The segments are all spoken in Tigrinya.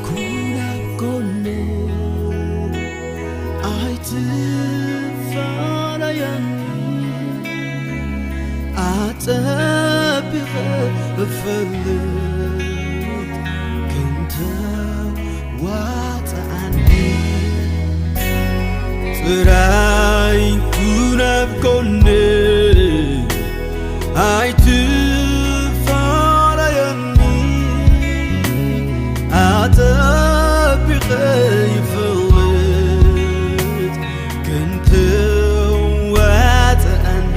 ኩን ኣብ ጎነይ ኣይትፋለየኒ፣ ኣጸቢቐ እፈልጥ ክንተ ዋጽኣኒ። ጥራይ ኩን ኣብ ጎነይ ኣይትፋለየኒ፣ ኣጸቢቐ ይፈልጥ ክንተ ዋጽኣኒ።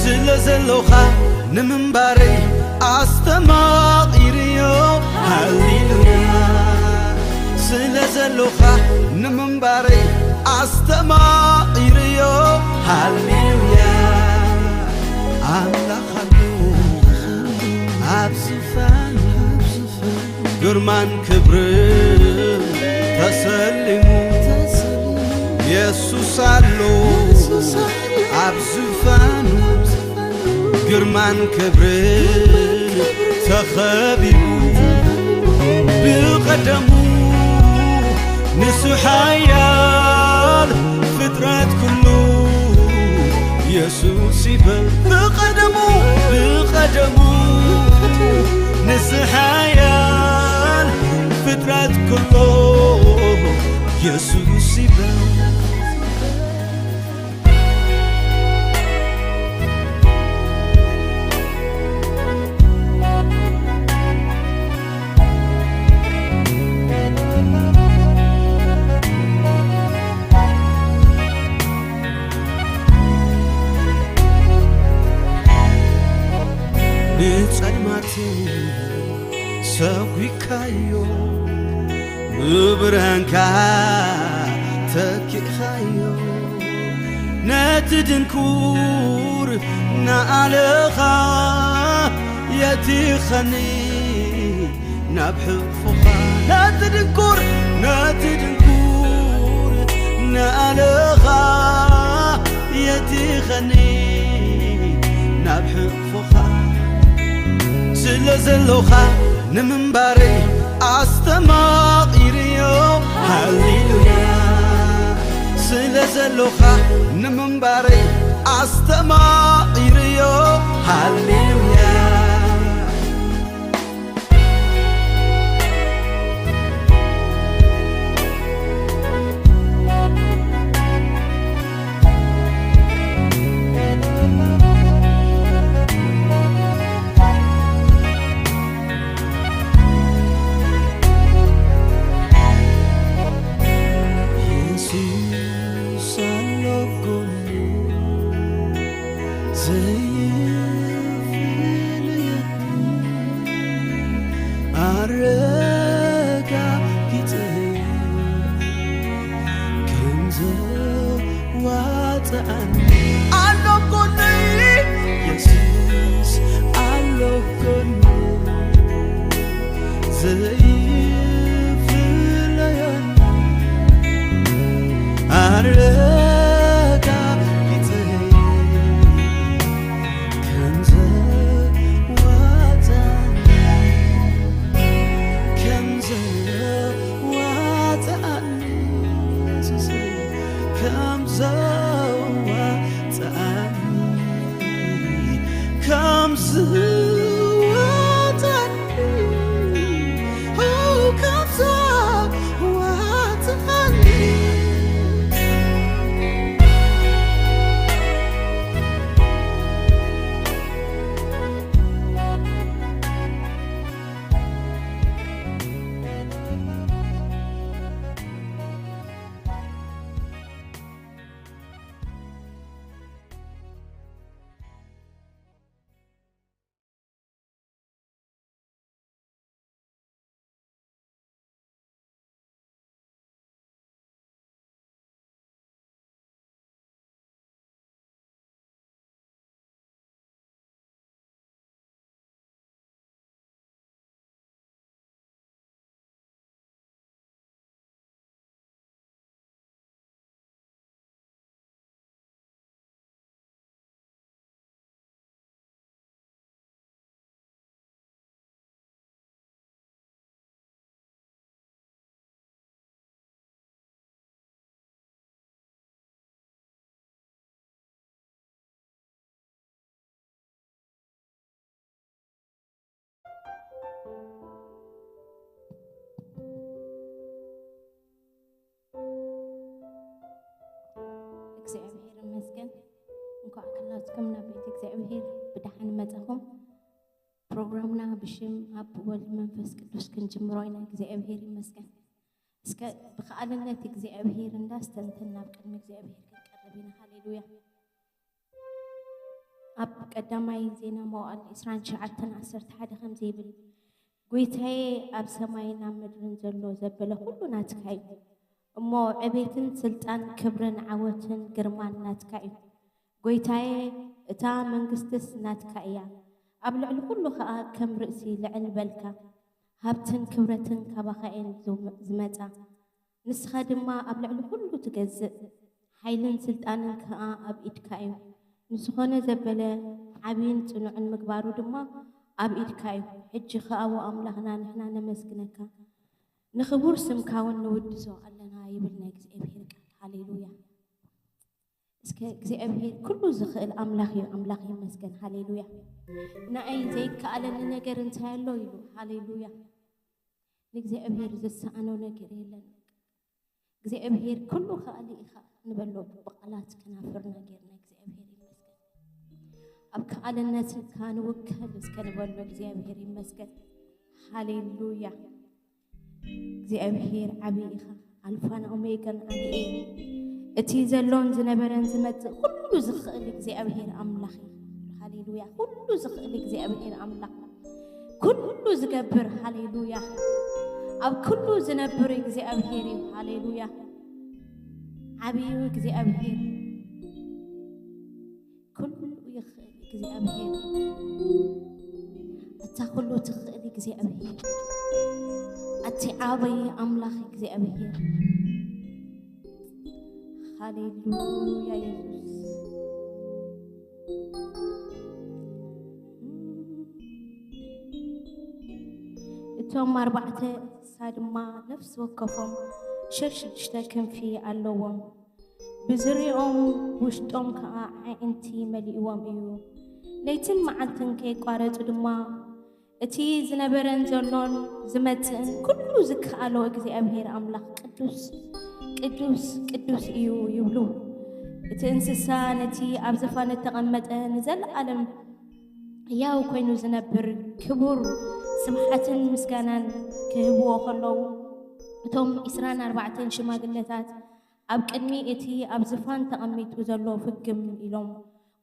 ስለ ዘሎኻ ንምንባረይ ኣስተማቒርዮ። ሃሌሉያ። ስለ ዘሎኻ ንምንባረይ ኣስተማቒርዮ። ሃሌሉያ። ኣምላኽ ኣሎ ኣብ ዝፋኑ፣ ግርማን ክብርን ተሰሊሙ። የሱስ ኣሎ ኣብ ዝፋኑ፣ ግርማን ክብርን ተኸቢቡ። ብቐደሙ ንሱ ሓያል፣ ፍጥረት ኩሉ የሱስ ይበል። ብቐደሙ፣ ብቐደሙ ንሱ ሓያል፣ ፍጥረት ኩሉ የሱስ ይበል። ንጸልማት ሰጒግካዮ፣ ብብርሃንካ ተኪእካዮ። ነቲ ድንኩር ንኣለኻ የቲኸኒ ናብ ሕቕፎኻ። ነቲ ድንኩር፣ ነቲ ድንኩር ንኣለኻ የቲኸኒ ናብ ሕቕፎኻ። ስለ ዘሎኻ ንምንባረይ ኣስተማቒርዮ። ሃሌሉያ። ስለ ዘሎኻ ንምንባረይ ኣስተማቒርዮ። ሃሌሉያ። የሱስ ኣሎ ጎነይ፣ ዘይፍለየኒ፣ ኣረጋጊጸዮ ከም ዘዋጽኣኒ። ኣሎ ጎነይ፣ የሱስ ኣሎ ጎነይ፣ ዘይፍለየኒ፣ ኣረጋጊጸዮ ከም ዘዋጽኣኒ፣ ከም ዘዋጽኣኒ፣ የሱሰይ፣ ከም ዘዋጽኣኒ፣ ከም ዘዋጽኣኒ። እግዚኣብሔር ይመስገን። እንኳዕ ኩላትኩም ናብ ቤት እግዚኣብሔር ብደሓን መጻኹም። ፕሮግራምና ብሽም ኣብ ወልድ መንፈስ ቅዱስ ክንጅምሮ ኢና። እግዚኣብሔር ይመስገን። እስከ ብከኣልነት እግዚኣብሔር እንዳስተንተን ናብ ቅድሚ እግዚኣብሔር ክንቀርብ ኢና። ሃሌሉያ። ኣብ ቀዳማይ ዜና መዋዕል ዕስራን ትሽዓተን ዓሰርተ ሓደ ከምዚ ይብል፣ ጎይታዬ፣ ኣብ ሰማይን ኣብ ምድርን ዘሎ ዘበለ ኩሉ ናትካ እዩ። እሞ ዕቤትን ስልጣን ክብርን ዓወትን ግርማን ናትካ እዩ። ጎይታዬ፣ እታ መንግስትስ ናትካ እያ። ኣብ ልዕሊ ኩሉ ኸኣ ከም ርእሲ ልዕል በልካ። ሃብትን ክብረትን ካባኻ እየን ዝመጻ። ንስኻ ድማ ኣብ ልዕሊ ኩሉ ትገዝእ። ሓይልን ስልጣንን ከኣ ኣብ ኢድካ እዩ። ንዝኾነ ዘበለ ዓብይን ጽኑዕን ምግባሩ ድማ ኣብ ኢድካ እዩ። ሕጂ ከኣ ኣምላኽና ንሕና ነመስግነካ። ንኽቡር ስምካ እውን ንውድሶ ኣለና ይብል ናይ እግዚኣብሔር ቃል። ሃሌሉያ። እስከ እግዚኣብሔር ኩሉ ዝኽእል ኣምላኽ እዩ። ኣምላኽ ይመስገን። ሃሌሉያ። ንኣይ ዘይከኣለኒ ነገር እንታይ ኣሎ ኢሉ። ሃሌሉያ። ንእግዚኣብሔር ዝሰኣኖ ነገር የለን። እግዚኣብሔር ኩሉ ከኣሊ ኢኻ ንበሎ። ብቓላት ከናፍርና ጌርና እግዚኣብሔር ይመስገን። ኣብ ከኣልነትካ ንውከል እስከ ንበሎ። እግዚኣብሔር ይመስገን። ሃሌሉያ። እግዚኣብሔር ዓብዪ ኢኻ። ኣልፋን ኦሜጋን ኣነ እየ። እቲ ዘሎን ዝነበረን ዝመጽእ ኩሉ ዝኽእል እግዚኣብሔር ኣምላኽ እዩ። ሃሌሉያ። ኩሉ ዝኽእል እግዚኣብሔር ኣምላኽ፣ ኩሉ ዝገብር፣ ሃሌሉያ። ኣብ ኩሉ ዝነብር እግዚኣብሔር እዩ። ሃሌሉያ። ዓብዩ እግዚኣብሔር፣ ኩሉ ይኽእል እግዚኣብሔር፣ ኣታ ኩሉ ትኽእል እግዚኣብሔር፣ ኣቲ ዓብዪ ኣምላኽ እግዚኣብሔር። ሃሌሉያ የሱስ። እቶም ኣርባዕተ እንስሳ ድማ ነፍሲ ወከፎም ሸሽሽተ ክንፊ ኣለዎም። ብዝርኦም ውሽጦም ከኣ ኣዒንቲ መሊእዎም እዩ። ለይትን መዓልትን ከየቋረጹ ድማ እቲ ዝነበረን ዘሎን ዝመጽእን ኩሉ ዝከኣሎ እግዚኣብሔር ኣምላኽ ቅዱስ፣ ቅዱስ፣ ቅዱስ እዩ ይብሉ። እቲ እንስሳ ነቲ ኣብ ዝፋን እተቐመጠ ንዘለኣለም ሕያው ኮይኑ ዝነብር ክቡር ስብሓትን ምስጋናን ክህብዎ ከለዉ፣ እቶም ዕስራን ኣርባዕተን ሽማግለታት ኣብ ቅድሚ እቲ ኣብ ዝፋን ተቐሚጡ ዘሎ ፍግም ኢሎም፣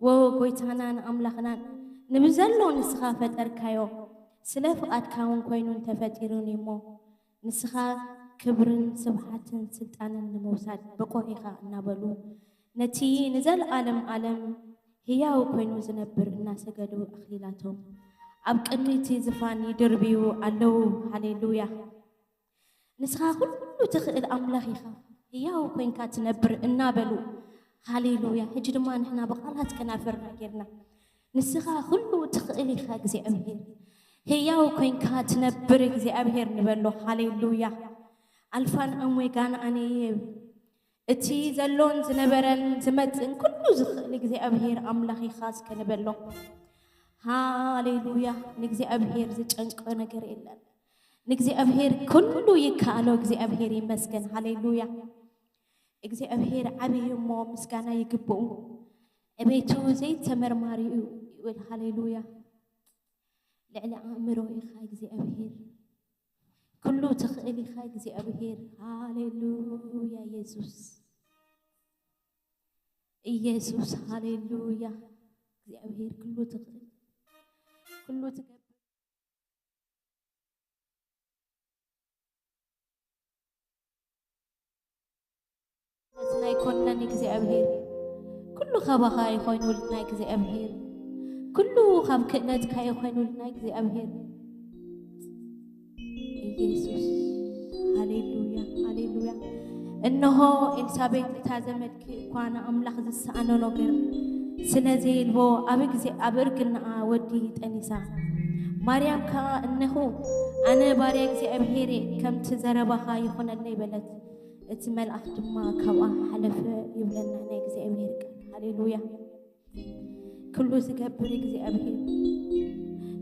"ወ ጎይታናን ኣምላኽናን፣ ንብዘሎ ንስኻ ፈጠርካዮ፣ ስለ ፍቓድካ እውን ኮይኑ እንተፈጢሩን እሞ፣ ንስኻ ክብርን ስብሓትን ስልጣንን ንምውሳድ ብቑዕ ኢኻ" እናበሉ፣ ነቲ ንዘለኣለም ኣለም ህያው ኮይኑ ዝነብር እናሰገዱ ኣኽሊላቶም ኣብ ቅድሚ እቲ ዝፋን ይድርብዩ ኣለዉ። ሃሌሉያ። ንስኻ ኩሉ ትኽእል ኣምላኽ ኢኻ፣ ህያው ኮይንካ ትነብር እናበሉ፣ ሃሌሉያ። ሕጂ ድማ ንሕና ብቓላት ከናፍርና ጌርና፣ ንስኻ ኩሉ ትኽእል ኢኻ እግዚኣብሔር፣ ህያው ኮይንካ ትነብር እግዚኣብሔር ንበሎ። ሃሌሉያ። ኣልፋን ኦሜጋን ኣነ እየ፣ እቲ ዘሎን ዝነበረን ዝመጽእን ኩሉ ዝኽእል እግዚኣብሔር ኣምላኽ ኢኻ እስከ ንበሎ። ሃሌሉያ። ንእግዚኣብሔር ዝጨንቆ ነገር የለን። ንእግዚኣብሔር ኩሉ ይከኣሎ። እግዚኣብሔር ይመስገን። ሃሌሉያ። እግዚኣብሔር ዓብዪ እሞ ምስጋና ይግብኡ። ዕቤቱ ዘይተመርማሪ እዩ ይብል። ሃሌሉያ። ልዕሊ ኣእምሮ ኢኻ እግዚኣብሔር። ኩሉ ትኽእል ኢኻ እግዚኣብሔር። ሃሌሉያ የሱስ። ኢየሱስ፣ ሃሌሉያ። እግዚኣብሔር ኩሉ ትኽእል፣ ኩሉ ትገብር። ነትና ኣይኮንናን እግዚኣብሔር፣ ኩሉ ካባኻ ኣይኮይኑልና እግዚኣብሔር፣ ኩሉ ካብ ክእለትካ ኣይኮይኑልና እግዚኣብሔር። ኢየሱስ፣ ሃሌሉያ፣ ሃሌሉያ። እነሆ ኤልሳቤጥ እታ ዘመድኪ እኳ ንኣምላኽ ዝሰኣኖ ነገር ስለ ዘይልቦ ኣብ ግዜ፣ ኣብ እርግናኣ ወዲ ጠኒሳ። ማርያም ከኣ እነሆ ኣነ ባርያ እግዚኣብሔር እየ፣ ከምቲ ዘረባኻ ይኹነለይ በለት። እቲ መልኣኽ ድማ ካብኣ ሓለፈ ይብለና ናይ እግዚኣብሔር ቃል። ሃሌሉያ። ኩሉ ዝገብር እግዚኣብሔር፣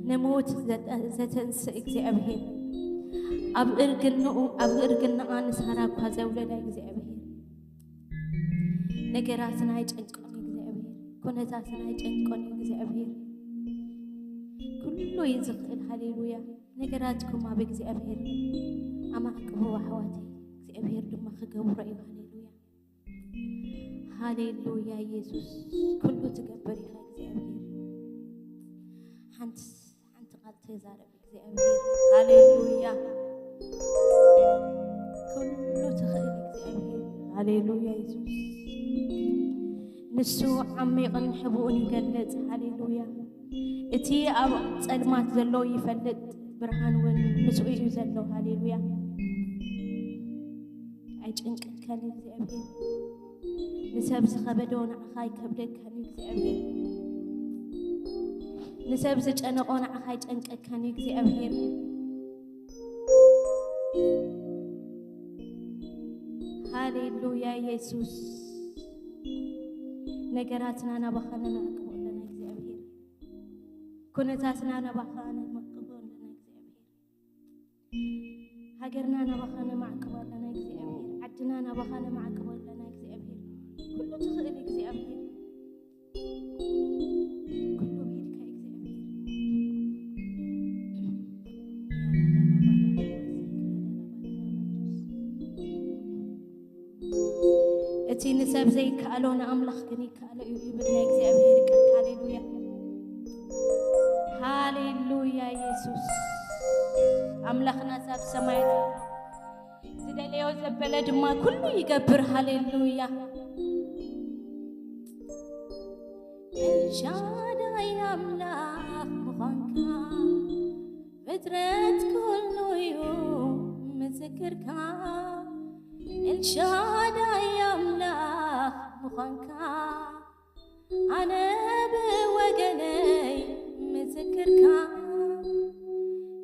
ንሞት ዘተ-፣ ዘተንስእ እግዚኣብሔር፣ ኣብ እርግንኡ፣ ኣብ እርግናኣ ንሳራ እኳ ዘውለዳ እግዚኣብሔር፣ ነገራትና ኣይጨንቆን እዩ እግዚኣብሔር። ኩነታትና ኣይጨንቆን እዩ እግዚኣብሔር። ኩሉ እዩ ዝኽእል። ሃሌሉያ። ነገራትኩም ኣብ እግዚኣብሔር ኣማዕቅቡ ኣሕዋተይ። እግዚኣብሔር ድማ ክገብሮ እዩ። ሃሌሉያ። ሃሌሉያ። ኢየሱስ ኩሉ ትገብር ኢኻ እግዚኣብሔር። ሓንቲ ሓንቲ ቃል ተዛረብ እግዚኣብሔር። ሃሌሉያ። ኩሉ ትኽእል እግዚኣብሔር። ሃሌሉያ። ኢየሱስ ንሱ ዓሚቕን ሕቡእን ይገልጽ። ሃሌሉያ። እቲ ኣብ ጸልማት ዘሎ ይፈልጥ፣ ብርሃን እውን ምስኡ እዩ ዘሎ። ሃሌሉያ። ኣይጭንቀካን እግዚኣብሔር። ንሰብ ዝኸበዶ ንዓኻ ኣይከብደካን እዩ እግዚኣብሔር። ንሰብ ዝጨነቆ ንዓኻ ኣይጨንቀካን እዩ እግዚኣብሔር። ሃሌሉያ። ኢየሱስ ነገራትና ናባኻ ነናዕቅቦ ኣለና እግዚኣብሔር። ኩነታትና ናባኻ ነናዕቅቦ ኣለና እግዚኣብሔር። ሃገርና ናባኻ ነማዕቅቦ ኣለና እግዚኣብሔር። ዓድና ናባኻ ነማዕቅቦ ኣለና እግዚኣብሔር። ኩሉ ትኽእል እግዚኣብሔር። ኩሉ ብኢድካ እግዚኣብሔር። እቲ ንሰብ ዘይከኣሎ ንኣምላኽ ግን ይከኣሎ እዩ ይብል ናይ እግዚኣብሔር ቃል። ሃሌሉያ። ሃሌሉያ። ኢየሱስ ኣምላኽና ሳብ ሰማይ ዝደለዮ ዘበለ ድማ ኩሉ ይገብር። ሃሌሉያ። ኤልሻዳይ ኣምላኽ ምዃንካ ፍጥረት ኩሉ እዩ ምስክርካ። ኤልሻዳይ ኣምላኽ ምዃንካ ኣነ ብወገነይ ምስክርካ።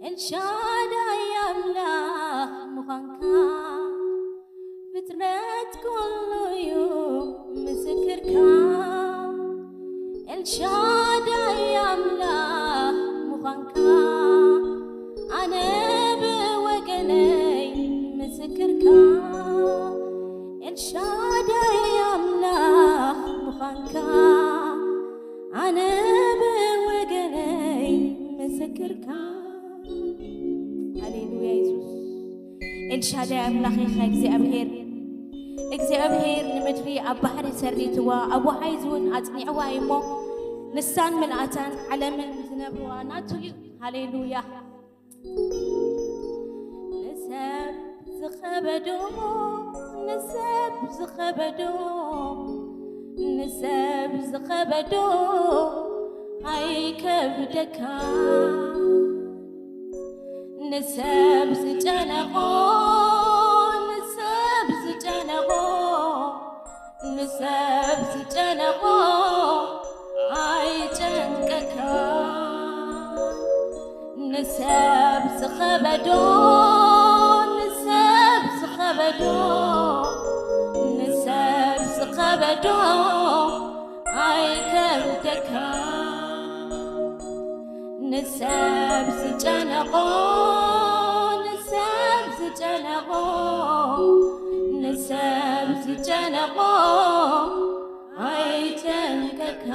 ኤልሻዳይ ኣምላኽ ምዃንካ ፍጥረት ኩሉ እዩ ምስክርካ። ኤልሻዳይ ኣምላኽ ምዃንካ ኣነ ብወገነይ ምስክርካ። ኤልሻዳይ ኣምላኽ ምዃንካ ኣነ ብወገነይ ምስክርካ። ሃሌሉያ። ኢየሱስ ኤልሻዳይ ኣምላኽ ኢኻ እግዚኣብሔር። እግዚኣብሔር ንምድሪ ኣብ ባሕሪ ሰሪትዋ፣ ኣብ ወሓይዝ እውን ኣጽኒዕዋ እዩ እሞ፣ ንሳን ምልኣታን ዓለምን ዝነብርዋ ናቱ እዩ። ሃሌሉያ። ንሰብ ዝኸበዶ፣ ንሰብ ዝኸበዶ፣ ንሰብ ዝኸበዶ ኣይከብደካ። ንሰብ ዝጨነቆ፣ ንሰብ ዝጨነቆ፣ ንሰብ ዝጨነቆ ኣይጨንቀካ። ንሰብ ዝኸበዶ፣ ንሰብ ዝኸበዶ፣ ንሰብ ዝኸበዶ ኣይከብደካ። ንሰብ ዝጨነቆ፣ ንሰብ ዝጨነቆ፣ ንሰብ ዝጨነቆ ኣይጨንቀካ።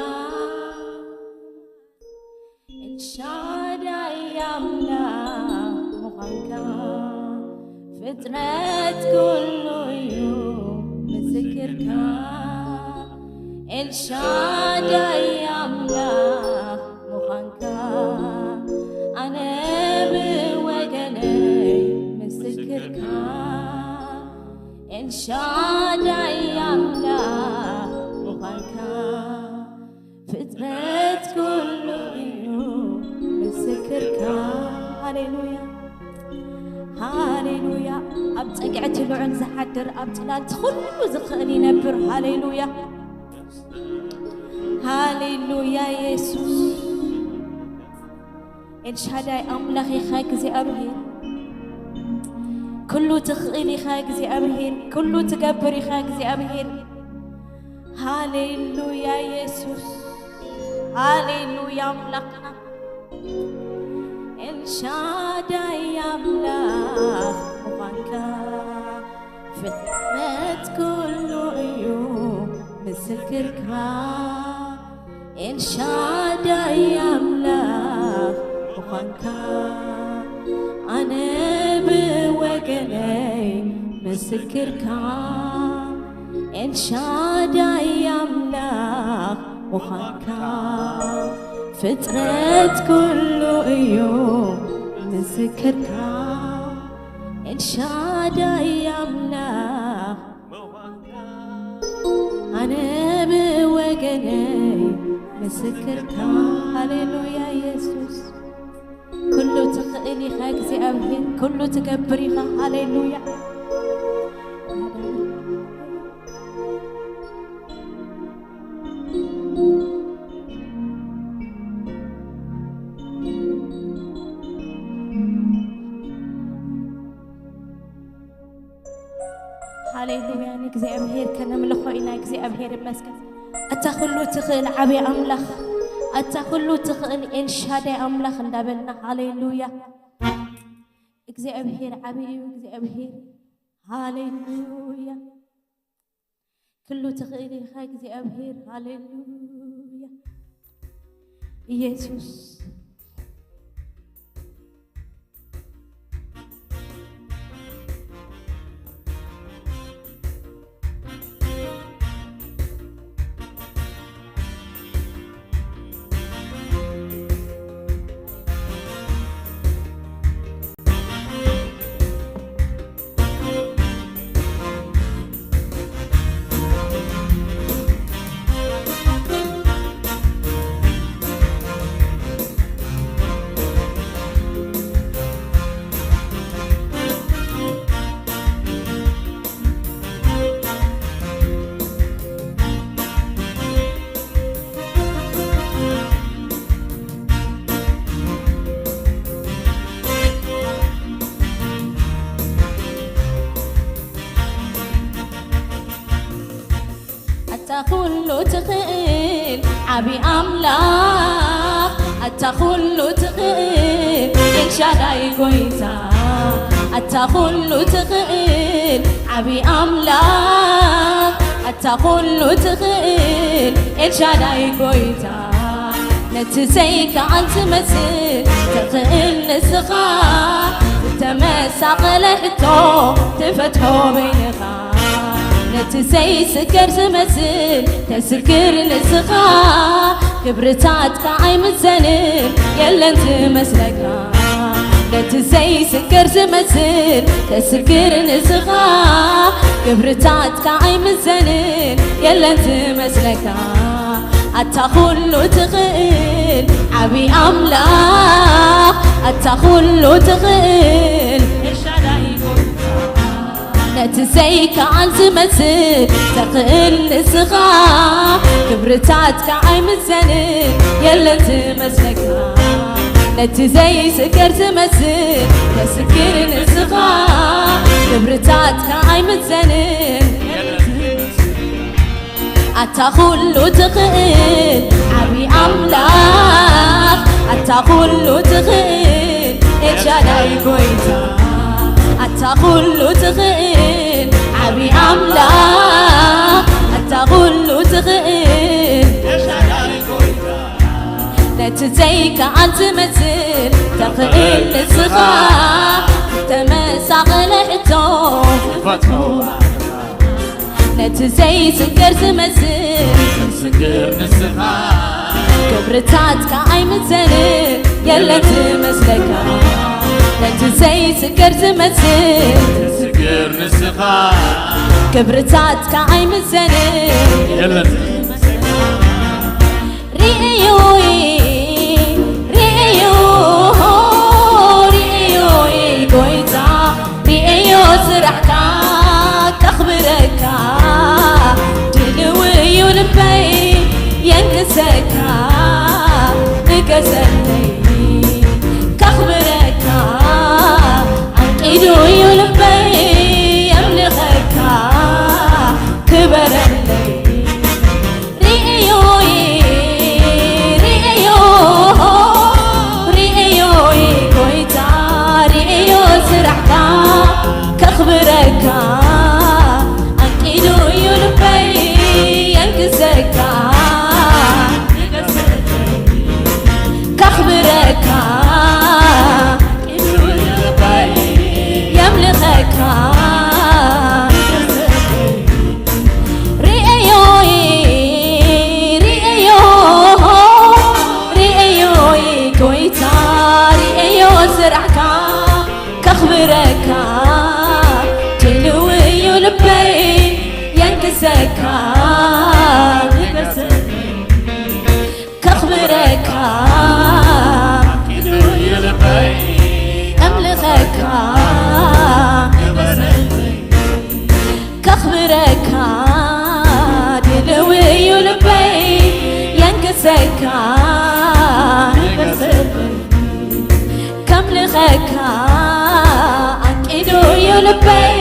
ኤልሻዳይ ኣምላኽ ምዃንካ ፍጥረት ኩሉ እዩ ምስክርካ። ኤልሻዳይ ኣምላኽ ምዃንካ ኣነ ብወገነይ ምስክርካ። ኤልሻዳይ ኣምላኽ ምዃንካ ፍጥረት ኩሉ እዩ ምስክርካ። ሃሌሉያ፣ ሃሌሉያ። ኣብ ጸግዕቲ ልዑል ዝሓድር፣ ኣብ ጽላልቲ ኩሉ ዝኽእል ይነብር። ሃሌሉያ፣ ሃሌሉያ። ኢየሱስ ኤልሻዳይ ኣምላኽ ኢኻ እግዚኣብሔር። ኩሉ ትኽእል ኢኻ እግዚኣብሔር። ኩሉ ትገብር ኢኻ እግዚኣብሔር። ሃሌሉያ ኢየሱስ። ሃሌሉያ ኣምላኽና። ኤልሻዳይ ኣምላኽ ምዃንካ ፍጥረት ኩሉ እዩ። ኤልሻዳይ ኣምላኽ ምዃንካ ኣነ ብወገነይ ምስክርካ። ኤልሻዳይ ኣምላኽ ምዃንካ ፍጥረት ኩሉ እዩ ምስክርካ። ኤልሻዳይ ኣምላኽ ኣነ ብወገነይ ምስክርካ። ሃሌሉያ ኢየሱስ። ኩሉ ትኽእል ኢኻ እግዚኣብሔር፣ ኩሉ ትገብር ኢኻ። ሃሌሉያ። ሃሌሉያ፣ ንእግዚኣብሔር ከነምልኾ ኢና። እግዚኣብሔር ይመስገን። ኣታ ኩሉ ትኽእል ዓብዪ ኣምላኽ፣ ኣታ ኩሉ ትኽእል ኤልሻዳይ ኣምላኽ እንዳበልና፣ ሃሌሉያ። እግዚኣብሔር ዓብዪ እዩ፣ እግዚኣብሔር። ሃሌሉያ። ኩሉ ትኽእል ኢኻ እግዚኣብሔር። ሃሌሉያ። ኢየሱስ። ኣታ ኩሉ ትኽእል ዓቢ ኣምላኽ፣ ኣታ ኩሉ ትኽእል ኤልሻዳይ ጎይታ፣ ኣታ ኩሉ ትኽእል ዓቢ ኣምላኽ፣ ኣታ ኩሉ ትኽእል ኤልሻዳይ ጎይታ። ነቲ ዘይከኣል ትመስል ትኽእል ንስኻ፣ ዝተመሳቐለ ሕቶ ትፈትሖ በይንኻ። ነቲ ዘይስገር ዝመስል ተስግር ንስኻ፣ ክብርታትካ ኣይምዘንን የለን ትመስለካ። ነቲ ዘይስገር ዝመስል ተስግር ንስኻ፣ ክብርታትካ ኣይምዘንን የለን ትመስለካ። ኣታ ኩሉ ትኽእል ዓቢ ኣምላኽ፣ ኣታ ኩሉ ትኽእል ኤልሻዳይ ጎይታ። ነቲ ዘይከኣል ዝመስል ተኽእል ንስኻ፣ ክብርታትካ ኣይምዘንን የለን ትመስለካ። ነቲ ዘይስገር ዝመስል ተስግር ንስኻ፣ ክብርታትካ ኣይምዘንን። ኣታ ኩሉ ትኽእል ዓቢ ኣምላኽ፣ ኣታ ኩሉ ትኽእል ኤልሻዳይ ጎይታ፣ ኣታ ኩሉ ትኽእል ዓቢ ኣምላኽ፣ ኣታ ኩሉ ትኽእል ኤልሻዳይ ጎይታ። ነቲ ዘይከኣል ዝመስል ተኽእል ንስኻ፣ ተመሳቐለ ሕቶ ትፈትሖ። ነቲ ዘይስገር ዝመስል ትስግር ንስኻ። ክብርታትካ ኣይምዘንን የለን ትመስለካ። ነቲ ዘይስገር ዝመስል ትስግር ንስኻ። ክብርታትካ ኣይምዘንን የለን ትመስለካ። ርእዩይ፣ ርእዩ፣ ርእዩይ ጎይታ፣ ርእዩ ስራሕካ ከኽብረካ። ድልው እዩ ልበይ የንግሰካ፣ ንገሰለይ ከኽብረካ። ኣንቂዱ እዩ ልበይ የምልኸካ፣ ክበረለይ። ርእዩይ፣ ርእዩ፣ ርእዩይ ጎይታ፣ ርእዩ ስራሕካ ከኽብረካ። ኣንቂዱ እዩ ልበይ የንግሰካ፣ ርኤዮ፣ ርኤዮ፣ ርኤዮ፣ ጎይታ፣ ርኤዮ ስራሕካ፣ ከኽብረካ ድልው እዩ ልበይ፣ የንግሰካ፣ ንገሰኒ። ከኽብረካ፣ የምልኸካ፣ ከኽብረካ፣ ድልው እዩ ልበይ፣ የንግሰካ፣ ከምልኸካ፣ ኣንቂዱ እዩ ልበይ፣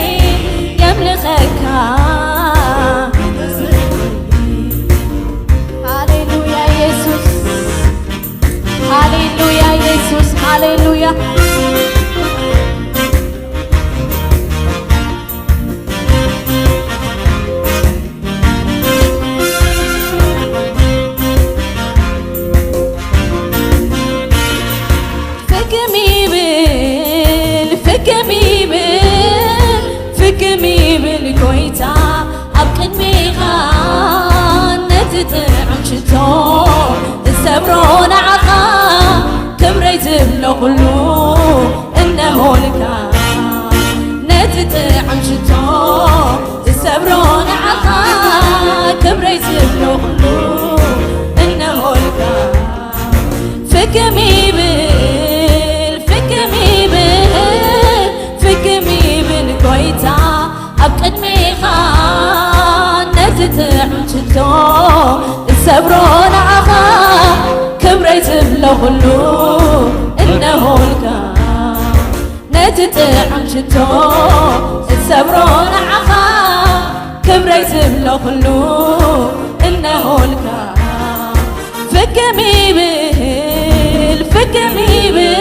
የምልኸካ። ሃሌሉያ ኢየሱስ፣ ሃሌሉያ ኢየሱስ፣ ሃሌሉያ። ፍክም ይብል፣ ፍክም ይብል፣ ፍክም ይብል ጎይታ ኣብ ቅድሜኻ፣ ነቲ ጥዑም ሽቶ ዝሰብሮ ንዓኻ፣ ክብረይ ዝብሎ ኩሉ እነሆልካ። ነቲ ጥዑም ሽቶ ዝሰብሮ ንዓኻ፣ ክብረይ ዝብሎ ኩሉ እነሆልካ። ፍክም ይብል፣ ፍክም ይብል፣ ፍክም ይብል ጎይታ ኣብ ቅድሜኻ፣ ነቲ ጥዑም ሽቶ ዝሰብሮ ንዓኻ፣ ክብረይ ዝብሎ ኩሉ እነሆልካ። ነቲ ጥዑም ሽቶ ዝሰብሮ ንዓኻ፣ ክብረይ ዝብሎ ኩሉ እነሆልካ። ፍክም ይብል፣ ፍክም ይብል፣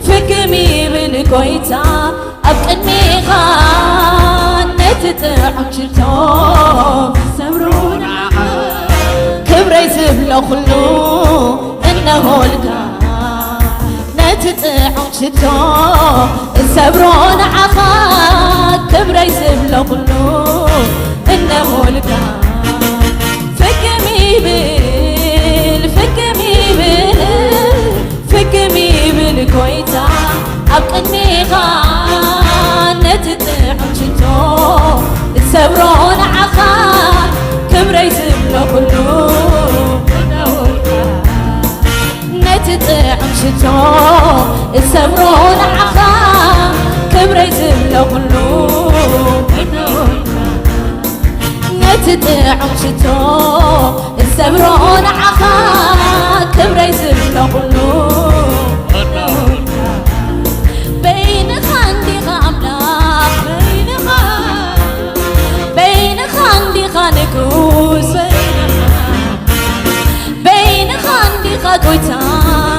ፍክም ይብል ጎይታ ኣብ ቅድሜኻ፣ ነቲ ጥዑም ሽቶ ዝሰብሮ ንዓኻ፣ ክብረይ ዝብሎ ኩሉ እነሆልካ። ነቲ ጥዑም ሽቶ ዝሰብሮ ንዓኻ፣ ክብረይ ዝብሎ ኩሉ እነሆልካ። ፍክም ይብል፣ ፍክም ይብል፣ ፍክም ይብል ጎይታ ኣብ ቅድሜኻ፣ ነቲ ጥዑም ሽቶ ዝሰብሮ ንዓኻ፣ ክብረይ ዝብሎ ኩሉ እነሆልካ። ነቲ ጥዑም ሽቶ ዝሰብሮ ንዓኻ፣ ክብረይ ዝብሎ ኩሉ እነሆልካ። ነቲ ጥዑም ሽቶ ዝሰብሮ ንዓኻ፣ ክብረይ ዝብሎ ኩሉ እነሆልካ። በይንኻ እንዲኻ ኣምላኽ፣ በይንኻ፣ በይንኻ እንዲኻ ንጉስ፣ በይንኻ፣ በይንኻ እንዲኻ ጎይታ፣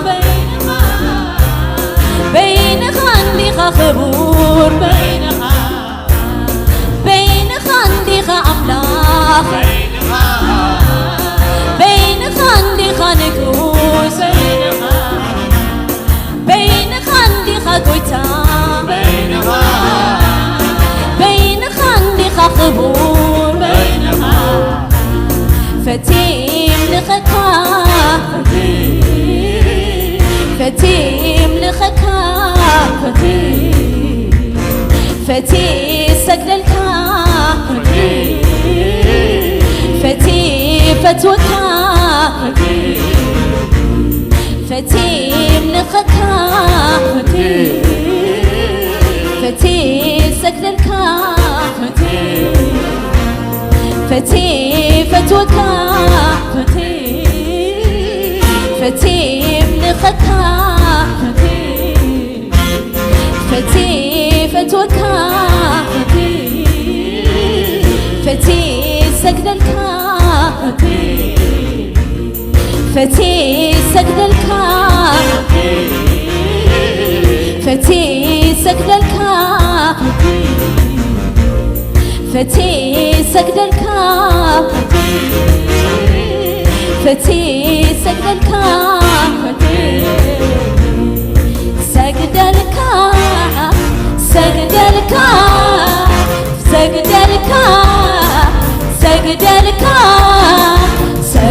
በይንኻ፣ በይንኻ እንዲኻ ክቡር፣ በይንኻ፣ በይንኻ እንዲኻ ኣምላኽ፣ በይንኻ፣ በይንኻ እንዲኻ ንጉስ፣ በይንኻ፣ በይንኻ እንዲኻ ጎይታ፣ በይንኻ፣ በይንኻ እንዲኻ ክቡር፣ በይንኻ፣ ፈትየ እምልኸካ፣ ፈትየ እምልኸካ፣ ፈትየ እሰግደልካ፣ ፈትየ እፈትወካ፣ ፈትየ እምልኸካ፣ ፈትየ እሰግደልካ፣ ፈትየ እፈትወካ፣ ፈትየ እምልኸካ፣ ፈትየ እፈትወካ፣ ፈትየ እሰግደልካ፣ ፈትየ እሰግደልካ፣ ፈትየ እሰግደልካ፣ ፈትየ እሰግደልካ፣ ፈትየ እሰግደልካ፣ ሰግደልካ፣ ሰግደልካ፣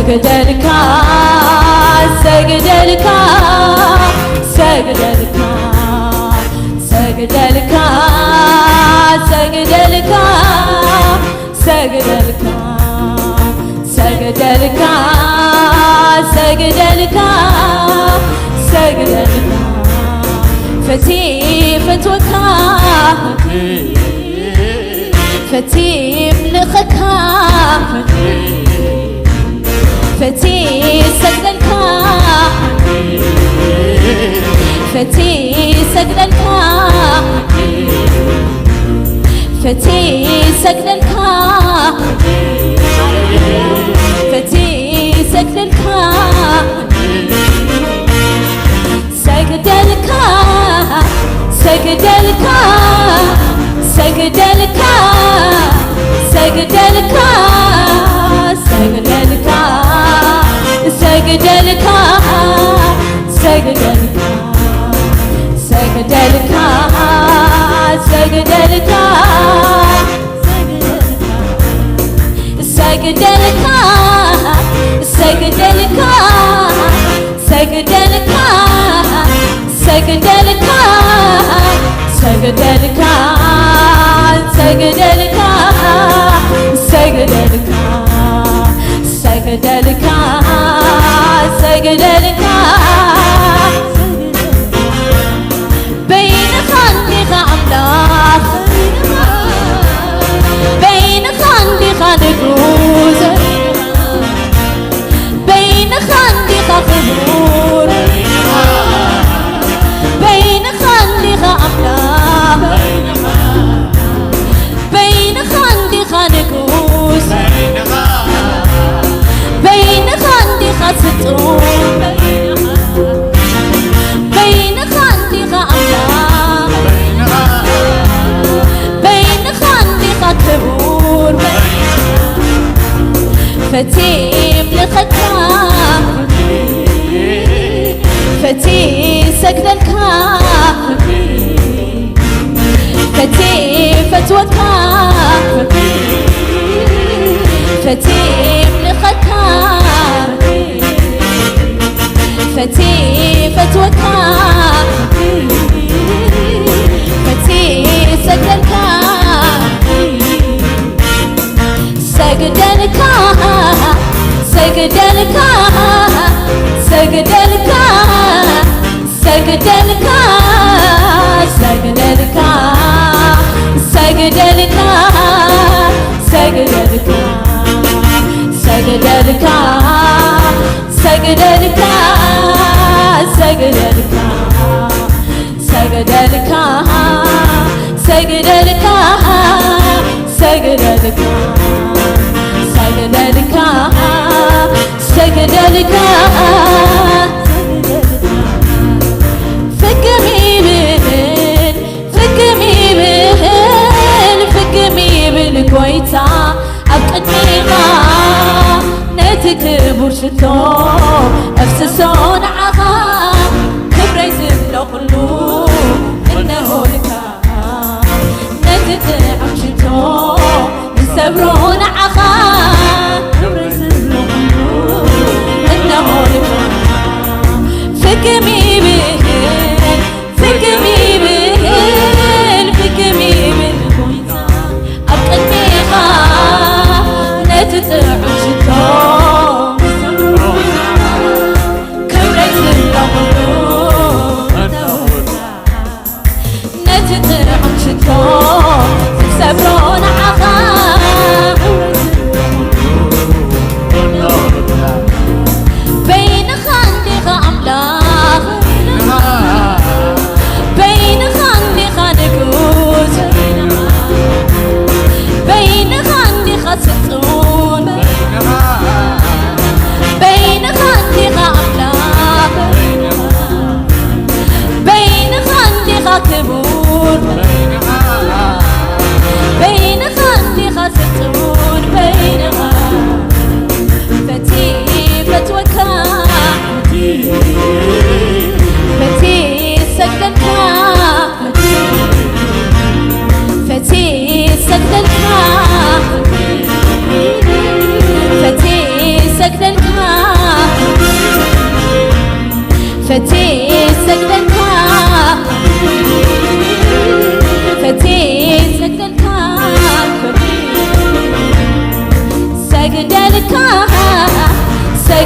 ሰግደልካ፣ ሰግደልካ፣ ሰግደልካ፣ ሰግደልካ፣ ሰግደልካ፣ ሰግደልካ፣ ሰግደልካ፣ ሰግደልካ፣ ሰግደልካ፣ ፈትየ ፈትወካ፣ ፈትየ ምልኸካ፣ ፈትየ ሰግደልካ፣ ፈትየ ሰግደልካ፣ ፈትየ ሰግደልካ፣ ፈትየ ሰግደልካ፣ ሰግደልካ፣ ሰግደልካ፣ ሰግደልካ፣ ሰግደልካ፣ ሰግደልካ፣ ሰግደልካ፣ ሰግደልካ፣ ሰግደልካ፣ ሰግደልካ፣ ሰግደልካ፣ ሰግደልካ፣ ሰግደልካ፣ ሰግደልካ፣ ሰግደልካ፣ ሰግደልካ፣ ሰግደልካ፣ ሰግደልካ፣ ሰግደልካ። በይንኻ እንዲኻ ኣምላኽ፣ በይንኻ እንዲኻ ንጉስ፣ በይንኻ እንዲኻ ክቡር፣ በይንኻ እንዲኻ ኣምላኽ፣ በይንኻ እንዲኻ ንጉስ፣ በይንኻ እንዲኻ ስልጡን፣ በይንኻ እንዲኻ ኣምላኽ፣ በይንኻ እንዲኻ ክቡር። ፈትየ ምልኸካ፣ ፈትየ ሰግደልካ፣ ፈትየ ፈትወካ፣ ፈትየ ምልኸካ፣ ፈትየ ፈትወካ፣ ፈትየ ሰግደልካ፣ ሰግደልካ፣ ሰግደልካ፣ ሰግደልካ፣ ሰግደልካ፣ ሰግደልካ፣ ሰግደልካ፣ ሰግደልካ፣ ሰግደልካ፣ ሰግደልካ፣ ሰግደልካ፣ ሰግደልካ፣ ሰግደልካ፣ ሰግደልካ፣ ሰግደልካ፣ ሰግደልካ፣ ፍግም ይብል፣ ፍግም ይብል፣ ፍግም ይብል ጎይታ ኣብ ቅድሜኻ፣ ነቲ ክቡር ሽቶ ኣፍስሶ ንዓኻ፣ ክብረይ ዝብሎ ኩሉ እነሆ ልካ። ነቲ ጥዑም ሽቶ ንሰብሮ ንዓኻ፣ ክብረይ ዝብሎ ኩሉ እነሆ ልካ። ፍግም ይብል፣ ፍግም ይብል፣ ፍግም ይብል ጎይታ ኣብ ቅድሜኻ፣ ነቲ ጥዑም ሽቶ ክብረይ ዝብሎ ኩሉ ነቲ ጥዑም ሽቶ ዝሰብሮ ንዓኻ። በይንኻ እንዲኻ ኣምላኽ፣ በይንኻ እንዲኻ ንጉስ፣ በይንኻ እንዲኻ ስልጡን፣ በይንኻ እንዲኻ ኣምላኽ፣ በይንኻ እንዲኻ ክቡር፣ በይንኻ፣ በይንኻ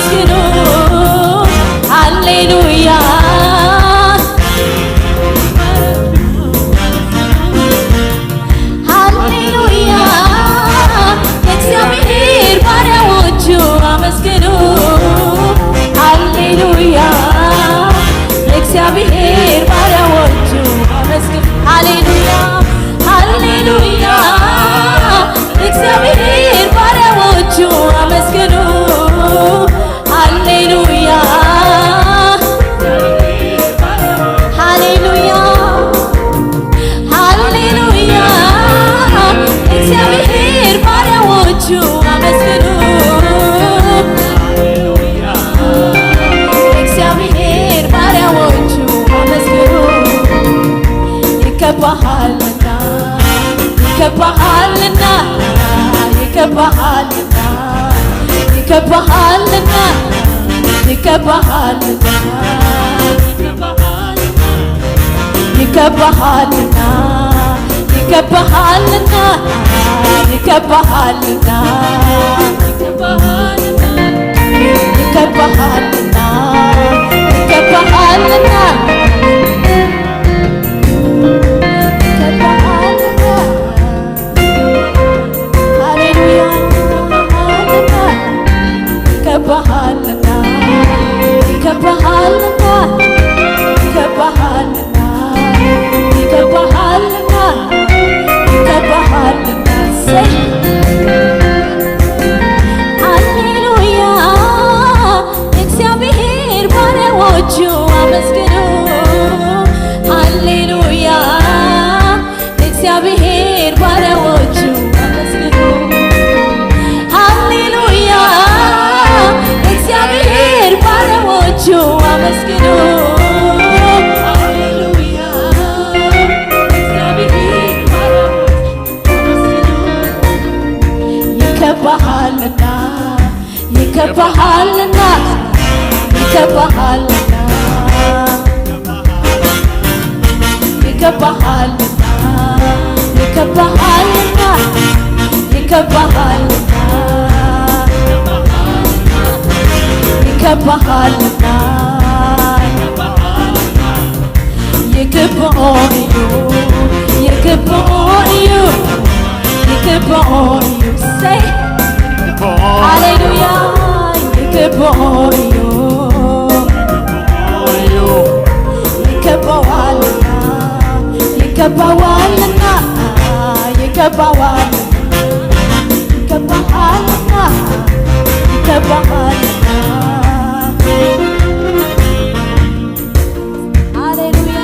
ሃሌሉያ፣ ሃሌሉያ፣ የእግዚአብሔር ባሪያዎቹ አመስግኑ። ሃሌሉያ፣ የእግዚአብሔር ባሪያዎቹ አመስግኑ። ሃሌሉያ፣ ሃሌሉያ፣ የእግዚአብሔር ባሪያዎቹ አመስግኑ። ሃሌሉያ፣ ሃሌሉያ፣ ሃሌሉያ፣ እግዚአብሔር ባሪያዎቹ አመስግኑ። እግዚአብሔር ባሪያዎቹ አመስግኑ። ይገባሃልና፣ ይገባሃልና፣ ይገባሃልና፣ ይገባሃልና፣ ይገባሃልና፣ ይገባሃልና፣ ይገባሃልና፣ ይገባሃልና፣ ይገባሃልና፣ ይገባሃልና፣ ይገባሃልና። ሃሌሉያ፣ ይገባሃልና፣ ይገባሃልና፣ ይገባሃልና፣ ይገባሃልና፣ ይገባሃልና። እሰይ። ሃሌሉያ፣ እግዚአብሔር ባሪያዎቹ አመስግኑ። ሃሌሉያ፣ እግዚአብሔር ባሪያዎቹ አመስግኑ። ሃሌሉያ፣ እግዚአብሔር ባሪያዎቹ አመስግኑ። ሃሌሉያ፣ እግዚአብሔር ባሪያዎቹ አመስግኑ። ይገባሃልና፣ ይገባሃልና፣ ይገባሃልና፣ ይገባሃልና፣ ይገባሃልና፣ ይገባሃልና፣ ይገባሃልና። ይግብኦ እዩ፣ ይግብኦ እዩ፣ ይግብኦ እዩ። ሰይ ሃሌሉያ፣ ይግብኦ እዩ፣ ይገባዋልና፣ ይገባዋልና፣ ይገባዋልና፣ ይገባሃልና፣ ይገባሃልና። ሃሌሉያ።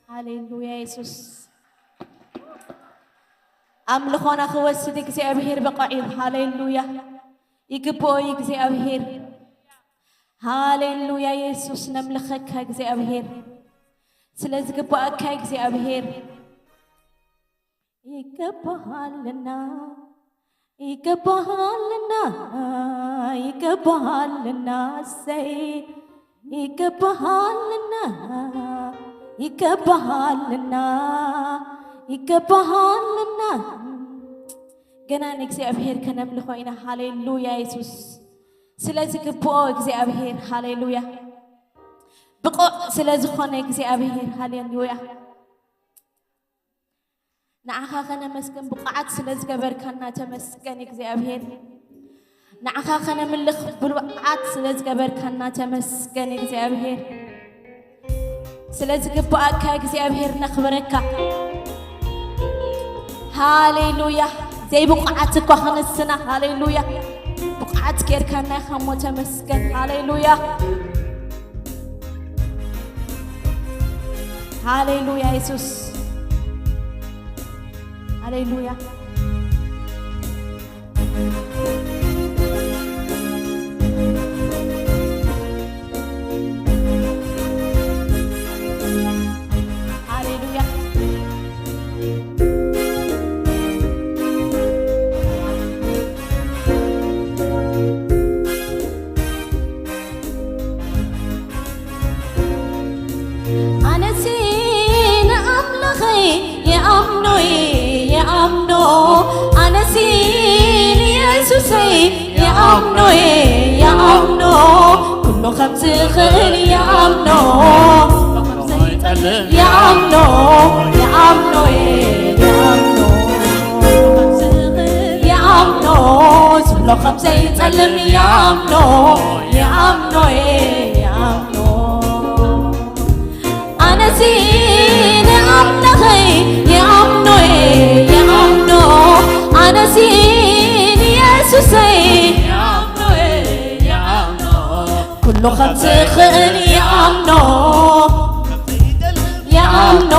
ሃሌሉያ የሱስ። ኣምልኾና ክወስድ እግዚኣብሄር በቓ እዩ። ሃሌሉያ። ይግብኦ እዩ እግዚኣብሄር። ሃሌሉያ የሱስ፣ ነምልኸካ እግዚኣብሄር። ስለ ዝግብኣካ እግዚኣብሄር። ይገባሃልና፣ ይገባሃልና፣ ይገባሃልና፣ እሰይ፣ ይገባሃልና፣ ይገባሃልና፣ ይገባሃልና። ገና ንእግዚኣብሔር ከነምልኾ ኢና። ሃሌሉያ የሱስ። ስለ ዝግብኦ እግዚኣብሔር፣ ሃሌሉያ። ብቑዕ ስለ ዝኾነ እግዚኣብሔር፣ ሃሌሉያ። ንዓኻ ከነመስግን ብቑዓት ስለ ዝገበርካና ተመስገን እግዚኣብሔር። ንዓኻ ከነምልኽ ብቑዓት ስለ ዝገበርካና ተመስገን እግዚኣብሔር። ስለ ዝግብኣካ እግዚኣብሔር ነኽብረካ። ሃሌሉያ። ዘይብቑዓት እኳ ክንስና፣ ሃሌሉያ፣ ብቑዓት ጌርካና ኢኻ እሞ ተመስገን። ሃሌሉያ። ሃሌሉያ የሱስ። ሃሌሉያ። ሃሌሉያ። ይኣምኖ፣ ይኣምኖ፣ ኩሉ ከም ዝኽእል ይኣምኖ። ይኣምኖ፣ ይኣምኖ፣ ይኣምኖ፣ ይኣምኖ፣ ዝብሎ ከም ዘይጸልም ይኣምኖ፣ ይኣምኖ፣ ይኣምኖ። ኣነሲ ንኣምላኸይ ይኣምኖ እየ፣ ይኣምኖ። ኣነሲ ንየሱሰይ ይኣምኖ እየ፣ ይኣምኖ። ኩሉ ከም ዝኽእል ይኣምኖ፣ ይኣምኖ፣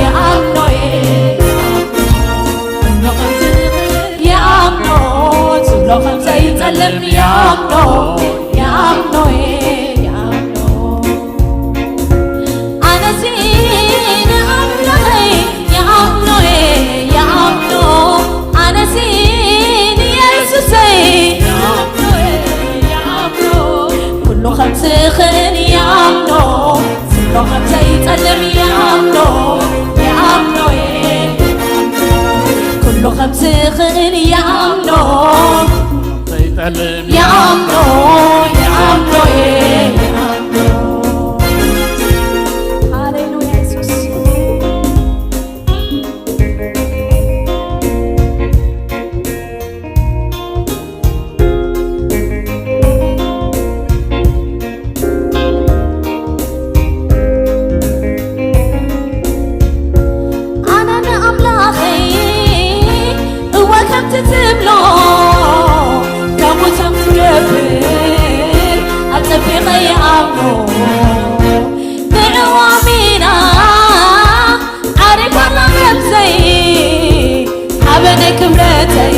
ይኣምኖ እየ። ይኣምኖ፣ ዝብሎ ከም ዘይጸልም ይኣምኖ፣ ይኣምኖ እየ፣ ይኣምኖ። ኣነሲ ንኣምላኸይ ይኣምኖ እየ፣ ይኣምኖ። ኣነሲ ንየሱሰይ ይኣምኖ እየ፣ ይኣምኖ። ኩሉ ከም ዝኽእል ይኣምኖ፣ ዝብሎ ከም ዘይጸልም ይኣምኖ፣ ይኣምኖ እየ። ኩሉ ከም ዝኽእል ይኣምኖ፣ ዘይጠልም ይኣምኖ፣ ይኣምኖ እየ፣ ይኣምኖ። ሃሌሉያ የሱስ። ኣነ ንኣምላኸይ እወ ከምቲ ትብሎ፣ ከምኡ ከም ትገብር ኣጸቢቐ ይኣምኖ። ንዕኡ ኣሚና ዓሪፋ ነብሰይ፣ ሓበነ ክብረተይ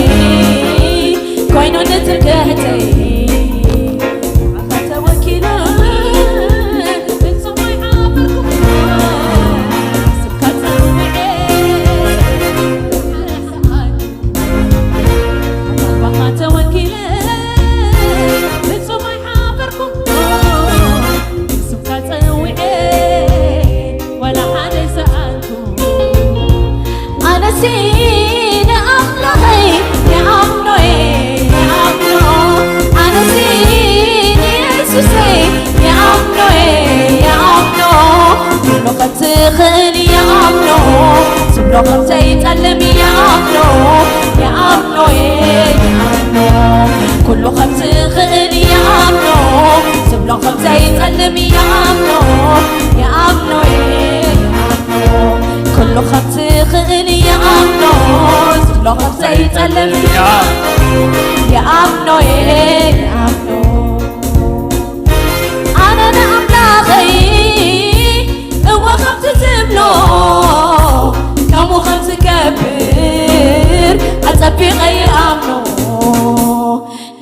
ኮይኑ ንትምክሕተይ። ንዓኻ ተወኪለ ፍጹም ኣይዓበርኩ፣ ስምካ ጸዊዐ ሓበኻ ተወኪለ ፍጹም ኣይሓፈርኩ፣ ስምካ ጸዊዐ ዋላ ሓደ ሰኣልኩ። ኣነሲ ንኣምላኸይ ይኣምኖ እየ፣ ይኣምኖ። ኣነሲ ንየሱሰይ ይኣምኖ እየ፣ ይኣምኖ። ኩሉ ከም ዝኽእል ይኣምኖ፣ ዝብሎ ከም ዘይጸልም ይኣምኖ፣ ይኣምኖ እየ፣ ይኣምኖ። ኩሉ ከም ዝኽእል ይኣምኖ፣ ዝብሎ ከም ዘይጸልም ይኣምኖ፣ ይኣምኖ እየ፣ ይኣምኖ። ኩሉ ከም ዝኽእል ይኣምኖ፣ ዝብሎ ከም ዘይጸልም ይኣምኖ፣ ይኣምኖ እየ፣ ይኣምኖ። ኣነ ንኣምላኸይ እወ ከምቲ ዝብሎ፣ ከምኡ ከም ዝገብር ኣጸቢቐ ይኣምኖ።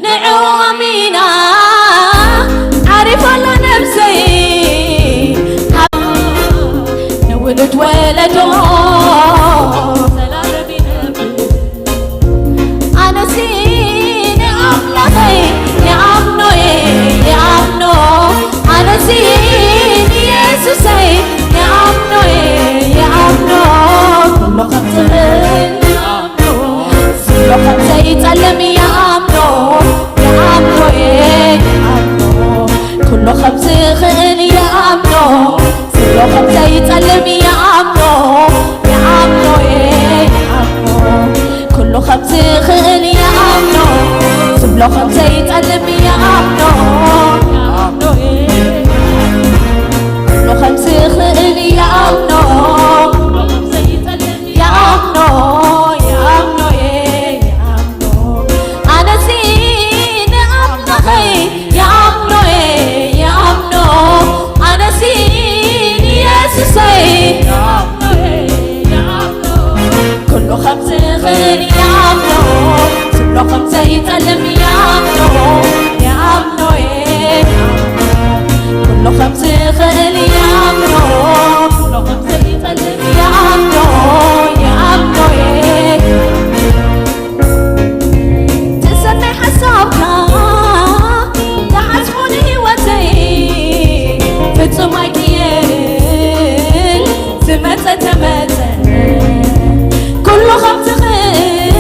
ንዕኡ ኣሚና ዓሪፋ ኣላ ነብሰይ፣ ንውሉድ ወለዶ ዘላለም ይነብር። ኣነሲ ንኣምላኸይ ይኣምኖ እየ፣ ይኣምኖ። ኣነሲ ንየሱሰይ ይኣምኖ እየ፣ ይኣምኖ። ኩሉ ከም ዝኽእል ይኣምኖ፣ ዝብሎ ከም ዘይጸልም ይኣምኖ፣ ይኣምኖ እየ፣ ይኣምኖ። ኩሉ ከም ዝኽእል ይኣምኖ፣ ዝብሎ ከም ዘይጸልም ይኣምኖ፣ ይኣምኖ እየ፣ ይኣምኖ። ኩሉ ከም ዝኽእል ይኣምኖ፣ ዝብሎ ከም ዘይጸልም ይኣምኖ፣ ይኣምኖ እየ። ኩሉ ከም ዝኽእል ይኣምኖ፣ ይኣምኖ፣ ይኣምኖ እየ፣ ይኣምኖ። ኣነሲ ንኣምላኸይ ይኣምኖ እየ፣ ይኣምኖ። ኣነሲ ንየሱሰይ ይኣምኖ እየ፣ ይኣምኖ። ኩሉ ከም ዝኽእል ይኣምኖ፣ ዝብሎ ከም ዘይጸልም ይኣምኖ፣ ይኣምኖ እየ፣ ይኣምኖ። ኩሉ ከም ዝኽእል ይኣምኖ፣ ኩሉ ከም ዘይጸልም ይኣምኖ፣ ይኣምኖ እየ። ትሰናይ ሓሳብካ ትሓስቦ ንህይወተይ ፍጹም ኣይቅየርን። ዝመጸ ተመጸ ኩሉ ከም ዝኽእል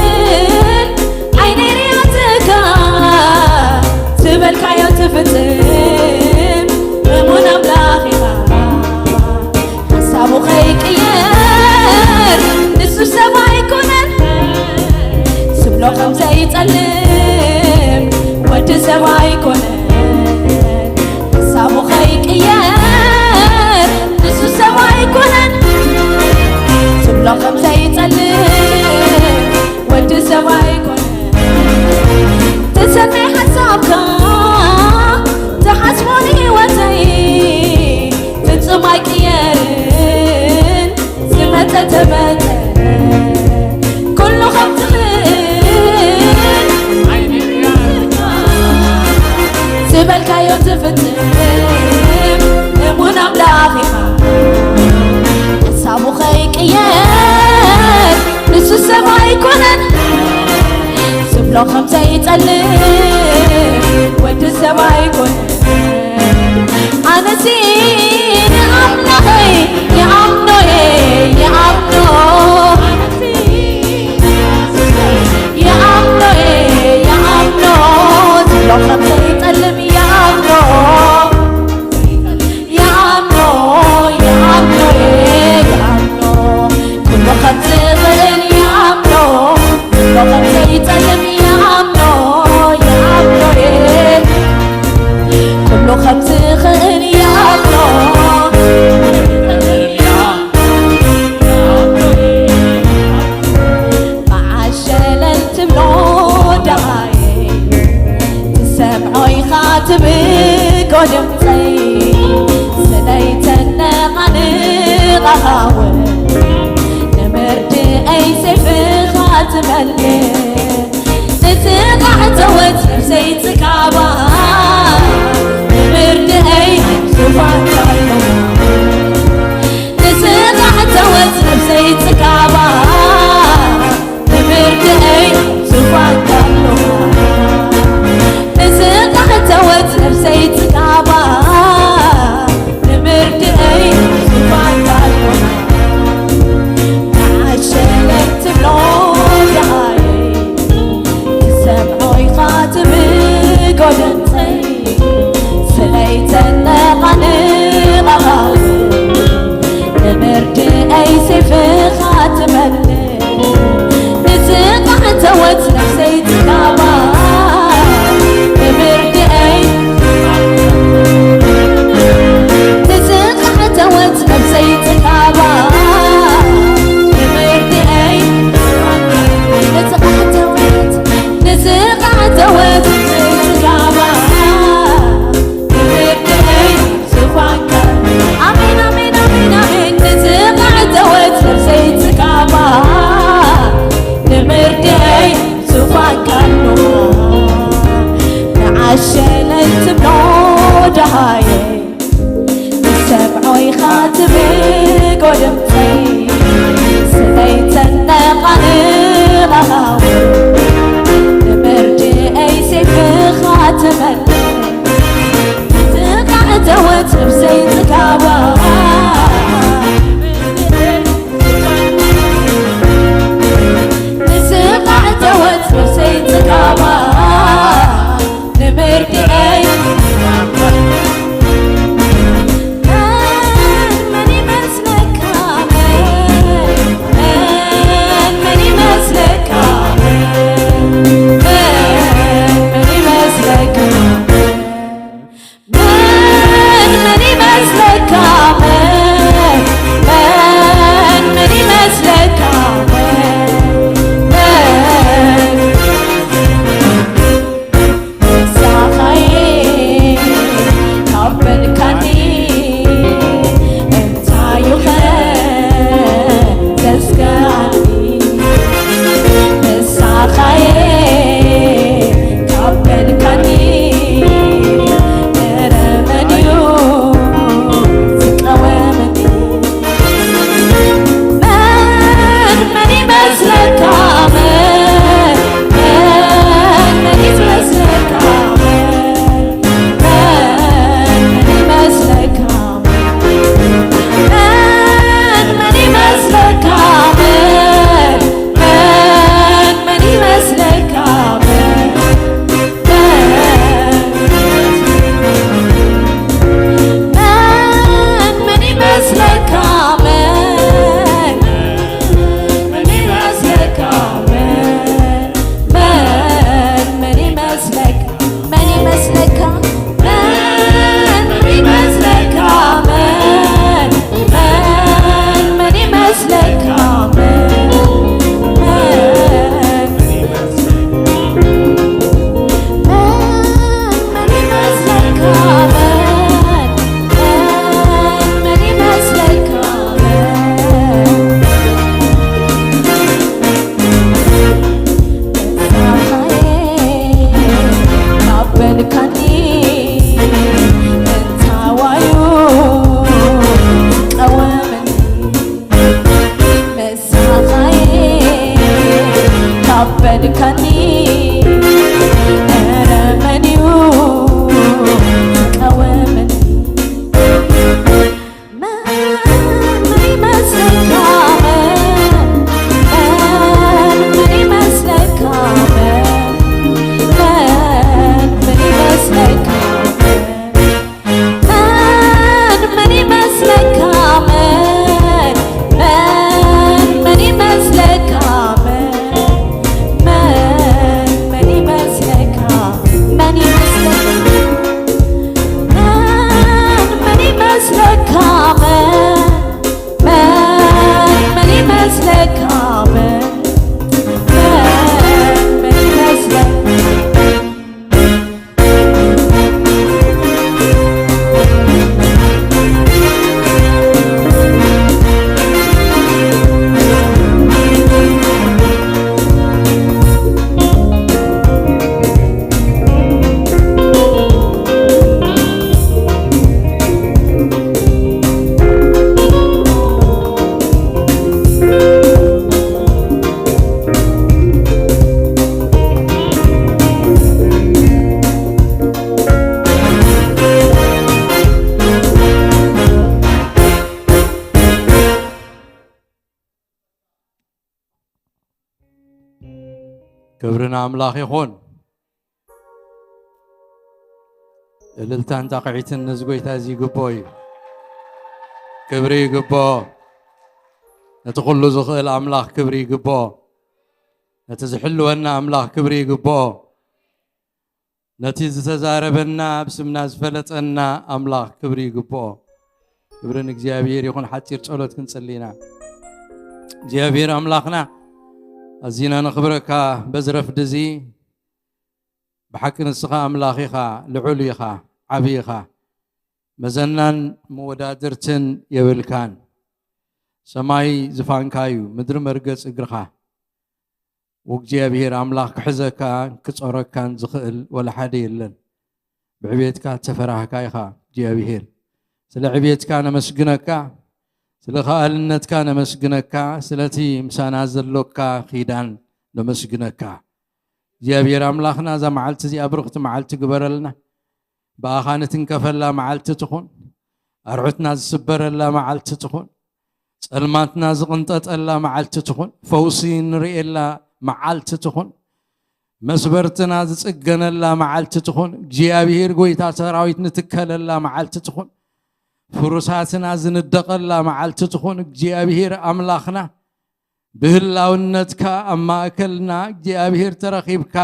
ትፍጽም እሙን ኣምላኽ ኢኻ። ሓሳቡ ኸይቅየር ንሱ ሰብ ኣይኮነን። ዝብሎ ከም ዘይጸልእ ወዲ ሰብ ኣይኮነን። ኣነሲ ንኣምላኸይ ይኣምኖ እየ፣ ይኣምኖ። ይኣምኖ እየ፣ ይኣምኖ። ዝብሎ ከም ዘይጸልም ይኣምኖ። ይኣምኖ፣ ይኣምኖ እየ፣ ይኣምኖ። ኩሉ ከም ዝኽእል ይኣምኖ። ኩሉ ከም ዘይጸልም ይኣምኖ፣ ይኣምኖ እየ። ኩሉ ከም ዝኽእል ይኣምኖ። መዓስ ሸለል ትብሎ ደሃየ፣ ትሰምዖ ኢኻ ትብጎ ድምፀይ። ስለይተነቓንቓኻ እውን ንምርድኣይ ሰይፍኻ ትመልእ። ንዝቓዕተወት ነፍሰይ ጽጋባ ንምርድኣይ ዙፋንካ ኣለዋ። ንዝቓዕተወት ነፍሰይ ጽጋባ ንምርድኣይ ዙፋንካ ኣለዋ። ንዝቓዕተወት ነፍሰይ ጽጋባ በልካኒ፣ ኧረ መን እዩ ዝቃወመኒ? መን፣ መን ይመስለካ? መን፣ መን፣ መን ይመስለካ? መን፣ መን፣ መን ይመስለካ? መን፣ መን ይመስለካ? መን፣ መን፣ መን ይመስለካ? መን፣ መን፣ መን ይመስለካ? መን ይመስለካ? መን፣ መን ይመስለካ? መን፣ መን፣ መን ይመስለካ? መን፣ መን፣ መን ይመስለካ? ክብሪ ንኣምላኽ ይኹን። እልልታን ጣቕዒትን ነዚ ጎይታ እዚ ይግብኦ እዩ። ክብሪ ይግብኦ። ነቲ ኩሉ ዝኽእል ኣምላኽ ክብሪ ይግብኦ። ነቲ ዝሕልወና ኣምላኽ ክብሪ ይግብኦ። ነቲ ዝተዛረበና፣ ኣብ ስምና ዝፈለጠና ኣምላኽ ክብሪ ይግብኦ። ክብሪ ንእግዚኣብሔር ይኹን። ሓጺር ጸሎት ክንጽሊ ኢና። እግዚኣብሔር ኣምላኽና፣ ኣዚና ነኽብረካ በዚ ረፍዲ እዚ። ብሓቂ ንስኻ ኣምላኽ ኢኻ፣ ልዑል ኢኻ፣ ዓቢ ኢኻ። መዘናን መወዳድርትን የብልካን። ሰማይ ዝፋንካ እዩ፣ ምድሪ መርገጽ እግርኻ። ወእግዚኣብሔር ኣምላኽ ክሕዘካን ክጾረካን ዝኽእል ወላ ሓደ የለን። ብዕቤትካ ተፈራህካ ኢኻ እግዚኣብሔር። ስለ ዕቤትካ ነመስግነካ፣ ስለ ከኣልነትካ ነመስግነካ፣ ስለቲ ምሳና ዘሎካ ኪዳን ነመስግነካ። እግዚኣብሔር ኣምላኽና፣ እዛ መዓልቲ እዚኣ ብርኽቲ መዓልቲ ግበረልና። ብኣኻ ንትንከፈላ መዓልቲ ትኹን፣ ኣርዑትና ዝስበረላ መዓልቲ ትኹን፣ ጸልማትና ዝቕንጠጠላ መዓልቲ ትኹን፣ ፈውሲ ንርእየላ መዓልቲ ትኹን፣ መስበርትና ዝጽገነላ መዓልቲ ትኹን። እግዚኣብሔር ጎይታ ሰራዊት ንትከለላ መዓልቲ ትኹን፣ ፍሩሳትና ዝንደቐላ መዓልቲ ትኹን። እግዚኣብሔር ኣምላኽና፣ ብህላውነትካ ኣብ ማእከልና እግዚኣብሔር ተረኺብካ፣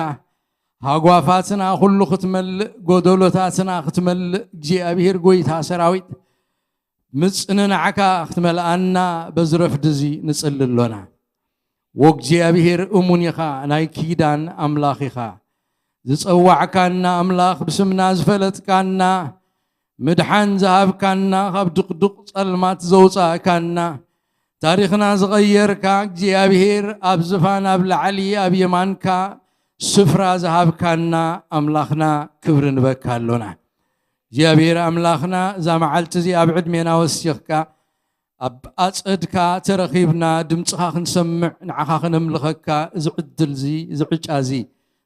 ሃጓፋትና ኩሉ ክትመልእ፣ ጎደሎታትና ክትመልእ፣ እግዚኣብሔር ጎይታ ሰራዊት፣ ምጽንናዕካ ክትመልኣና በዚ ረፍዲ እዚ ንጽሊ ኣሎና። ወእግዚኣብሔር እሙን ኢኻ፣ ናይ ኪዳን ኣምላኽ ኢኻ። ዝጸዋዕካና ኣምላኽ፣ ብስምና ዝፈለጥካና፣ ምድሓን ዝሃብካና፣ ካብ ድቕዱቕ ጸልማት ዘውጻእካና፣ ታሪኽና ዝቐየርካ እግዚኣብሔር፣ ኣብ ዝፋን ኣብ ላዕሊ ኣብ የማንካ ስፍራ ዝሃብካና ኣምላኽና፣ ክብሪ ንበካ ኣሎና። እግዚኣብሔር ኣምላኽና፣ እዛ መዓልቲ እዚኣ ኣብ ዕድሜና ወሲኽካ፣ ኣብ ኣጸድካ ተረኺብና ድምጽኻ ክንሰምዕ፣ ንዓኻ ክነምልኸካ፣ እዚ ዕድል እዚ፣ እዚ ዕጫ እዚ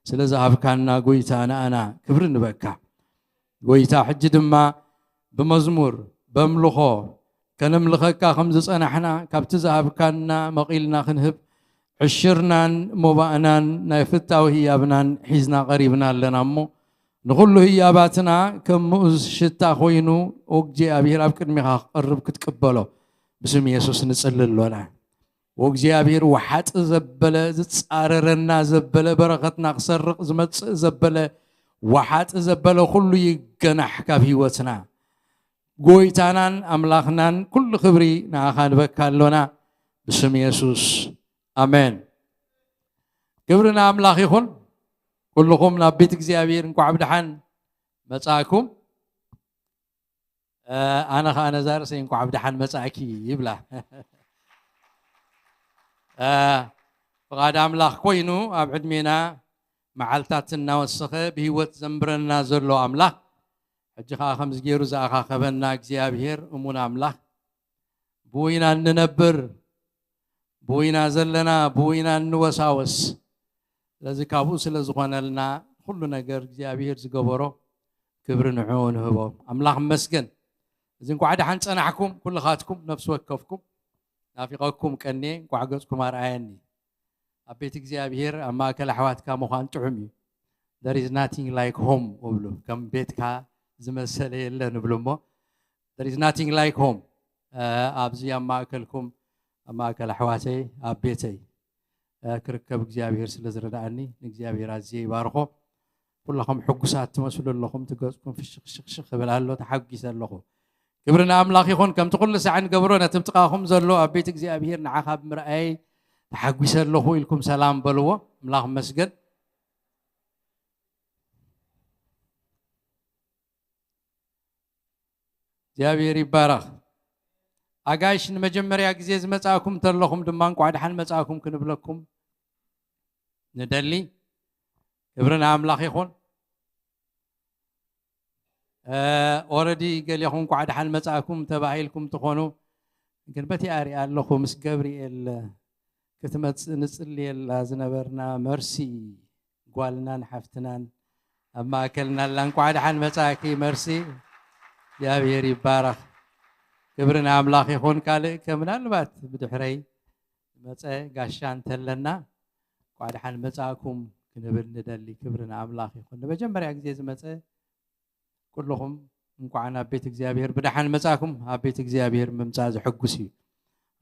ስለ ዝሃብካና ጎይታ፣ ንኣና ክብሪ ንበካ። ጎይታ፣ ሕጂ ድማ ብመዝሙር፣ በምልኾ ከነምልኸካ ከም ዝጸናሕና፣ ካብቲ ዝሃብካና መቒልና ክንህብ፣ ዕሽርናን ሞባእናን ናይ ፍታዊ ህያብናን ሒዝና ቀሪብና ኣለና እሞ፣ ንኹሉ ህያባትና ከም ምኡዝ ሽታ ኮይኑ፣ ኦ እግዚኣብሔር፣ ኣብ ቅድሚኻ ክቐርብ ክትቅበሎ ብስም የሱስ ንጽሊ ኣሎና። ኦ እግዚኣብሔር፣ ወሓጢ ዘበለ፣ ዝጻረረና ዘበለ፣ በረኸትና ክሰርቕ ዝመጽእ ዘበለ፣ ወሓጢ ዘበለ ኩሉ ይገናሕ ካብ ህይወትና። ጎይታናን ኣምላኽናን፣ ኩሉ ክብሪ ንኣኻ ንበካ ኣሎና፣ ብስም የሱስ፣ ኣሜን። ክብሪ ንኣምላኽ ይኹን። ኩልኹም ናብ ቤት እግዚኣብሔር እንኳዕ ብደሓን መጻእኩም። እ፣ ኣነ ኸኣ ነዛ ርእሰይ እንኳዕ ብደሓን መጻእኪ ይብላ። እ፣ ፍቓድ ኣምላኽ ኮይኑ ኣብ ዕድሜና መዓልታት እናወሰኸ ብህይወት ዘንብረና ዘሎ ኣምላኽ፣ ሕጂ ኸኣ ከምዚ ገይሩ ዝኣኻኸበና እግዚኣብሔር እሙን ኣምላኽ፣ ብኡ ኢና እንነብር፣ ብኡ ኢና ዘለና፣ ብኡ ኢና እንወሳወስ። ስለዚ ካብኡ ስለ ዝኾነልና ኩሉ ነገር እግዚኣብሔር ዝገበሮ ክብሪ ንዕኡ ንህቦ። ኣምላኽ ይመስገን። እዚ እንኳዕ ደሓን ጸናሕኩም ኩልኻትኩም ነፍሲ ወከፍኩም። ናፊቐኩም ቀንየ፣ እንኳዕ ገጽኩም ኣርኣየኒ። ኣብ ቤት እግዚኣብሔር ኣብ ማእከል ኣሕዋትካ ምዃን ጥዑም እዩ። There is nothing like home እብሉ፣ ከም ቤትካ ዝመሰለ የለን እብሉ እሞ፣ there is nothing like home። ኣብዚ ኣብ ማእከልኩም፣ ኣብ ማእከል ኣሕዋተይ፣ ኣብ ቤተይ ክርከብ እግዚኣብሔር ስለ ዝረድኣኒ ንእግዚኣብሔር ኣዝየ ይባርኾ። ኩላኹም ሕጉሳት ትመስሉ ኣለኹም፣ ትገጽኩም ፍሽኽሽኽሽኽ ይብል ኣሎ፣ ተሓጒሰ ኣለኹ። ክብሪ ንኣምላኽ ይኹን። ከምቲ ኩሉ ሳዕ ንገብሮ ነቲ ብጥቓኹም ዘሎ ኣብ ቤት እግዚኣብሔር ንዓኻ ብምርኣየይ ተሓጒሰ ኣለኹ ኢልኩም ሰላም በልዎ። ኣምላኽ መስገን። እግዚኣብሔር ይባረኽ። ኣጋይሽ ንመጀመርያ ግዜ ዝመጻእኩም እንተለኹም ድማ እንቋዕ ደሓን መጻእኩም ክንብለኩም ንደሊ። ክብሪ ንኣምላኽ ይኹን። ኦረዲ ገሌኹም እንቋዕ ደሓን መጻእኩም ተባሂልኩም ትኾኑ፣ ግን በቲ ኣሪኣ ኣለኹ ምስ ገብርኤል ክትመጽእ ንጽልየላ ዝነበርና መርሲ ጓልናን ሓፍትናን ኣብ ማእከልና ኣላ። እንቋዕ ደሓን መጻእኪ መርሲ። እግዚኣብሔር ይባረኽ። ክብሪ ንኣምላኽ ይኹን። ካልእ ከ ምናልባት ብድሕረይ መጸ ጋሻ እንተለና፣ እንቋዕ ደሓን መጻእኩም ክንብል ንደሊ። ክብሪ ንኣምላኽ ይኹን። ንመጀመርያ ግዜ ዝመጸ ኩልኹም እንቋዕ ናብ ቤት እግዚኣብሔር ብደሓን መጻእኩም። ኣብ ቤት እግዚኣብሔር ምምጻእ ዘሐጉስ እዩ።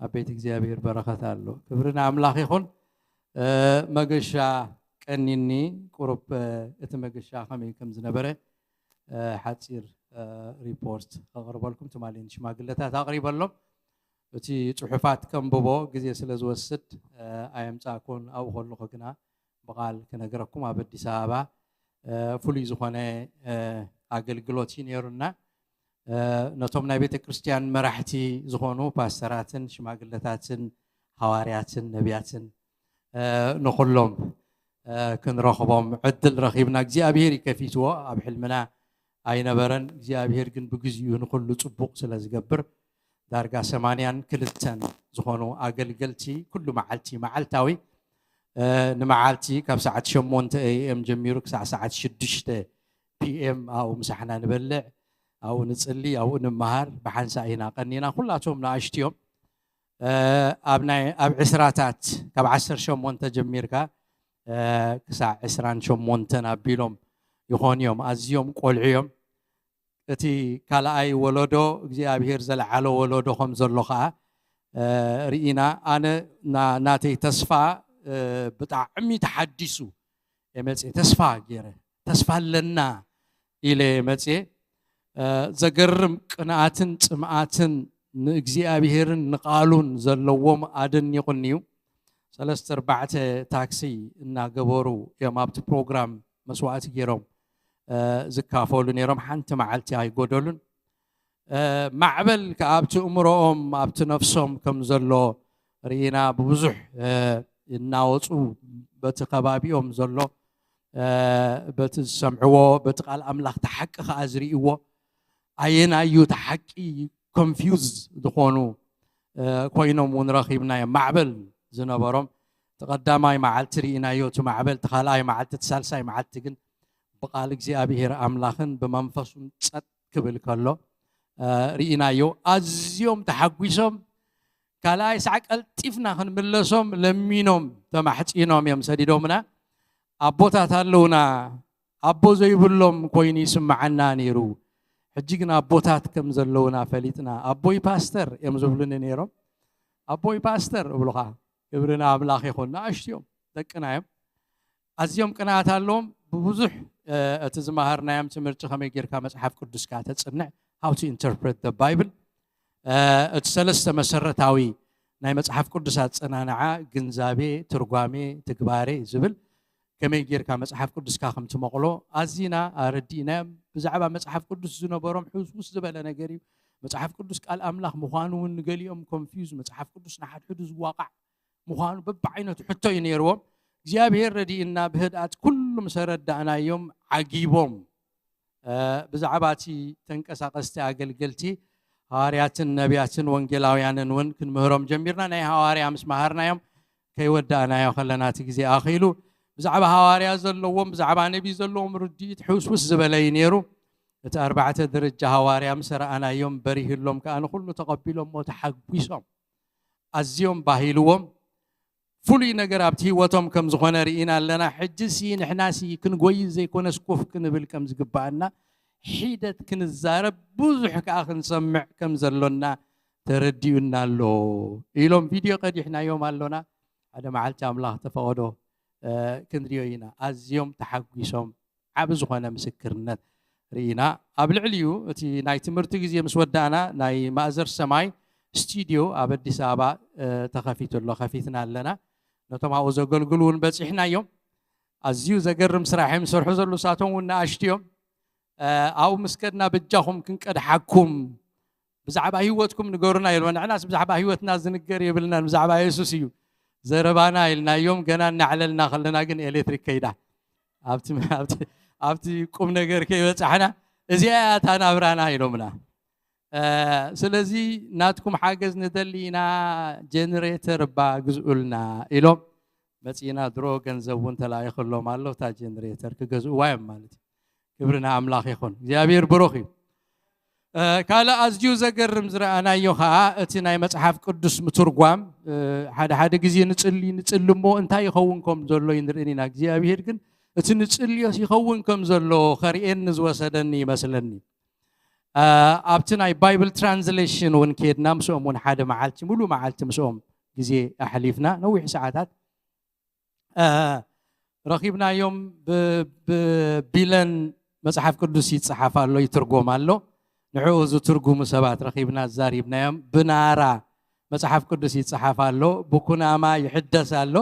ኣብ ቤት እግዚኣብሔር በረኸት ኣሎ። ክብሪ ንኣምላኽ ይኹን። መገሻ ቀኒኒ ቁሩብ እቲ መገሻ ከመይ ከም ዝነበረ ሓጺር ሪፖርት ከቕርበልኩም። ትማሊ ንሽማግለታት ኣቕሪበሎም። እቲ ጽሑፋት ከንብቦ ግዜ ስለ ዝወስድ ኣየምጻእኩን። ኣብኡ ከለኹ ግና ብቓል ክነግረኩም ኣብ ኣዲስ ኣበባ ፍሉይ ዝኾነ ኣገልግሎት እዩ ነይሩና። ነቶም ናይ ቤተ ክርስቲያን መራሕቲ ዝኾኑ ፓስተራትን ሽማግለታትን ሃዋርያትን ነቢያትን ንኹሎም ክንረኽቦም ዕድል ረኺብና። እግዚኣብሔር ይከፊትዎ ኣብ ሕልምና ኣይነበረን። እግዚኣብሔር ግን ብግዚኡ ንኹሉ ጽቡቕ ስለ ዝገብር ዳርጋ ሰማንያን ክልተን ዝኾኑ ኣገልገልቲ ኩሉ መዓልቲ መዓልታዊ ንመዓልቲ ካብ ሰዓት ሸሞንተ ኤ ኤም ጀሚሩ ክሳዕ ሰዓት ሽዱሽተ ፒ ኤም ኣብኡ ምሳሕና ንበልዕ፣ ኣብኡ ንጽሊ፣ ኣብኡ ንምሃር። ብሓንሳእ ኢና ቀኒና። ኩላቶም ንኣሽቱ እዮም። ኣብ ናይ ኣብ ዕስራታት ካብ ዓሰርተ ሸሞንተ ጀሚርካ ክሳዕ ዕስራን ሸሞንተን ኣቢሎም ይኾኑ እዮም። ኣዝዮም ቆልዑ እዮም። እቲ ካልኣይ ወለዶ እግዚኣብሔር ዘልዓሎ ወለዶ ከም ዘሎ ኸዓ ርኢና። ኣነ ናተይ ተስፋ ብጣዕሚ ተሓዲሱ እየ መፅየ። ተስፋ ገይረ፣ ተስፋ ኣለና ኢለ እየ መፅየ። ዘገርም ቅንኣትን ጽምኣትን ንእግዚኣብሔርን ንቓሉን ዘለዎም ኣደኒቑኒ እዩ። ሰለስተ ኣርባዕተ ታክሲ እናገበሩ እዮም ኣብቲ ፕሮግራም መስዋእቲ ገይሮም ዝካፈሉ ነይሮም። ሓንቲ መዓልቲ ኣይጎደሉን። ማዕበል ከኣ ኣብቲ እምሮኦም ኣብቲ ነፍሶም ከም ዘሎ ርኢና። ብብዙሕ እናወፁ በቲ ከባቢኦም ዘሎ በቲ ዝሰምዕዎ በቲ ቃል ኣምላኽ እቲ ሓቂ ከኣ ዝርእይዎ ኣየናዩ እቲ ሓቂ ኮንፊውዝ ዝኾኑ ኮይኖም እውን ረኺብናዮም። ማዕበል ዝነበሮም እቲ ቀዳማይ መዓልቲ ርኢናዮ፣ እቲ ማዕበል እቲ ካልኣይ መዓልቲ፣ እቲ ሳልሳይ መዓልቲ ግን ብቓል እግዚኣብሔር ኣምላኽን ብመንፈሱን ጸጥ ክብል ከሎ ርኢናዮ። ኣዝዮም ተሓጒሶም። ካልኣይ ሳዕ ቀልጢፍና ክንምለሶም ለሚኖም ተማሕጺኖም እዮም ሰዲዶምና። ኣቦታት ኣለውና፣ ኣቦ ዘይብሎም ኮይኑ ይስምዓና ነይሩ። ሕጂ ግን ኣቦታት ከም ዘለውና ፈሊጥና። ኣቦይ ፓስተር እዮም ዝብሉኒ ነይሮም። ኣቦይ ፓስተር እብሉኻ። ክብሪ ንኣምላኽ ይኹን። ንኣሽቱ እዮም፣ ደቅና እዮም። ኣዝዮም ቅንኣት ኣለዎም። ብብዙሕ እቲ ዝመሃርናዮም ትምህርቲ ከመይ ጌርካ መጽሓፍ ቅዱስካ ተጽንዕ፣ how to interpret the Bible፣ እቲ ሰለስተ መሰረታዊ ናይ መጽሓፍ ቅዱስ ኣጸናንዓ፣ ግንዛቤ፣ ትርጓሜ፣ ትግባሬ ዝብል ከመይ ጌርካ መጽሓፍ ቅዱስካ ከም ትመቕሎ ኣዚና ኣረዲእናዮም። ብዛዕባ መጽሓፍ ቅዱስ ዝነበሮም ሕውስውስ ዝበለ ነገር እዩ። መጽሓፍ ቅዱስ ቃል ኣምላኽ ምዃኑ እውን ንገሊኦም ኮንፊውዝ፣ መጽሓፍ ቅዱስ ንሓድሕዱ ዝዋቓዕ ምዃኑ በብዓይነቱ ሕቶ እዩ ነይርዎም። እግዚኣብሔር ረዲእና ብህድኣት ኩሉ ምስ ኣረዳእናዮም ዓጊቦም። ብዛዕባ እቲ ተንቀሳቐስቲ ኣገልገልቲ ሃዋርያትን ነቢያትን ወንጌላውያንን እውን ክንምህሮም ጀሚርና። ናይ ሃዋርያ ምስ መሃርናዮም ከይወዳእናዮ ከለና እቲ ግዜ ኣኺሉ ብዛዕባ ሃዋርያ ዘለዎም፣ ብዛዕባ ነቢ ዘለዎም ርድኢት ሕውስውስ ዝበለ እዩ ነይሩ። እቲ ኣርባዕተ ደረጃ ሃዋርያ ምስ ረኣናዮም፣ በሪህሎም ከኣ ንኹሉ ተቐቢሎሞ ተሓጒሶም። ኣዝዮም ባሂልዎም። ፍሉይ ነገር ኣብቲ ህይወቶም ከም ዝኾነ ርኢና ኣለና። ሕጂ ሲ ንሕና ሲ ክንጎይ ዘይኮነስ ኮፍ ክንብል ከም ዝግባኣና፣ ሒደት ክንዛረብ፣ ብዙሕ ከኣ ክንሰምዕ ከም ዘሎና ተረዲኡና ኣሎ ኢሎም ቪድዮ ቀዲሕናዮም ኣሎና። ሓደ መዓልቲ ኣምላኽ ተፈቐዶ ክንሪኦ ኢና። ኣዝዮም ተሓጒሶም ዓቢ ዝኾነ ምስክርነት ርኢና። ኣብ ልዕሊኡ እቲ ናይ ትምህርቲ ግዜ ምስ ወዳእና ናይ ማእዘር ሰማይ ስቱድዮ ኣብ ኣዲስ ኣበባ ተኸፊቱ ኣሎ፣ ከፊትና ኣለና። ነቶም ኣብኡ ዘገልግሉ እውን በፂሕናዮም። ኣዝዩ ዘገርም ስራሕ እዮም ዝሰርሑ ዘለዉ፣ እሳቶም እውን ንኣሽቱ እዮም። ኣብኡ ምስ ከድና በጃኹም ክንቀድሓኩም ብዛዕባ ህይወትኩም ንገሩና ኢልዎ። ንሕናስ ብዛዕባ ህይወትና ዝንገር የብልናን፣ ብዛዕባ የሱስ እዩ ዘረባና ኢልናዮም። ገና እናዕለልና ከለና ግን ኤሌክትሪክ ከይዳ ኣብቲ ኣብቲ ኣብቲ ቁም ነገር ከይበጻሕና፣ እዚኣ እያ እታ ናብራና ኢሎምና። ስለዚ ናትኩም ሓገዝ ንደሊ ኢና፣ ጀነሬተር እባ ግዝኡልና ኢሎም መጺና። ድሮ ገንዘብ እውን ተላኢኽሎም ኣሎ፣ እታ ጀነሬተር ክገዝእዋ እዮም ማለት እዩ። ክብሪ ንኣምላኽ ይኹን። እግዚኣብሔር ብሩኽ እዩ። ካልእ ኣዝዩ ዘገርም ዝረኣናዮ ኸዓ እቲ ናይ መጽሓፍ ቅዱስ ምትርጓም። ሓደ ሓደ ግዜ ንጽሊ ንጽሊ እሞ እንታይ ይኸውን ከም ዘሎ ይንርእን ኢና። እግዚኣብሔር ግን እቲ ንጽልዮስ ይኸውን ከም ዘሎ ከርእየኒ ዝወሰደኒ ይመስለኒ። ኣብቲ ናይ ባይብል ትራንስሌሽን እውን ከድና ምስኦም እውን ሓደ መዓልቲ፣ ሙሉ መዓልቲ ምስኦም ግዜ ኣሕሊፍና፣ ነዊሕ ሰዓታት ረኺብናዮም። ብቢለን መጽሓፍ ቅዱስ ይጸሓፍ ኣሎ፣ ይትርጎም ኣሎ። ንዕኡ ዝትርጉሙ ሰባት ረኺብና፣ ዛሪብናዮም። ብናራ መጽሓፍ ቅዱስ ይጸሓፍ ኣሎ፣ ብኩናማ ይሕደስ ኣሎ።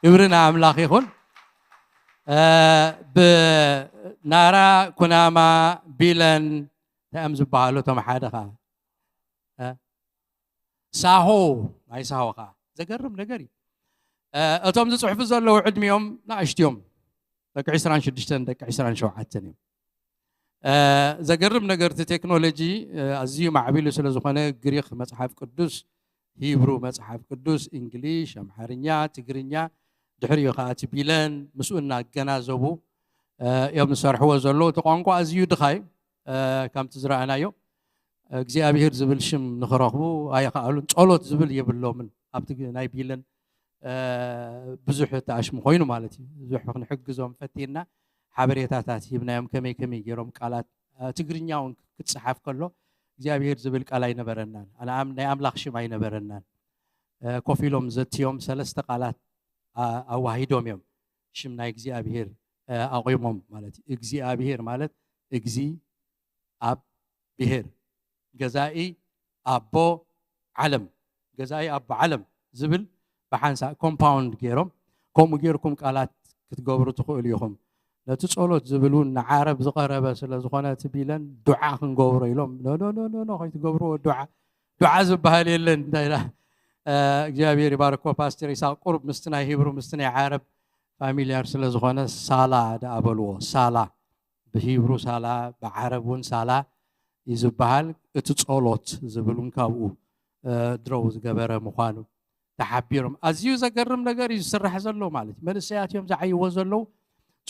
ክብሪ ንኣምላኽ ይኹን። ብናራ፣ ኩናማ፣ ቢለን እንታይ እዮም ዝበሃሉ እቶም ሓደ ኸዓ ሳሆ፣ ናይ ሳሆ ኸዓ ዘገርም ነገር እዩ። እቶም ዝጽሕፉ ዘለዉ ዕድሚኦም ንኣሽትዮም፣ ደቂ ዕስራን ሽዱሽተን ደቂ ዕስራን ሸውዓተን እዮም። ዘገርም ነገር፣ እቲ ቴክኖሎጂ ኣዝዩ ማዕቢሉ ስለ ዝኾነ፣ ግሪኽ መጽሓፍ ቅዱስ፣ ሂብሩ መጽሓፍ ቅዱስ፣ እንግሊሽ፣ ኣምሓርኛ፣ ትግርኛ፣ ድሕሪኡ ኸዓ እቲ ቢለን ምስኡ እናገናዘቡ እዮም ዝሰርሕዎ ዘለዉ። እቲ ቋንቋ ኣዝዩ ድኻ እዩ። ከምቲ ዝረኣናዮ እግዚኣብሔር ዝብል ሽም ንኽረኽቡ ኣይኸኣሉን። ጸሎት ዝብል የብሎምን። ኣብቲ ናይ ቢለን ብዙሕ ተኣሽሙ ኮይኑ ማለት እዩ። ብዙሕ ክንሕግዞም ፈቲና፣ ሓበሬታታት ሂብናዮም፣ ከመይ ከመይ ገይሮም ቃላት፣ ትግርኛ እውን ክትጸሓፍ ከሎ እግዚኣብሔር ዝብል ቃል ኣይነበረናን። ኣነ ኣም-፣ ናይ ኣምላኽ ሽም ኣይነበረናን። ኮፍ ኢሎም ዘትዮም ሰለስተ ቃላት ኣዋሂዶም እዮም ሽም ናይ እግዚኣብሔር ኣቑሞም ማለት እዩ። እግዚኣብሔር ማለት እግዚ ኣብ ብሔር፣ ገዛኢ ኣቦ ዓለም፣ ገዛኢ ኣቦ ዓለም ዝብል ብሓንሳእ ኮምፓውንድ ገይሮም። ከምኡ ገይርኩም ቃላት ክትገብሩ ትኽእሉ ኢኹም። ነቲ ጸሎት ዝብል እውን ንዓረብ ዝቐረበ ስለ ዝኾነ፣ እቲ ቢለን ዱዓ ክንገብሮ ኢሎም፣ ኖ ኖ ኖ ኖ ኖ፣ ከይትገብርዎ ዱዓ፣ ዱዓ ዝበሃል የለን። እንታይ ኢላ እግዚኣብሔር ይባርኮ ፓስተር ይስሐቅ፣ ቁሩብ ምስቲ ናይ ሂብሩ ምስቲ ናይ ዓረብ ፋሚልያር ስለ ዝኾነ፣ ሳላ ደኣ በልዎ። ሳላ፣ ብሂብሩ ሳላ፣ ብዓረብ እውን ሳላ እዩ ዝበሃል። እቲ ጸሎት ዝብል እውን ካብኡ ድሮው ዝገበረ ምዃኑ ተሓቢሮም። ኣዝዩ ዘገርም ነገር እዩ ዝስራሕ ዘሎ ማለት እዩ። መንእሰያት እዮም ዝዓይዎ ዘለዉ።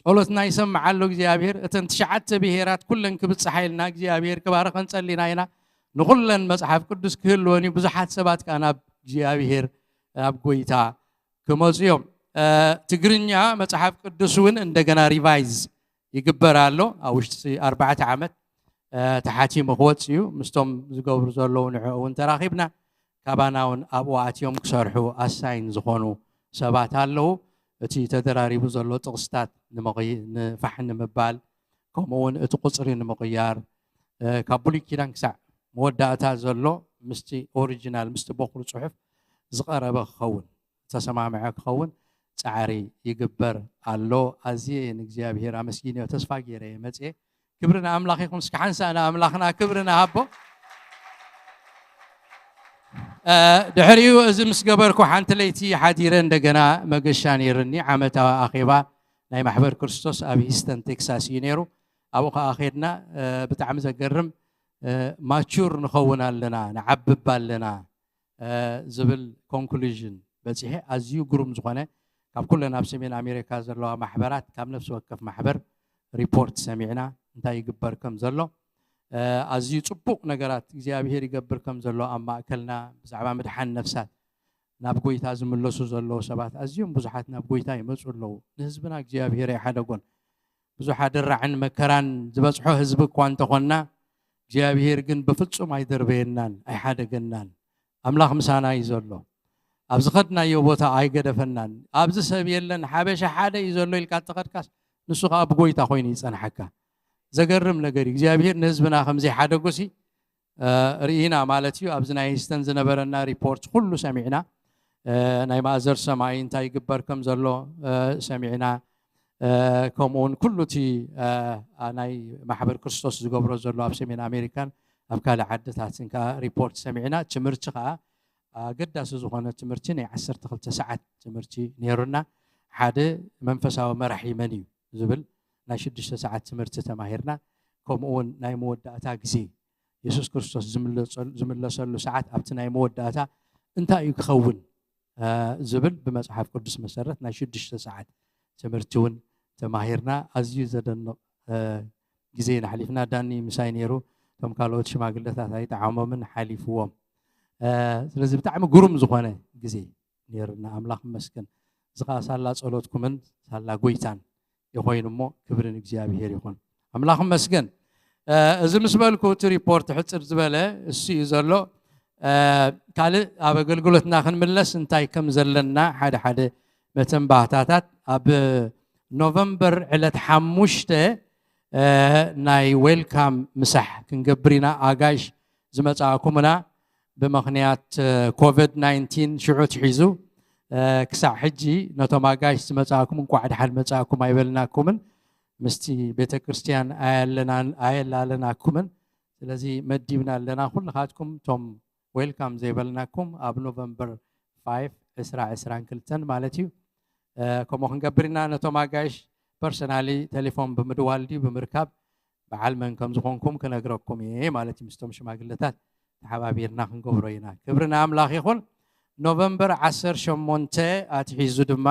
ጸሎትና ይሰምዕ ኣሎ እግዚኣብሔር። እተን ትሽዓተ ብሄራት ኩለን ክብጽሓ ኢልና እግዚኣብሔር ክባርኸን ጸሊና ኢና። ንኹለን መጽሓፍ ቅዱስ ክህልወን እዩ። ብዙሓት ሰባት ከኣ ናብ እግዚኣብሔር፣ ናብ ጎይታ ክመጹ እዮም። ትግርኛ መጽሓፍ ቅዱስ እውን እንደገና ሪቫይዝ ይግበር ኣሎ። ኣብ ውሽጢ ኣርባዕተ ዓመት ተሓቲሙ ክወጽእ እዩ። ምስቶም ዝገብሩ ዘለዉ ንዕኡ እውን ተራኺብና፣ ካባና እውን ኣብኡ ኣትዮም ክሰርሑ ኣሳይን ዝኾኑ ሰባት ኣለዉ። እቲ ተደራሪቡ ዘሎ ጥቕስታት ንምቕይ-፣ ንፋሕ ንምባል፣ ከምኡ እውን እቲ ቁጽሪ ንምቕያር፣ ካብ ብሉይ ኪዳን ክሳዕ መወዳእታ ዘሎ ምስቲ ኦሪጂናል፣ ምስቲ በኹሪ ጽሑፍ ዝቐረበ ክኸውን፣ ዝተሰማምዐ ክኸውን ጻዕሪ ይግበር ኣሎ። ኣዝየ ንእግዚኣብሔር ኣመስጊነዮ። ተስፋ ገይረ እየ መጽየ። ክብሪ ንኣምላኽ ይኹን። እስኪ ሓንሳእ ንኣምላኽና ክብሪ ንሃቦ። ድሕሪኡ እዚ ምስ ገበርኩ፣ ሓንቲ ለይቲ ሓዲረ እንደገና መገሻ ነይርኒ። ዓመታዊ ኣኼባ ናይ ማሕበር ክርስቶስ ኣብ ሂስተን ቴክሳስ እዩ ነይሩ። ኣብኡ ከኣ ኸድና። ብጣዕሚ ዘገርም፣ ማቹር ንኸውን ኣለና፣ ንዓብብ ኣለና ዝብል ኮንክሉዥን በጺሐ። ኣዝዩ ግሩም ዝኾነ ካብ ኩለን ኣብ ሰሜን ኣሜሪካ ዘለዋ ማሕበራት ካብ ነፍሲ ወከፍ ማሕበር ሪፖርት ሰሚዕና እንታይ ይግበር ከም ዘሎ፣ ኣዝዩ ጽቡቕ ነገራት እግዚኣብሄር ይገብር ከም ዘሎ ኣብ ማእከልና፣ ብዛዕባ ምድሓን ነፍሳት ናብ ጎይታ ዝምለሱ ዘለዉ ሰባት ኣዝዮም ብዙሓት ናብ ጎይታ ይመጹ ኣለዉ። ንህዝብና እግዚኣብሄር ኣይሓደጎን። ብዙሕ ኣደራዕን መከራን ዝበጽሖ ህዝቢ እኳ እንተኾንና እግዚኣብሄር ግን ብፍጹም ኣይደርበየናን ኣይሓደገናን። ኣምላኽ ምሳና እዩ ዘሎ። ኣብ ዝኸድናዮ ቦታ ኣይገደፈናን። ኣብዚ ሰብ የለን፣ ሓበሻ ሓደ እዩ ዘሎ ኢልካ እንተኸድካስ ንሱ ኸኣ ብጎይታ ኮይኑ ይጸንሓካ። ዘገርም ነገር እዩ። እግዚኣብሄር ንህዝብና ከም ዘይሓደጎሲ ርኢና ማለት እዩ። ኣብዚ ናይ ሂስተን ዝነበረና ሪፖርት ኩሉ ሰሚዕና። ናይ ማእዘር ሰማይ እንታይ ይግበር ከም ዘሎ ሰሚዕና። ከምኡ እውን ኩሉ እቲ ናይ ማሕበር ክርስቶስ ዝገብሮ ዘሎ ኣብ ሰሜን ኣሜሪካን ኣብ ካልእ ዓድታትን ከዓ ሪፖርት ሰሚዕና። ትምህርቲ ከዓ ኣገዳሲ ዝኾነ ትምህርቲ ናይ ዓሰርተ ክልተ ሰዓት ትምህርቲ ነይሩና። ሓደ መንፈሳዊ መራሒ መን እዩ ዝብል ናይ ሽዱሽተ ሰዓት ትምህርቲ ተማሂርና። ከምኡ እውን ናይ መወዳእታ ግዜ የሱስ ክርስቶስ ዝምለሰሉ ሰዓት ኣብቲ ናይ መወዳእታ እንታይ እዩ ክኸውን ዝብል ብመፅሓፍ ቅዱስ መሰረት ናይ ሽዱሽተ ሰዓት ትምህርቲ እውን ተማሂርና። ኣዝዩ ዘደንቕ ግዜ ኢና ኣሕሊፍና። ዳኒ ምሳይ ነይሩ። እቶም ካልኦት ሽማግለታት ኣይጠዓሞምን፣ ሓሊፍዎም። ስለዚ ብጣዕሚ ግሩም ዝኾነ ግዜ ነይሩና። ኣምላኽ ይመስገን። እዚ ኸዓ ሳላ ጸሎትኩምን ሳላ ጎይታን ይኾይኑ እሞ ክብሪ ንእግዚኣብሄር ይኹን። ኣምላኽ ይመስገን። እዚ ምስ በልኩ እቲ ሪፖርት ሕጽር ዝበለ እሱ እዩ ዘሎ። ካልእ ኣብ ኣገልግሎትና ክንምለስ እንታይ ከም ዘለና ሓደ ሓደ መተንባህታታት። ኣብ ኖቨምበር ዕለት ሓሙሽተ ናይ ዌልካም ምሳሕ ክንገብር ኢና። ኣጋይሽ ዝመጻእኩምና ብምኽንያት ኮቪድ ናይንቲን ሽዑ ትሒዙ ክሳዕ ሕጂ ነቶም ኣጋይሽ ዝመጻእኩም እንቋዕ ደሓን መጻእኩም ኣይበልናኩምን። ምስቲ ቤተ ክርስቲያን ኣየለናን ኣየላለናኩምን። ስለዚ መዲብና ኣለና። ኩልኻትኩም እቶም ዌልካም ዘይበልናኩም ኣብ ኖቨምበር ፋይቭ ዕስራ ዕስራን ክልተን ማለት እዩ። ከምኡ ክንገብር ኢና። ነቶም ኣጋይሽ ፐርሰናሊ ቴሌፎን ብምድዋል ድዩ ብምርካብ በዓል መን ከም ዝኾንኩም ክነግረኩም እየ ማለት እዩ። ምስቶም ሽማግለታት ተሓባቢርና ክንገብሮ ኢና። ክብሪ ንኣምላኽ ይኹን። ኖቨምበር ዓሰርተ ሸሞንተ ኣትሒዙ ድማ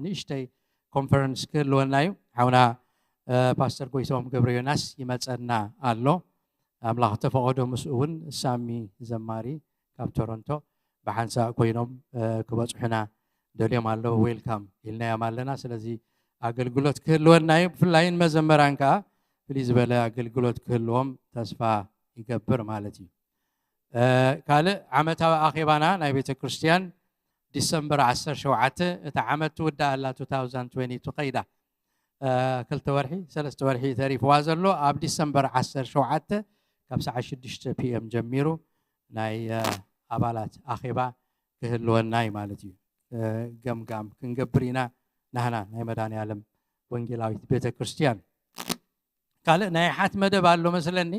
ንእሽተይ ኮንፈረንስ ክህልወና እዩ። ሓውና ፓስተር ጎይቶም ገብረ ዮናስ ይመፀና ኣሎ። ኣምላኽ ተፈቐዶ ምስኡ እውን ሳሚ ዘማሪ ካብ ቶሮንቶ ብሓንሳእ ኮይኖም ክበፅሑና ደልዮም ኣለዉ። ዌልካም ኢልናዮም ኣለና። ስለዚ ኣገልግሎት ክህልወና እዩ። ብፍላይን መዘመራን ከዓ ፍልይ ዝበለ ኣገልግሎት ክህልዎም ተስፋ ይገብር ማለት እዩ። ካልእ ዓመታዊ ኣኼባና ናይ ቤተ ክርስቲያን ዲሰምበር ዓሰርተ ሸውዓተ፣ እታ ዓመት ትውዳእ ኣላ፣ two thousand twenty ትኸይዳ። ክልተ ወርሒ ሰለስተ ወርሒ ተሪፍዋ ዘሎ። ኣብ ዲሰምበር ዓሰርተ ሸውዓተ ካብ ሰዓት ሽዱሽተ ፒኤም ጀሚሩ ናይ ኣባላት ኣኼባ ክህልወና እዩ ማለት እዩ። ገምጋም ክንገብር ኢና ናህና ናይ መድኃኔዓለም ወንጌላዊት ቤተ ክርስቲያን። ካልእ ናይ ሓት መደብ ኣሎ መስለኒ።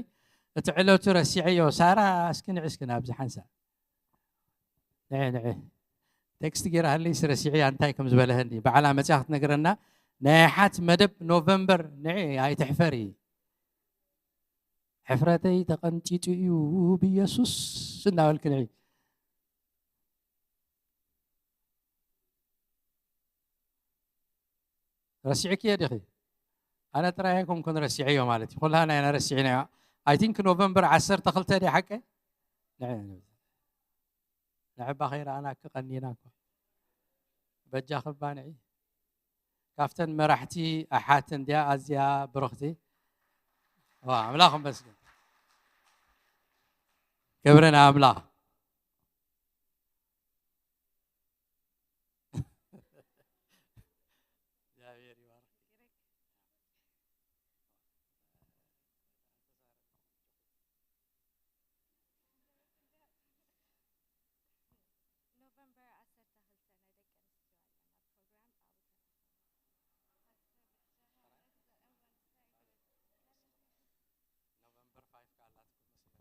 እቲ ዕለቱ ረሲዐዮ። ሳራ እስኪ ንዒ እስኪ ናብዚ ሓንሳእ ንዒ ንዒ። ቴክስት ገይራሃለይስ ረሲዐያ እንታይ ከም ዝበለሀኒ ባዕላ መፅያ ክትነግረና። ናይ ሓት መደብ ኖቨምበር ንዒ ኣይትሕፈሪ። ሕፍረተይ ተቐንጢጡ እዩ ብኢየሱስ እናበልክ ንዒ። ረሲዕክዮ ዲኺ? ኣነ ጥራይ ኣይኮንኩን ረሲዐዮ ማለት እዩ። ኩላና ኢና ረሲዕናዮ። I think ኖቨምበር ዓሰርተ ክልተ ድያ ሓቀ? ንዒ ንዒ። ንዕባ ከይረኣናኪ ቀኒና እኮ። በጃኺ እባ ንዒ። ካብተን መራሕቲ ኣሓት እንድያ ኣዝያ ብርኽቲ። ዋ፣ ኣምላኽ ይመስገን። ክብሪ ንኣምላኽ። እግዚኣብሔር ይባርክ። ኖቨምበር ዓሰርተ ክልተ ናይ ደቂ ኣንስትዮ ኣለና ፕሮግራም ኣብኡ ተራኸቡ። ኖቨምበር ፋይቭ ከ ኣላትኩም መስለኒ።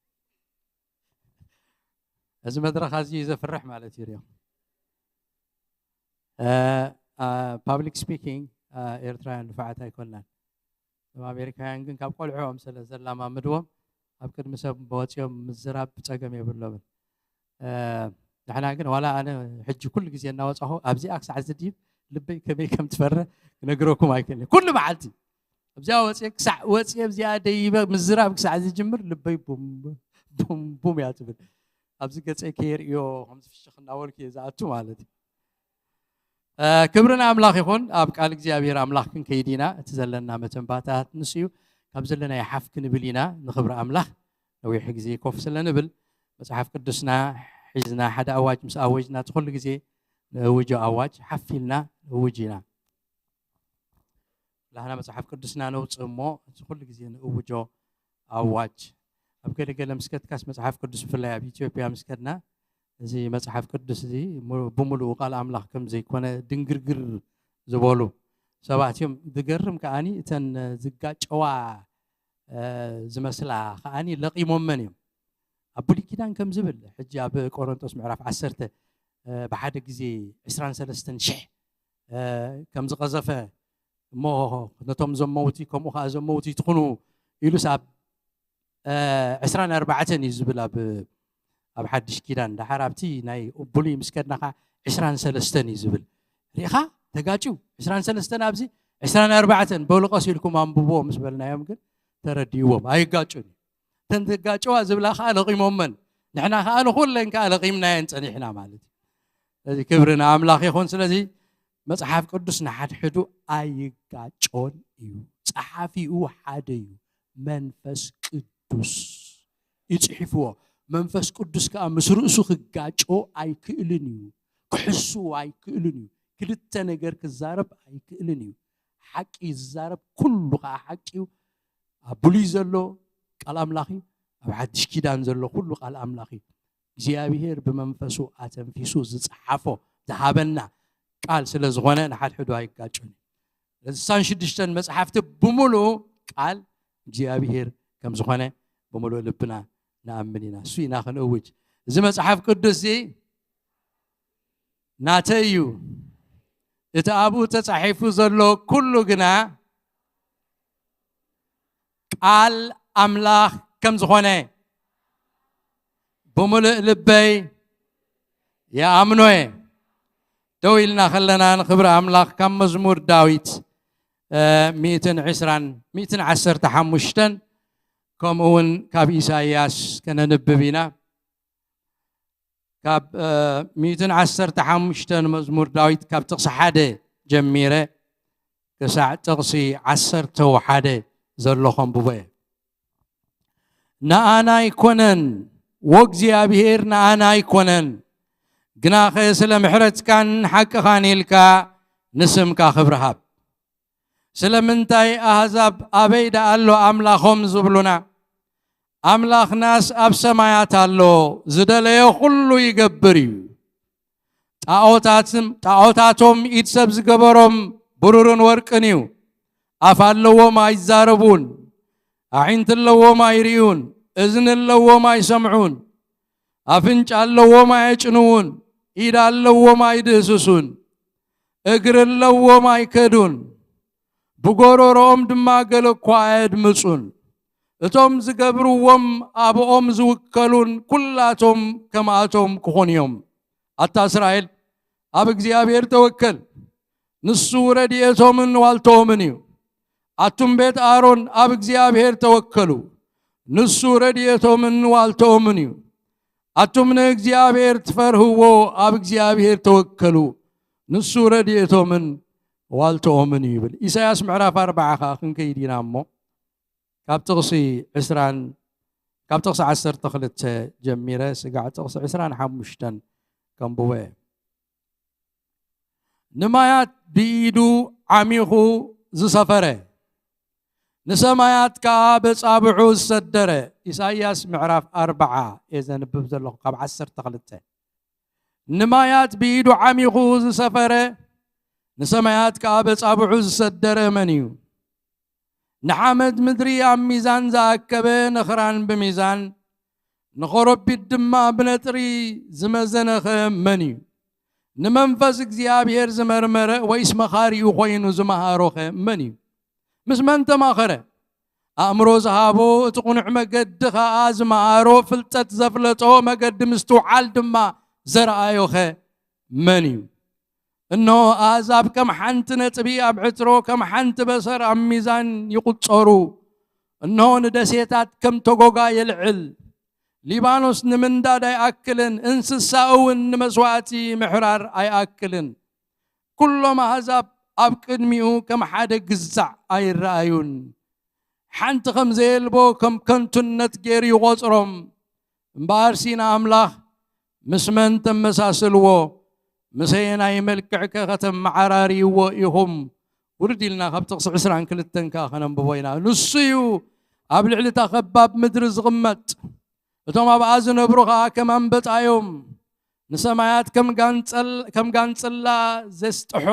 ተሪፋ ድያ? እዚ መድረኽ ኣዝዩ እዩ ዘፍርሕ ማለት እዩ። ሪኦም ፓብሊክ ስፒኪንግ ኤርትራውያን ንፉዓት ኣይኮንናን። እቶም ኣሜሪካውያን ግን ካብ ቆልዕኦም ስለ ዘላማምድዎም ኣብ ቅድሚ ሰብ ወፂኦም ምዝራብ ፀገም የብሎምን። ንሕና ግን ዋላ ኣነ ሕጂ ኩሉ ግዜ እናወፃኹ ኣብዚኣ ክሳዕ ዝድይብ ልበይ ከመይ ከም ትፈረ ክነግረኩም ኣይክእልን። ኩሉ መዓልቲ ኣብዚኣ ወፅየ ክሳዕ ወፅየ ኣብዚኣ ደይበ ምዝራብ ክሳዕ ዝጅምር ልበይ ቡም ቡም ቡም እያ ትብል። ኣብዚ ገፀይ ከየርእዮ ከምዚ ፍሽኽ እናበልኩ እየ ዝኣቱ ማለት እዩ። ክብሪ ንኣምላኽ ይኹን። ኣብ ቃል እግዚኣብሔር ኣምላኽ ክንከይድ ኢና። እቲ ዘለና መተንባታት ንሱ እዩ። ካብ ዘለና ይሓፍ ክንብል ኢና ንኽብሪ ኣምላኽ። ነዊሕ ግዜ ኮፍ ስለ ንብል መጽሓፍ ቅዱስና ሒዝና ሓደ ኣዋጅ ምስ ኣወጅና እቲ ኩሉ ግዜ ንእውጆ ኣዋጅ ሓፍ ኢልና ንእውጅ ኢና። ላህና መጽሓፍ ቅዱስና ነውፅእ እሞ እቲ ኩሉ ግዜ ንእውጆ ኣዋጅ። ኣብ ገለገለ ምስ ከድካስ መጽሓፍ ቅዱስ ብፍላይ ኣብ ኢትዮጵያ ምስ ከድና እዚ መጽሓፍ ቅዱስ እዚ ብሙሉኡ ቃል ኣምላኽ ከም ዘይኮነ ድንግርግር ዝበሉ ሰባት እዮም። ዝገርም ከዓኒ እተን ዝጋጨዋ ዝመስላ ከዓኒ ለቒሞመን እዮም። ኣብ ብሉይ ኪዳን ከም ዝብል ሕጂ ኣብ ቆሮንጦስ ምዕራፍ ዓሰርተ ብሓደ ግዜ ዕስራን ሰለስተን ሽሕ ከም ዝቐዘፈ እሞ ነቶም ዘመውቲ ከምኡ ከዓ ዘመውቲ ትኹኑ ኢሉስ ኣብ ዕስራን ኣርባዕተን እዩ ዝብል ኣብ ኣብ ሓድሽ ኪዳን። ደሓር ኣብቲ ናይ ብሉይ ምስ ከድና ከዓ ዕስራን ሰለስተን እዩ ዝብል። ሪኢኻ ተጋጭው ዕስራን ሰለስተን ኣብዚ ዕስራን ኣርባዕተን በሉ ቀስ ኢልኩም ኣንብቦ ምስ በልናዮም ግን ተረዲእዎም ኣይጋጩን። እተን ተጋጨዋ ዝብላ ከዓ ለቒሞመን ንሕና ከዓ ንኩለን ከዓ ለቒምናየን ፀኒሕና ማለት እዩ። ስለዚ ክብሪ ንኣምላኽ ይኹን። ስለዚ መጽሓፍ ቅዱስ ንሓድሕዱ ኣይጋጮን እዩ። ጸሓፊኡ ሓደ እዩ፣ መንፈስ ቅዱስ እዩ ጽሒፍዎ። መንፈስ ቅዱስ ከኣ ምስ ርእሱ ክጋጮ ኣይክእልን እዩ፣ ክሕስዎ ኣይክእልን እዩ። ክልተ ነገር ክዛረብ ኣይክእልን እዩ። ሓቂ ዝዛረብ ኩሉ ከኣ ሓቂ እዩ። ኣብ ብሉይ ዘሎ ቃል ኣምላኽ እዩ፣ ኣብ ሓድሽ ኪዳን ዘሎ ኩሉ ቃል ኣምላኽ እዩ። እግዚኣብሔር ብመንፈሱ ኣተንፊሱ ዝጸሓፎ ዝሃበና ቃል ስለ ዝኾነ ንሓድሕዱ ኣይጋጩን እዩ። ስሳን ሽዱሽተን መጽሓፍቲ ብምሉኡ ቃል እግዚኣብሔር ከም ዝኾነ ብምሉእ ልብና ንኣምን ኢና። እሱ ኢና ክንእውጅ። እዚ መጽሓፍ ቅዱስ እዚ ናተይ እዩ። እቲ ኣብኡ ተጻሒፉ ዘሎ ኩሉ ግና ቃል ኣምላኽ ከም ዝኾነ ብምሉእ ልበይ ይኣምኖ እየ። ደው ኢልና ከለና ንኽብሪ ኣምላኽ ካብ መዝሙር ዳዊት ሚእትን ዕስራን ሚእትን ዓሰርተ ሓሙሽተን ከምኡ እውን ካብ ኢሳይያስ ከነንብብ ኢና። ካብ ሚእትን ዓሰርተ ሓሙሽተን መዝሙር ዳዊት ካብ ጥቕሲ ሓደ ጀሚረ ክሳዕ ጥቕሲ ዓሰርተ ሓደ ዘሎ ከንብቦ እየ። ንኣና ኣይኮነን፣ ወእግዚኣብሔር ንኣና ኣይኮነን፣ ግናኸ ስለ ምሕረትካን ሓቅኻን ኢልካ ንስምካ ክብሪ ሃብ። ስለምንታይ ኣህዛብ ኣበይ ደኣ ኣሎ ኣምላኾም ዝብሉና? ኣምላኽናስ ኣብ ሰማያት ኣሎ፣ ዝደለዮ ኩሉ ይገብር እዩ። ጣዖታትም ጣዖታቶም ኢድ ሰብ ዝገበሮም ብሩርን ወርቅን እዩ። ኣፍ ኣለዎም ኣይዛረቡን፣ ኣዒንቲ ኣለዎም ኣይርእዩን፣ እዝኒ ኣለዎም ኣይሰምዑን፣ ኣፍንጫ ኣለዎም ኣየጭንዉን፣ ኢድ ኣለዎም ኣይድህስሱን፣ እግሪ ኣለዎም ኣይከዱን፣ ብጎሮሮኦም ድማ ገለ እኳ ኣየድምጹን። እቶም ዝገብርዎም ኣብኦም ዝውከሉን ኩላቶም ከምኣቶም ክኾኑ እዮም። ኣታ እስራኤል ኣብ እግዚኣብሔር ተወከል፣ ንሱ ረድኤቶምን ዋልተኦምን እዩ። ኣቱም ቤት ኣሮን ኣብ እግዚኣብሔር ተወከሉ፣ ንሱ ረድኤቶምን ዋልተኦምን እዩ። ኣቱም ንእግዚኣብሔር ትፈርህዎ ኣብ እግዚኣብሔር ተወከሉ፣ ንሱ ረድኤቶምን ዋልተኦምን እዩ ይብል። ኢሳያስ ምዕራፍ ኣርባዓ ኸዓ ክንከይድ ኢና እሞ ካብ ጥቕሲ ዕስራን ካብ ጥቕሲ ዓሰርተ ክልተ ጀሚረ ስጋዕ ጥቕሲ ዕስራን ሓሙሽተን ከንብቦ እየ። ንማያት ብኢዱ ዓሚኹ ዝሰፈረ፣ ንሰማያት ከኣ በጻብዑ ዝሰደረ። ኢሳይያስ ምዕራፍ ኣርባዓ እየ ዘንብብ ዘለኹ ካብ ዓሰርተ ክልተ። ንማያት ብኢዱ ዓሚኹ ዝሰፈረ፣ ንሰማያት ከኣ በጻብዑ ዝሰደረ መን እዩ? ንሓመድ ምድሪ ኣብ ሚዛን ዝኣከበ፣ ንኽራን ብሚዛን፣ ንኸረቢት ድማ ብነጥሪ ዝመዘነኸ መን እዩ? ንመንፈስ እግዚኣብሔር ዝመርመረ ወይስ መኻሪኡ ኮይኑ ዝመሃሮኸ መን እዩ? ምስ መን ተማኸረ? ኣእምሮ ዝሃቦ፣ እቲ ቅኑዕ መገዲ ኸኣ ዝመሃሮ፣ ፍልጠት ዘፍለጦ፣ መገዲ ምስትውዓል ድማ ዘርኣዮኸ መን እዩ? እነሆ ኣህዛብ ከም ሓንቲ ነጥቢ ኣብ ዕትሮ፣ ከም ሓንቲ በሰር ኣብ ሚዛን ይቑጸሩ። እነሆ ንደሴታት ከም ተጎጋ የልዕል። ሊባኖስ ንምንዳድ ኣይኣክልን፣ እንስሳ እውን ንመስዋእቲ ምሕራር ኣይኣክልን። ኩሎም ኣህዛብ ኣብ ቅድሚኡ ከም ሓደ ግዛዕ ኣይረኣዩን። ሓንቲ ከም ዘየልቦ ከም ከንቱነት ገይሩ ይቖጽሮም። እምበኣርሲ ንኣምላኽ ምስ መን ተመሳስልዎ? ምስ ኣየናይ መልክዕከ ከተመዓራርይዎ ኢኹም? ውርድ ኢልና ካብ ጥቕሲ ዕስራን ክልተን ከኣ ከነንብቦ ኢና። ንሱ እዩ ኣብ ልዕሊ እታ ኸባብ ምድሪ ዝቕመጥ። እቶም ኣብኣ ዝነብሩ ኸኣ ከም ኣንበጣ እዮም። ንሰማያት ከም ጋንጸል-፣ ከም ጋንጽላ ዘስጥሖ፣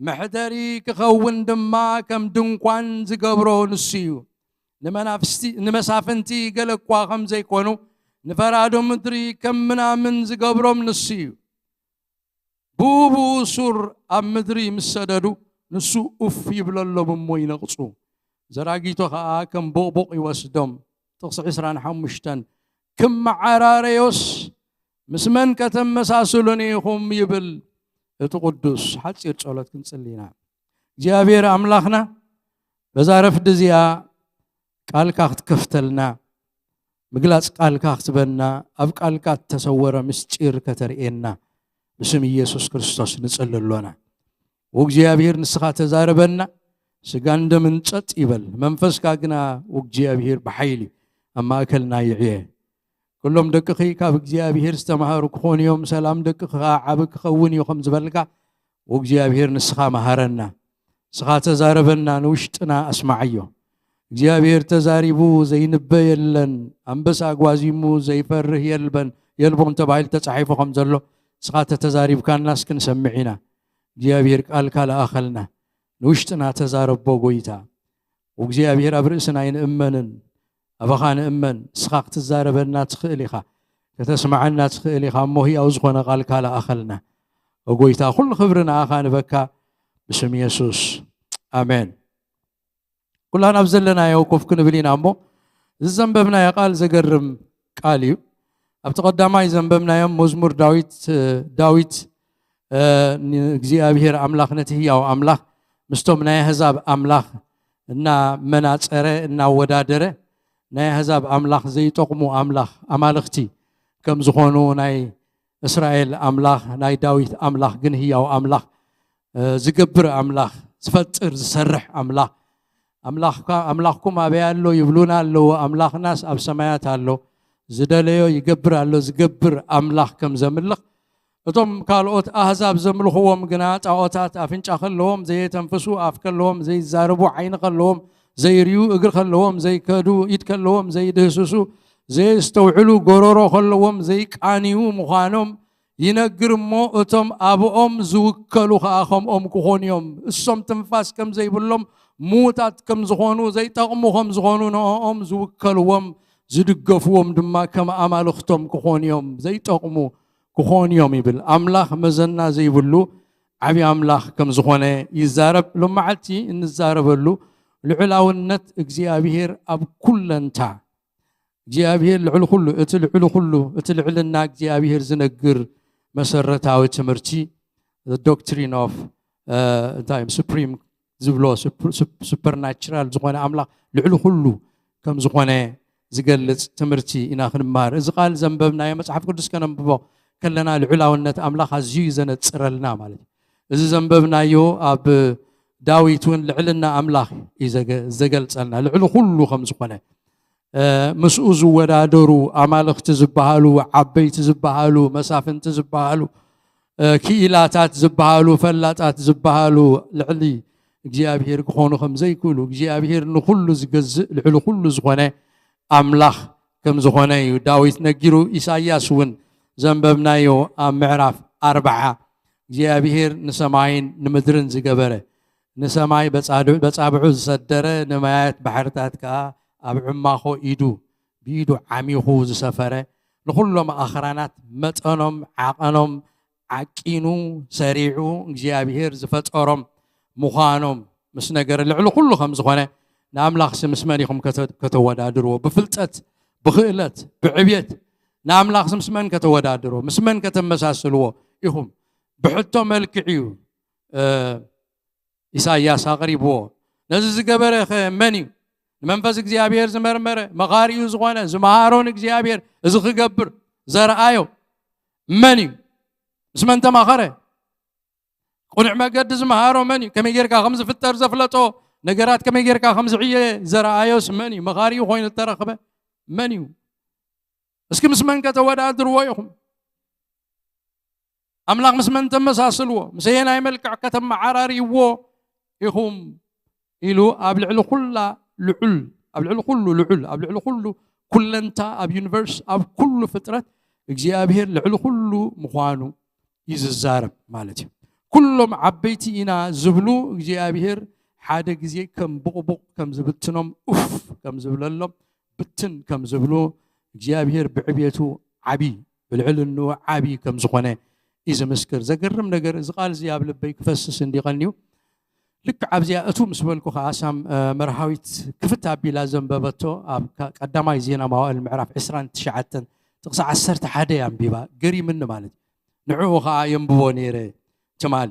መሕደሪ ክኸውን ድማ ከም ድንኳን ዝገብሮ ንሱ እዩ። ንመናፍስቲ-፣ ንመሳፍንቲ ገለ እኳ ከም ዘይኮኑ፣ ንፈራዶ ምድሪ ከም ምናምን ዝገብሮም ንሱ እዩ። ብኡ ብኡ ሱር ኣብ ምድሪ ምስ ሰደዱ፣ ንሱ ኡፍ ይብለሎም እሞ ይነቕጹ። ዘራጊቶ ኸኣ ከም ቦቕቦቕ ይወስዶም። ጥቕሲ ዕስራን ሓሙሽተን፣ ክመዓራረዮስ ምስ መን ከተመሳስሉኒ ኢኹም ይብል እቲ ቅዱስ። ሓጺር ጸሎት ክንጽሊ ኢና። እግዚኣብሔር ኣምላኽና፣ በዛ ረፍዲ እዚኣ ቃልካ ክትከፍተልና፣ ምግላጽ ቃልካ ክትበና፣ ኣብ ቃልካ እተሰወረ ምስጢር ከተርእየና ብስም ኢየሱስ ክርስቶስ ንጽሊ ኣሎና። ወእግዚኣብሔር ንስኻ ተዛረበና፣ ስጋን ደምን ጸጥ ይበል፣ መንፈስካ ግና ወእግዚኣብሔር ብሓይሊ ኣብ ማእከልና ይዕየ። ኩሎም ደቅኺ ካብ እግዚኣብሔር ዝተማሃሩ ክኾኑ እዮም፣ ሰላም ደቅኺ ኸኣ ዓቢ ክኸውን እዩ ከም ዝበልካ፣ ወእግዚኣብሔር ንስኻ መሃረና። ንስኻ ተዛረበና፣ ንውሽጥና ኣስማዓዮ። እግዚኣብሔር ተዛሪቡ ዘይንበ የለን፣ ኣንበሳ ኣጓዚሙ ዘይፈርህ የልበን፣ የልቦን ተባሂሉ ተጻሒፉ ከም ዘሎ፣ ንስኻ ተተዛሪብካናስ ክንሰምዕ ኢና። እግዚኣብሔር ቃልካ ለኣኸልና፣ ንውሽጥና ተዛረቦ ጎይታ። ወእግዚኣብሔር ኣብ ርእስና ኣይንእመንን፣ ኣባኻ ንእመን። ንስኻ ክትዛረበና ትኽእል ኢኻ፣ ከተስምዓና ትኽእል ኢኻ። እሞ ህያው ዝኾነ ቃልካ ለኣኸልና። ኦ ጎይታ፣ ኩሉ ክብሪ ንኣኻ ንበካ ብስም የሱስ። ኣሜን። ኩላን ኣብ ዘለናዮ ኮፍ ክንብል ኢና እሞ፣ እዚ ዘንበብናዮ ቃል ዘገርም ቃል እዩ። ኣብቲ ቀዳማይ ዘንበብናዮም መዝሙር ዳዊት፣ ዳዊት፣ እ፣ ንእግዚኣብሔር ኣምላኽ፣ ነቲ ህያው ኣምላኽ ምስቶም ናይ ኣህዛብ ኣምላኽ እናመናጸረ፣ እናወዳደረ፣ ናይ ኣህዛብ ኣምላኽ ዘይጠቕሙ ኣምላኽ፣ ኣማልኽቲ ከም ዝኾኑ፣ ናይ እስራኤል ኣምላኽ፣ ናይ ዳዊት ኣምላኽ ግን ህያው ኣምላኽ፣ እ፣ ዝገብር ኣምላኽ፣ ዝፈጥር፣ ዝሰርሕ ኣምላኽ፣ ኣምላኽካ፣ ኣምላኽኩም ኣበይ ኣሎ ይብሉና ኣለዉ፣ ኣምላኽናስ ኣብ ሰማያት ኣሎ፣ ዝደለዮ ይገብር ኣሎ፣ ዝገብር ኣምላኽ ከም ዘምልኽ፣ እቶም ካልኦት ኣህዛብ ዘምልኽዎም ግና ጣዖታት፣ ኣፍንጫ ከለዎም ዘየተንፍሱ፣ ኣፍ ከለዎም ዘይዛረቡ፣ ዓይኒ ከለዎም ዘይርእዩ፣ እግሪ ከለዎም ዘይከዱ፣ ኢድ ከለዎም ዘይድህስሱ፣ ዘየስተውዕሉ፣ ጎረሮ ከለዎም ዘይቃንዩ ምዃኖም ይነግር እሞ፣ እቶም ኣብኦም ዝውከሉ ኸኣ ከምኦም ክኾኑ እዮም። እሶም ትንፋስ ከም ዘይብሎም፣ ምዉታት ከም ዝኾኑ፣ ዘይጠቕሙ ከም ዝኾኑ፣ ንዕኦም ዝውከልዎም፣ ዝድገፍዎም ድማ ከም ኣማልኽቶም ክኾኑ እዮም። ዘይጠቕሙ ክኾኑ እዮም ይብል። ኣምላኽ መዘና ዘይብሉ ዓብዪ ኣምላኽ ከም ዝኾነ ይዛረብ። ሎመዓልቲ እንዛረበሉ ልዑላውነት እግዚኣብሔር ኣብ ኩለንታ፣ እግዚኣብሔር ልዕሊ ኩሉ፣ እቲ ልዕሊ ኩሉ፣ እቲ ልዕልና እግዚኣብሔር ዝነግር መሰረታዊ ትምህርቲ፣ the doctrine of፣ እ፣ እንታይ እዮም፣ ሱፕሪም ዝብሎ፣ ሱፕ-፣ ሱፕ-፣ ሱፐርናቹራል ዝኾነ ኣምላኽ፣ ልዕሊ ኩሉ ከም ዝኾነ ዝገልጽ ትምህርቲ ኢና ክንመሃር። እዚ ቃል ዘንበብናዮ መጽሓፍ ቅዱስ ከነንብቦ ከለና ልዑላውነት ኣምላኽ ኣዝዩ እዩ ዘነጽረልና ማለት እዩ። እዚ ዘንበብናዮ ኣብ ዳዊት እውን ልዕልና ኣምላኽ እዩ ዘገ-፣ ዘገልጸልና፣ ልዕሊ ኩሉ ከም ዝኾነ። እ፣ ምስኡ ዝወዳደሩ ኣማልኽቲ ዝበሃሉ፣ ዓበይቲ ዝበሃሉ፣ መሳፍንቲ ዝበሃሉ፣ እ፣ ክኢላታት ዝበሃሉ፣ ፈላጣት ዝበሃሉ ልዕሊ እግዚኣብሔር ክኾኑ ከም ዘይክእሉ፣ እግዚኣብሔር ንኹሉ ዝገዝእ፣ ልዕሊ ኩሉ ዝኾነ ኣምላኽ ከም ዝኾነ እዩ ዳዊት ነጊሩ። ኢሳይያስ እውን ዘንበብናዮ ኣብ ምዕራፍ ኣርብዓ እግዚኣብሔር ንሰማይን ንምድርን ዝገበረ፣ ንሰማይ በጻዱ-፣ በጻብዑ ዝሰደረ፣ ንማያት ባሕርታት ከኣ ኣብ ዕማኾ ኢዱ፣ ብኢዱ ዓሚኹ ዝሰፈረ፣ ንኹሎም ኣኽራናት መጠኖም ዓቐኖም ዓቂኑ ሰሪዑ እግዚኣብሔር ዝፈጠሮም ምዃኖም ምስ ነገረ፣ ልዕሊ ኩሉ ከም ዝኾነ ንኣምላኽሲ ምስ መን ኢኹም ከተ-፣ ከተወዳድርዎ? ብፍልጠት፣ ብኽእለት፣ ብዕብየት ንኣምላኽሲ ምስ መን ከተወዳድርዎ? ምስ መን ከተመሳስልዎ ኢኹም? ብሕቶ መልክዕ እዩ፣ እ፣ ኢሳይያስ ኣቕሪብዎ። ነዚ ዝገበረ ኸ መን እዩ? ንመንፈስ እግዚኣብሔር ዝመርመረ፣ መኻሪኡ ዝኾነ፣ ዝመሃሮን እግዚኣብሔር እዚ ክገብር ዘርኣዮ መን እዩ? ምስ መን ተማኸረ? ቅኑዕ መገዲ ዝመሃሮ መን እዩ? ከመይ ጌርካ ከም ዝፍጠር ዘፍለጦ፣ ነገራት ከመይ ጌርካ ከም ዝዕየ ዘርኣዮስ መን እዩ? መኻሪኡ ኮይኑ ዝተረኽበ መን እዩ? እስኪ ምስ መን ከተወዳድርዎ ኢኹም? ኣምላኽ ምስ መን ተመሳስልዎ? ምስ ኣየናይ መልክዕ ከተመዓራርይዎ ኢኹም? ኢሉ ኣብ ልዕሊ ኩላ ልዑል፣ ኣብ ልዕሊ ኩሉ ልዑል፣ ኣብ ልዕሊ ኩሉ ኩለንታ፣ ኣብ ዩኒቨርስ፣ ኣብ ኩሉ ፍጥረት እግዚኣብሔር ልዕሊ ኩሉ ምዃኑ እዩ ዝዛረብ ማለት እዩ። ኩሎም ዓበይቲ ኢና ዝብሉ እግዚኣብሔር ሓደ ግዜ ከም ቡቕቡቕ ከም ዝብትኖም፣ ኡፍ ከም ዝብለሎም፣ ብትን ከም ዝብሉ፣ እግዚኣብሔር ብዕብየቱ ዓቢ፣ ብልዕልንኡ ዓቢ ከም ዝኾነ እዩ ዝምስክር። ዘገርም ነገር፣ እዚ ቃል እዚ ኣብ ልበይ ክፈስስ እንዲ ቀንዩ። ልክዕ ኣብዚኣ እቱ ምስ በልኩ ከኣ ሳም፣ እ፣ መርሃዊት ክፍት ኣቢላ ዘንበበቶ ኣብ ካ-፣ ቀዳማይ ዜና መዋእል ምዕራፍ ዕስራን ትሽዓተን ጥቕሲ ዓሰርተ ሓደ ኣንቢባ ገሪምኒ ማለት እዩ። ንዕኡ ከኣ የንብቦ ነይረ ትማሊ።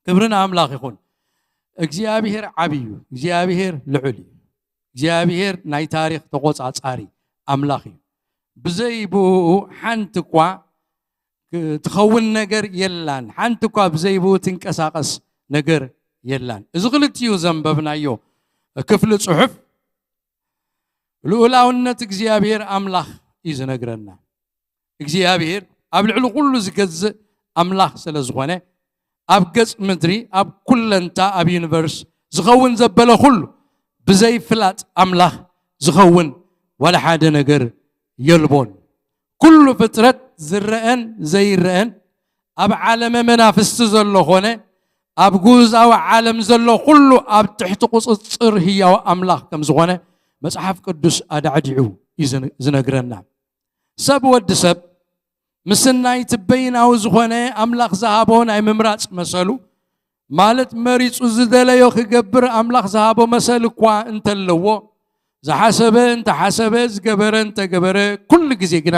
ክብሪ ንኣምላኽ ይኹን። እግዚኣብሔር ዓቢ እዩ። እግዚኣብሔር ልዑል እዩ። እግዚኣብሔር ናይ ታሪኽ ተቖጻጻሪ ኣምላኽ እዩ። ብዘይ ብኡ ሓንቲ እኳ ክ-፣ ትኸውን ነገር የላን። ሓንቲ እኳ ብዘይ ብኡ ትንቀሳቐስ ነገር የላን። እዚ ክልቲኡ ዘንበብናዮ ክፍሊ ጽሑፍ ልኡላውነት እግዚኣብሔር ኣምላኽ እዩ ዝነግረና። እግዚኣብሔር ኣብ ልዕሊ ኩሉ ዝገዝእ ኣምላኽ ስለ ዝኾነ፣ ኣብ ገጽ ምድሪ፣ ኣብ ኩለንታ፣ ኣብ ዩኒቨርስ ዝኸውን ዘበለ ኩሉ ብዘይ ፍላጥ ኣምላኽ ዝኸውን ዋላ ሓደ ነገር የልቦን። ኩሉ ፍጥረት ዝረአን ዘይረአን፣ ኣብ ዓለመ መናፍስቲ ዘሎ ኾነ ኣብ ግኡዛዊ ዓለም ዘሎ ኩሉ ኣብ ትሕቲ ቁጽጽር ህያው ኣምላኽ ከም ዝኾነ መጽሓፍ ቅዱስ ኣዳዕዲዑ እዩ ዝነ-፣ ዝነግረና። ሰብ፣ ወዲ ሰብ ምስናይ ትበይናዊ ዝኾነ ኣምላኽ ዝሃቦ ናይ ምምራጽ መሰሉ፣ ማለት መሪጹ ዝደለዮ ክገብር ኣምላኽ ዝሃቦ መሰል እኳ እንተለዎ፣ ዝሓሰበ እንተሓሰበ፣ ዝገበረ እንተገበረ፣ ኩሉ ግዜ ግና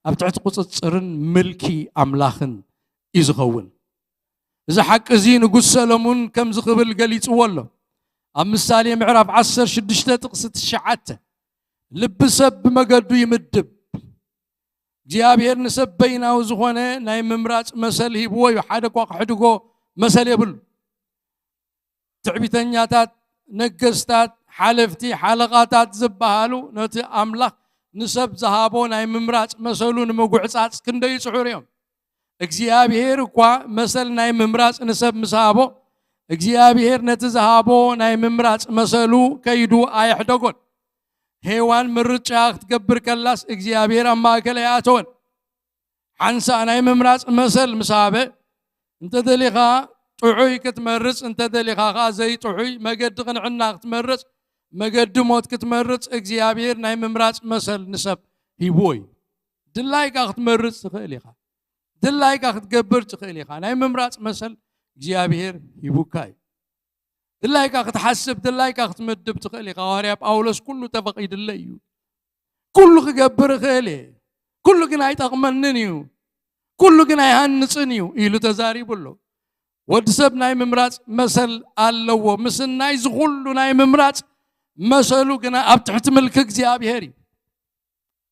ኣብ ትሕቲ ቁጽጽርን ምልኪ ኣምላኽን እዩ ዝኸውን። እዚ ሓቂ እዚ ንጉስ ሰሎሞን ከምዚ ክብል ገሊጽዎ ኣሎ። ኣብ ምሳሌ ምዕራፍ ዓሰርተ ሽዱሽተ ጥቕሲ ትሽዓተ፣ "ልቢ ሰብ ብመገዱ ይምድብ፣ እግዚኣብሔር ንሰብ በይናዊ ዝኾነ ናይ ምምራጽ መሰል ሂብዎ እዩ፣ ሓደ እኳ ክሕድጎ መሰል የብሉ። ትዕቢተኛታት፣ ነገስታት፣ ሓለፍቲ፣ ሓለቓታት ዝበሃሉ ነቲ ኣምላኽ ንሰብ ዝሃቦ ናይ ምምራጽ መሰሉ ንምጉዕጻጽ ክንደይ ይጽዕሩ እዮም። እግዚኣብሔር እኳ መሰል ናይ ምምራጽ ንሰብ ምስ ሃቦ፣ እግዚኣብሔር ነቲ ዝሃቦ ናይ ምምራጽ መሰሉ ከይዱ ኣየሕደጎን። ሄዋን ምርጫ ክትገብር ከላስ እግዚኣብሔር ኣብ ማእከል ኣይኣተወን። ሓንሳእ ናይ ምምራጽ መሰል ምስ ሃበ፣ እንተ ደሊኻ ጥዑይ ክትመርጽ፣ እንተ ደሊኻ ኸኣ ዘይጥዑይ፣ መገዲ ቅንዕና ክትመርጽ፣ መገዲ ሞት ክትመርጽ እግዚኣብሔር ናይ ምምራጽ መሰል ንሰብ ሂብዎ እዩ። ድላይካ ክትመርጽ ትኽእል ኢኻ። ድላይካ ክትገብር ትኽእል ኢኻ። ናይ ምምራጽ መሰል እግዚኣብሔር ሂቡካ እዩ። ድላይካ ክትሓስብ፣ ድላይካ ክትምድብ ትኽእል ኢኻ። ሃዋርያ ጳውሎስ "ኩሉ ተፈቒድለይ እዩ፣ ኩሉ ክገብር እኽእል እየ፣ ኩሉ ግን ኣይጠቕመንን እዩ፣ ኩሉ ግን ኣይሃንጽን እዩ" ኢሉ ተዛሪቡ ኣሎ። ወዲ ሰብ ናይ ምምራጽ መሰል ኣለዎ። ምስናይ ዝኹሉ ናይ ምምራጽ መሰሉ ግና ኣብ ትሕቲ ምልኪ እግዚኣብሔር እዩ።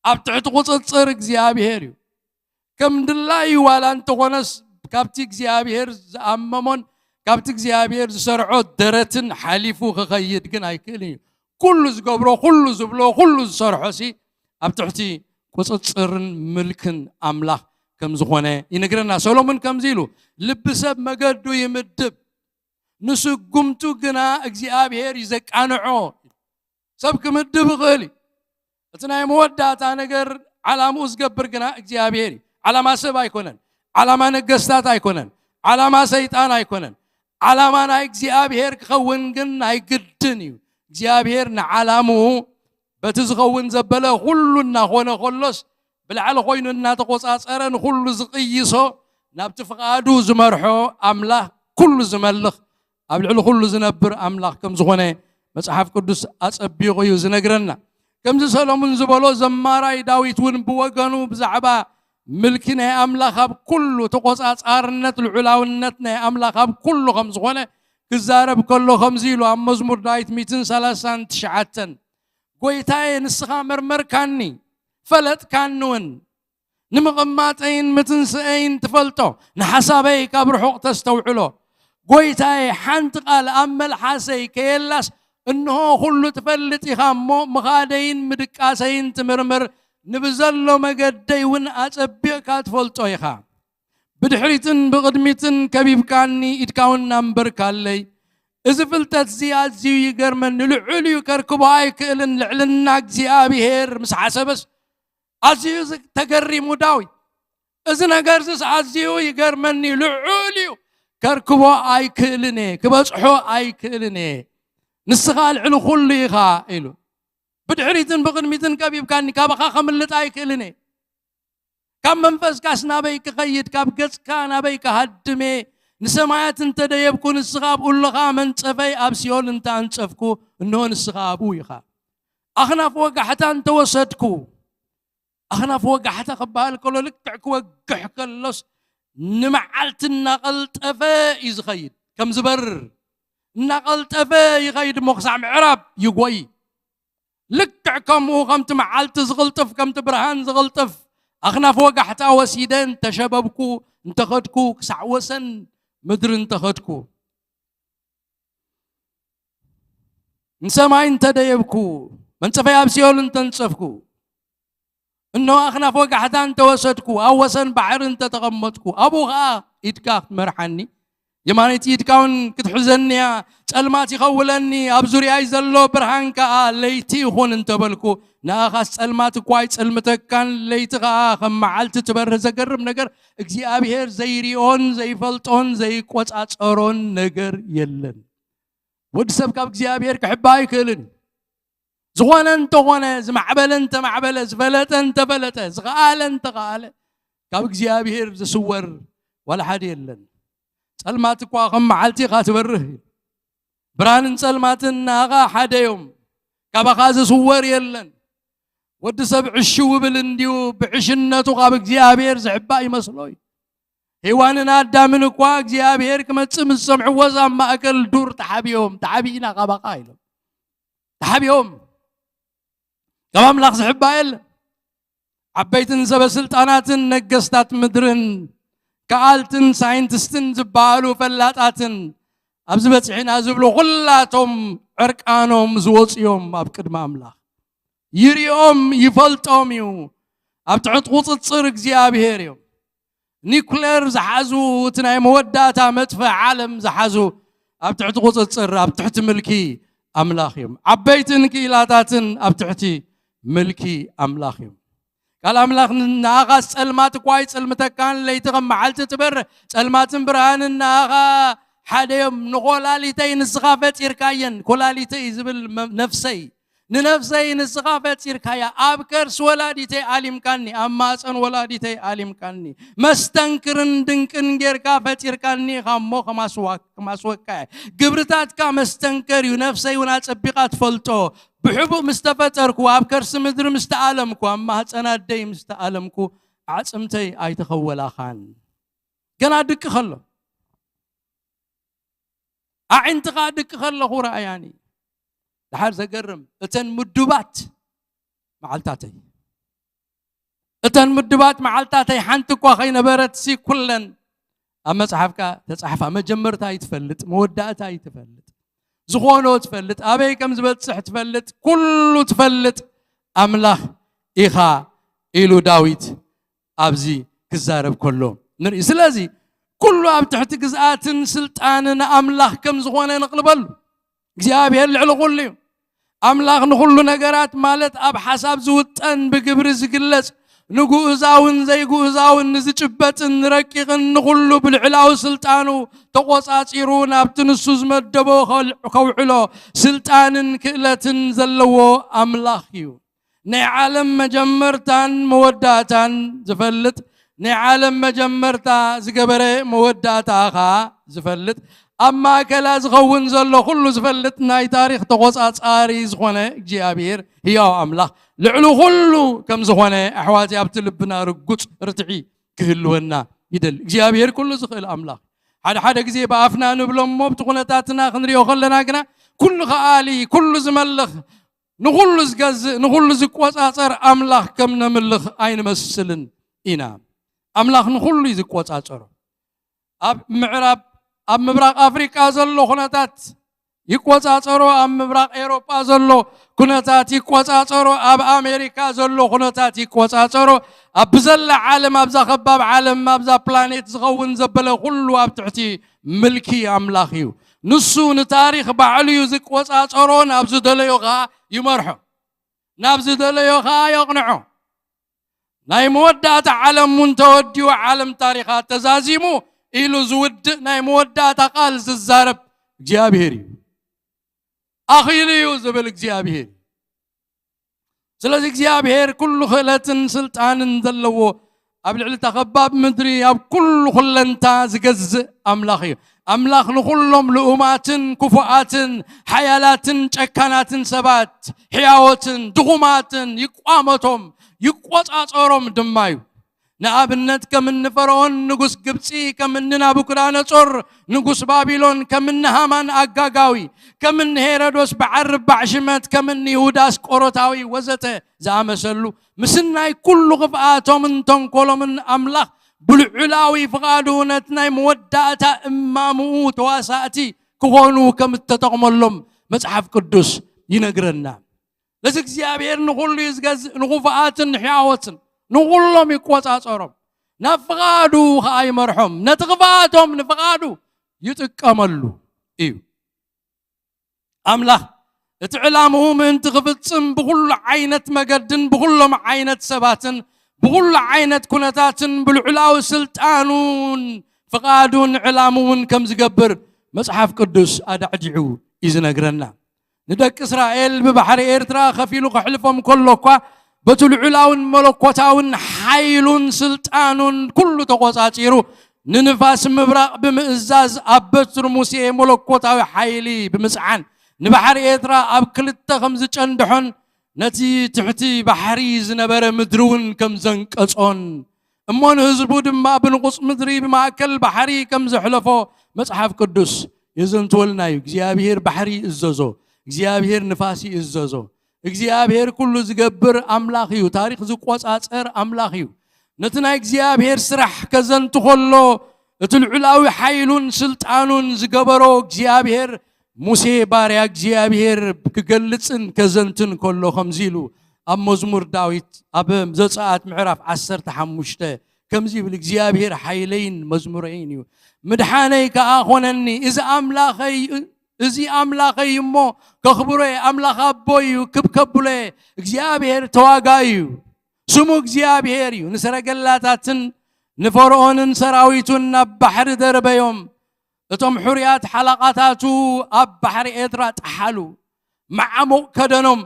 ኣብ ትሕቲ ቁጽጽር እግዚኣብሔር እዩ። ከም ድላዩ ዋላ እንተኾነስ፣ ካብቲ እግዚኣብሔር ዝኣመሞን ካብቲ እግዚኣብሔር ዝሰርዖ ደረትን ሓሊፉ ክኸይድ ግን ኣይክእልን እዩ። ኩሉ ዝገብሮ፣ ኩሉ ዝብሎ፣ ኩሉ ዝሰርሖ ሲ ኣብ ትሕቲ ቁጽጽርን ምልክን ኣምላኽ ከም ዝኾነ ይነግረና። ሰሎሞን ከምዚ ኢሉ፣ "ልቢ ሰብ መገዱ ይምድብ፣ ንስጉምቱ ግና እግዚኣብሔር እዩ ዘቃንዖ።" ሰብ ክምድብ ይኽእል እዩ። እቲ ናይ መወዳእታ ነገር ዓላምኡ ዝገብር ግና እግዚኣብሔር እዩ። ዓላማ ሰብ ኣይኮነን። ዓላማ ነገስታት ኣይኮነን። ዓላማ ሰይጣን ኣይኮነን። ዓላማ ናይ እግዚኣብሔር ክኸውን ግን ናይ ግድን እዩ። እግዚኣብሔር ንዓላምኡ በቲ ዝኸውን ዘበለ ኩሉ እናኾነ ከሎስ፣ ብላዕሊ ኮይኑ እናተቆጻጸረ ንኹሉ ዝቕይሶ፣ ናብቲ ፍቓዱ ዝመርሖ ኣምላኽ፣ ኩሉ ዝመልኽ፣ ኣብ ልዕሊ ኩሉ ዝነብር ኣምላኽ ከም ዝኾነ መጽሓፍ ቅዱስ ኣጸቢቑ እዩ ዝነግረና። ከምዚ ሰሎሙን ዝበሎ፣ ዘማራይ ዳዊት እውን ብወገኑ ብዛዕባ ምልኪ ናይ ኣምላኽ ኣብ ኩሉ፣ ተቖጻጻርነት፣ ልዑላውነት ናይ ኣምላኽ ኣብ ኩሉ ከም ዝኾነ ክዛረብ ከሎ ከምዚ ኢሉ ኣብ መዝሙር ዳዊት ሚእትን ሰላሳን ትሽዓተን፣ "ጎይታዬ፣ ንስኻ መርመርካኒ፣ ፈለጥካኒ እውን፣ ንምቕማጠይን ምትንስአይን ትፈልጦ፣ ንሓሳበይ ካብ ርሑቕ ተስተውዕሎ። ጎይታዬ፣ ሓንቲ ቃል ኣብ መልሓሰይ ከየላስ፣ እንሆ፣ ኩሉ ትፈልጥ ኢኻ እሞ፣ ምኻደይን ምድቃሰይን ትምርምር፣ ንብዘሎ መገደይ እውን ኣጸቢቕካ ትፈልጦ ኢኻ። ብድሕሪትን ብቕድሚትን ከቢብካኒ፣ ኢድካ እውን ኣንበርካለይ። እዚ ፍልጠት'ዚ ኣዝዩ ይገርመኒ፣ ልዑል እዩ፣ ከርክቦ ኣይክእልን። ልዕልና እግዚኣብሔር ምስ ሓሰበስ፣ ኣዝዩ ዝ-፣ ተገሪሙ ዳዊት። እዚ ነገር'ዚስ ኣዝዩ ይገርመኒ፣ ልዑል እዩ፣ ከርክቦ ኣይክእልን እየ፣ ክበጽሖ ኣይክእልን እየ። ንስኻ ልዕሊ ኩሉ ኢኻ" ኢሉ። "ብድሕሪትን ብቕድሚትን ከቢብካኒ፣ ካባኻ ከምልጥ ኣይክእልን እየ። ካብ መንፈስካስ ናበይ ክኸይድ? ካብ ገጽካ ናበይ ክሃድም እየ? ንሰማያት እንተደየብኩ፣ ንስኻ ኣብኡ ኣለኻ፣ መንጸፈይ ኣብ ሲኦል እንተኣንጸፍኩ፣ እንሆ፣ ንስኻ ኣብኡ ኢኻ። ኣኽናፍ ወጋሕታ እንተወሰድኩ"፣ ኣኽናፍ ወጋሕታ ክበሃል ከሎ፣ ልክዕ ክወግሕ ከሎስ፣ ንመዓልቲ እናቐልጠፈ እዩ ዝኸይድ። ከም ዝበርር እናቐልጠፈ ይኸይድ እሞ፣ ክሳዕ ምዕራብ ይጎይ። ልክዕ ከምኡ፣ ከምቲ መዓልቲ ዝቕልጥፍ፣ ከምቲ ብርሃን ዝቕልጥፍ፣ ኣኽናፍ ወጋሕታ ወሲደ እንተሸበብኩ፣ እንተኸድኩ፣ ክሳዕ ወሰን ምድሪ እንተኸድኩ፣ ንሰማይ እንተደየብኩ፣ መንጸፈይ ኣብ ሲኦል እንተንጸፍኩ፣ እንሆ፣ ኣኽናፍ ወጋሕታ እንተወሰድኩ፣ ኣብ ወሰን ባሕሪ እንተተቐመጥኩ፣ ኣብኡ ኸኣ ኢድካ ክትመርሓኒ፣ የማነይቲ ኢድካ እውን ክትሕዘኒ እያ። ጸልማት ይኸውለኒ፣ ኣብ ዙርያይ ዘሎ ብርሃን ከኣ ለይቲ ይኹን እንተበልኩ፣ ንኣኻስ ጸልማት እኳ ኣይጸልምተካን፣ ለይቲ ኸኣ ከም መዓልቲ ትበርህ። ዘገርም ነገር፣ እግዚኣብሔር ዘይሪኦን ዘይፈልጦን ዘይቆጻጸሮን ነገር የለን። ወዲ ሰብ ካብ እግዚኣብሔር ክሕባእ ኣይክእልን። ዝኾነ እንተኾነ፣ ዝማዕበለ እንተማዕበለ፣ ዝፈለጠ እንተፈለጠ፣ ዝኸኣለ እንተኸኣለ፣ ካብ እግዚኣብሔር ዝስወር ዋላ ሓደ የለን። ጸልማት እኳ ከም መዓልቲ ኢኻ ትበርህ። ብርሃንን ጸልማትን ንኣኻ ሓደ እዮም። ካባኻ ዝስወር የለን። ወዲ ሰብ ዕሽው ይብል እንድዩ፣ ብዕሽነቱ ካብ እግዚኣብሔር ዝሕባእ ይመስሎ እዩ። ሄዋንን ኣዳምን እኳ እግዚኣብሔር ክመጽእ ምስ ሰምዕዎስ ኣብ ማእከል ዱር ተሓቢኦም፣ "ተሓቢእና ካባኻ" ኢሎም። ተሓቢኦም። ካብ ኣምላኽ ዝሕባእ የለን። ዓበይትን ሰበ ስልጣናትን ነገስታት ምድርን ከኣልትን ሳይንቲስትን ዝበሃሉ ፈላጣትን ኣብዚ በጺሕና ዝብሉ ኩላቶም ዕርቃኖም ዝወጹ እዮም ኣብ ቅድሚ ኣምላኽ። ይሪኦም ይፈልጦም እዩ። ኣብ ትሕቲ ቁጽጽር እግዚኣብሔር እዮም። ኒኩሌር ዝሓዙ፣ እቲ ናይ መወዳእታ መጥፍኢ ዓለም ዝሓዙ ኣብ ትሕቲ ቁጽጽር፣ ኣብ ትሕቲ ምልኪ ኣምላኽ እዮም። ዓበይትን ክኢላታትን ኣብ ትሕቲ ምልኪ ኣምላኽ እዮም። ቃል ኣምላኽ ን-፣ "ንኣኻስ ጸልማት እኳ ኣይጸልምተካን፣ ለይቲ ከም መዓልቲ ትበርህ፣ ጸልማትን ብርሃንን ንኣኻ ሓደ እዮም። ንኮላሊተይ ንስኻ ፈጢርካየን"፣ ኮላሊተይ ዝብል መ-፣ ነፍሰይ፣ "ንነፍሰይ ንስኻ ፈጢርካያ፣ ኣብ ከርሲ ወላዲተይ ኣሊምካኒ፣ ኣብ ማጸን ወላዲተይ ኣሊምካኒ፣ መስተንክርን ድንቅን ጌርካ ፈጢርካኒ ኢኻ እሞ ከማስዋ-፣ ከማስወካ እየ። ግብርታትካ መስተንከር እዩ፣ ነፍሰይ እውን ኣጸቢቓ ትፈልጦ። ብሕቡእ ምስ ተፈጠርኩ፣ ኣብ ከርሲ ምድሪ ምስ ተኣለምኩ፣ ኣብ ማህጸን ኣደይ ምስ ተኣለምኩ፣ ኣዕጽምተይ ኣይተኸወላኻን። ገና ድቂ ከሎ፣ ኣዒንትኻ ድቂ ከለኹ ረኣያኒ። ደሓር ዘገርም፣ እተን ምዱባት መዓልታተይ፣ እተን ምዱባት መዓልታተይ ሓንቲ እኳ ከይነበረትሲ፣ ኩለን ኣብ መጽሓፍካ ተጻሕፋ። መጀመርታ ኣይትፈልጥ፣ መወዳእታ ኣይትፈልጥ፣ ዝኾኖ ትፈልጥ፣ ኣበይ ከም ዝበጽሕ ትፈልጥ፣ ኩሉ ትፈልጥ ኣምላኽ ኢኻ" ኢሉ ዳዊት ኣብዚ ክዛረብ ከሎ ንርኢ። ስለዚ ኩሉ ኣብ ትሕቲ ግዝኣትን ስልጣንን ኣምላኽ ከም ዝኾነ ነቕልበሉ። እግዚኣብሔር ልዕሊ ኩሉ እዩ። ኣምላኽ ንኹሉ ነገራት፣ ማለት ኣብ ሓሳብ ዝውጠን፣ ብግብሪ ዝግለጽ፣ ንግኡዛውን ዘይግኡዛውን፣ ንዝጭበጥን ንረቂቕን፣ ንኹሉ ብልዕላዊ ስልጣኑ ተቖጻጺሩ ናብቲ ንሱ ዝመደቦ ከል-፣ ከውዕሎ ስልጣንን ክእለትን ዘለዎ ኣምላኽ እዩ። ናይ ዓለም መጀመርታን መወዳእታን ዝፈልጥ፣ ናይ ዓለም መጀመርታ ዝገበረ መወዳእታ ኸኣ ዝፈልጥ፣ ኣብ ማእከላ ዝኸውን ዘሎ ኩሉ ዝፈልጥ ናይ ታሪኽ ተቖጻጻሪ ዝኾነ እግዚኣብሔር ህያው ኣምላኽ ልዕሊ ኩሉ ከም ዝኾነ ኣሕዋትይ ኣብቲ ልብና ርጉጽ ርትዒ ክህልወና ይደሊ። እግዚኣብሔር ኩሉ ዝኽእል ኣምላኽ ሓደ ሓደ ግዜ ብኣፍና ንብሎ እሞ ብቲ ኩነታትና ክንሪኦ ከለና ግና ኩሉ ከኣሊ ኩሉ ዝመልኽ ንኹሉ ዝገዝእ ንኹሉ ዝቆጻጸር ኣምላኽ ከም ነምልኽ ኣይንመስልን ኢና። ኣምላኽ ንኹሉ እዩ ዝቆጻጸሮ። ኣብ ምዕራብ ኣብ ምብራቕ ኣፍሪቃ ዘሎ ኩነታት ይቆጻጸሮ፣ ኣብ ምብራቕ ኤሮጳ ዘሎ ኩነታት ይቆጻጸሮ፣ ኣብ ኣሜሪካ ዘሎ ኩነታት ይቆጻጸሮ፣ ኣብ ብዘላ ዓለም ኣብዛ ከባብ ዓለም ኣብዛ ፕላኔት ዝኸውን ዘበለ ኩሉ ኣብ ትሕቲ ምልኪ ኣምላኽ እዩ። ንሱ ንታሪኽ ባዕሉ እዩ ዝቆጻጸሮ፣ ናብ ዝደለዮ ኸኣ ይመርሖ፣ ናብ ዝደለዮ ኸኣ የቕንዖ። ናይ መወዳእታ ዓለም እውን ተወዲኡ ዓለም ታሪኻ ተዛዚሙ ኢሉ ዝውድእ ናይ መወዳእታ ቃል ዝዛረብ እግዚኣብሔር እዩ። ኣኺሉ እዩ ዝብል እግዚኣብሔር። ስለዚ እግዚኣብሔር ኩሉ ክእለትን ስልጣንን ዘለዎ ኣብ ልዕሊ እታ ከባብ ምድሪ ኣብ ኩሉ ኩለንታ ዝገዝእ ኣምላኽ እዩ። ኣምላኽ ንኹሎም ልኡማትን ክፉኣትን ሓያላትን ጨካናትን ሰባት ሕያዎትን ድኹማትን ይቋመቶም ይቆጻጸሮም ድማ እዩ። ንኣብነት ከም እኒ ፈርዖን ንጉስ ግብፂ፣ ከም እኒ ናቡከደነፆር ንጉስ ባቢሎን፣ ከም እኒ ሃማን ኣጋጋዊ፣ ከም እኒ ሄሮዶስ በዓል ርባዕ ሽመት፣ ከም እኒ ይሁዳ ኣስቆሮታዊ ወዘተ ዝኣመሰሉ ምስናይ ኩሉ ክፍኣቶምን ተንኮሎምን ኣምላኽ ብልዑላዊ ፍቓዱ ነቲ ናይ መወዳእታ እማምኡ ተዋሳእቲ ክኾኑ ከም እተጠቕመሎም መጽሓፍ ቅዱስ ይነግረና። ነዚ እግዚኣብሔር ንኹሉ እዩ ዝገዝእ፣ ንኽፉኣትን ንሕያዎትን ንኹሎም ይቆጻጸሮም፣ ናብ ፍቓዱ ኸኣ ይመርሖም፣ ነቲ ክፍኣቶም ንፍቓዱ ይጥቀመሉ እዩ። ኣምላኽ እቲ ዕላምኡ ምእንቲ ክፍጽም ብኹሉ ዓይነት መገድን ብኹሎም ዓይነት ሰባትን ብኹሉ ዓይነት ኩነታትን ብልዑላዊ ስልጣኑን ፍቓዱን ዕላምኡን ከም ዝገብር መጽሓፍ ቅዱስ ኣዳዕዲዑ እዩ ዝነግረና። ንደቂ እስራኤል ብባሕሪ ኤርትራ ከፊሉ ከሕልፎም ከሎ እኳ በቲ ልዑላውን መለኮታውን ሓይሉን ስልጣኑን ኩሉ ተቆጻጺሩ ንንፋስ ምብራቕ ብምእዛዝ ኣብ በትሪ ሙሴ መለኮታዊ ሓይሊ ብምጽዓን ንባሕሪ ኤርትራ ኣብ ክልተ ከም ዝጨንድሖን ነቲ ትሕቲ ባሕሪ ዝነበረ ምድሪ እውን ከም ዘንቀጾን እሞ ንህዝቡ ድማ ብንቑጽ ምድሪ ብማእከል ባሕሪ ከም ዘሕለፎ መጽሓፍ ቅዱስ የዘንትወልና እዩ። እግዚኣብሔር ባሕሪ ይእዘዞ፣ እግዚኣብሔር ንፋስ ይእዘዞ። እግዚኣብሔር ኩሉ ዝገብር ኣምላኽ እዩ። ታሪኽ ዝቆጻጸር ኣምላኽ እዩ። ነቲ ናይ እግዚኣብሔር ስራሕ ከዘንቱ ከሎ እቲ ልዑላዊ ሓይሉን ስልጣኑን ዝገበሮ እግዚኣብሔር ሙሴ ባርያ እግዚኣብሔር ክገልጽን ከዘንትን ከሎ ከምዚ ኢሉ ኣብ መዝሙር ዳዊት ኣብ ዘጸኣት ምዕራፍ ዓሰርተ ሓሙሽተ ከምዚ ይብል እግዚኣብሔር ሓይለይን መዝሙረይን እዩ ምድሓነይ ከኣ ኾነኒ እዚ ኣምላኸይ እዚ ኣምላኸይ እሞ ከኽብሮ እየ ኣምላኽ ኣቦይ እዩ ክብ ከብሎ እየ እግዚኣብሔር ተዋጋይ እዩ ስሙ እግዚኣብሔር እዩ ንሰረገላታትን ንፈርኦንን ሰራዊቱን ናብ ባሕሪ ደርበዮም እቶም ሕሩያት ሓላቓታቱ ኣብ ባሕሪ ኤርትራ ጠሓሉ፣ መዓሙቕ ከደኖም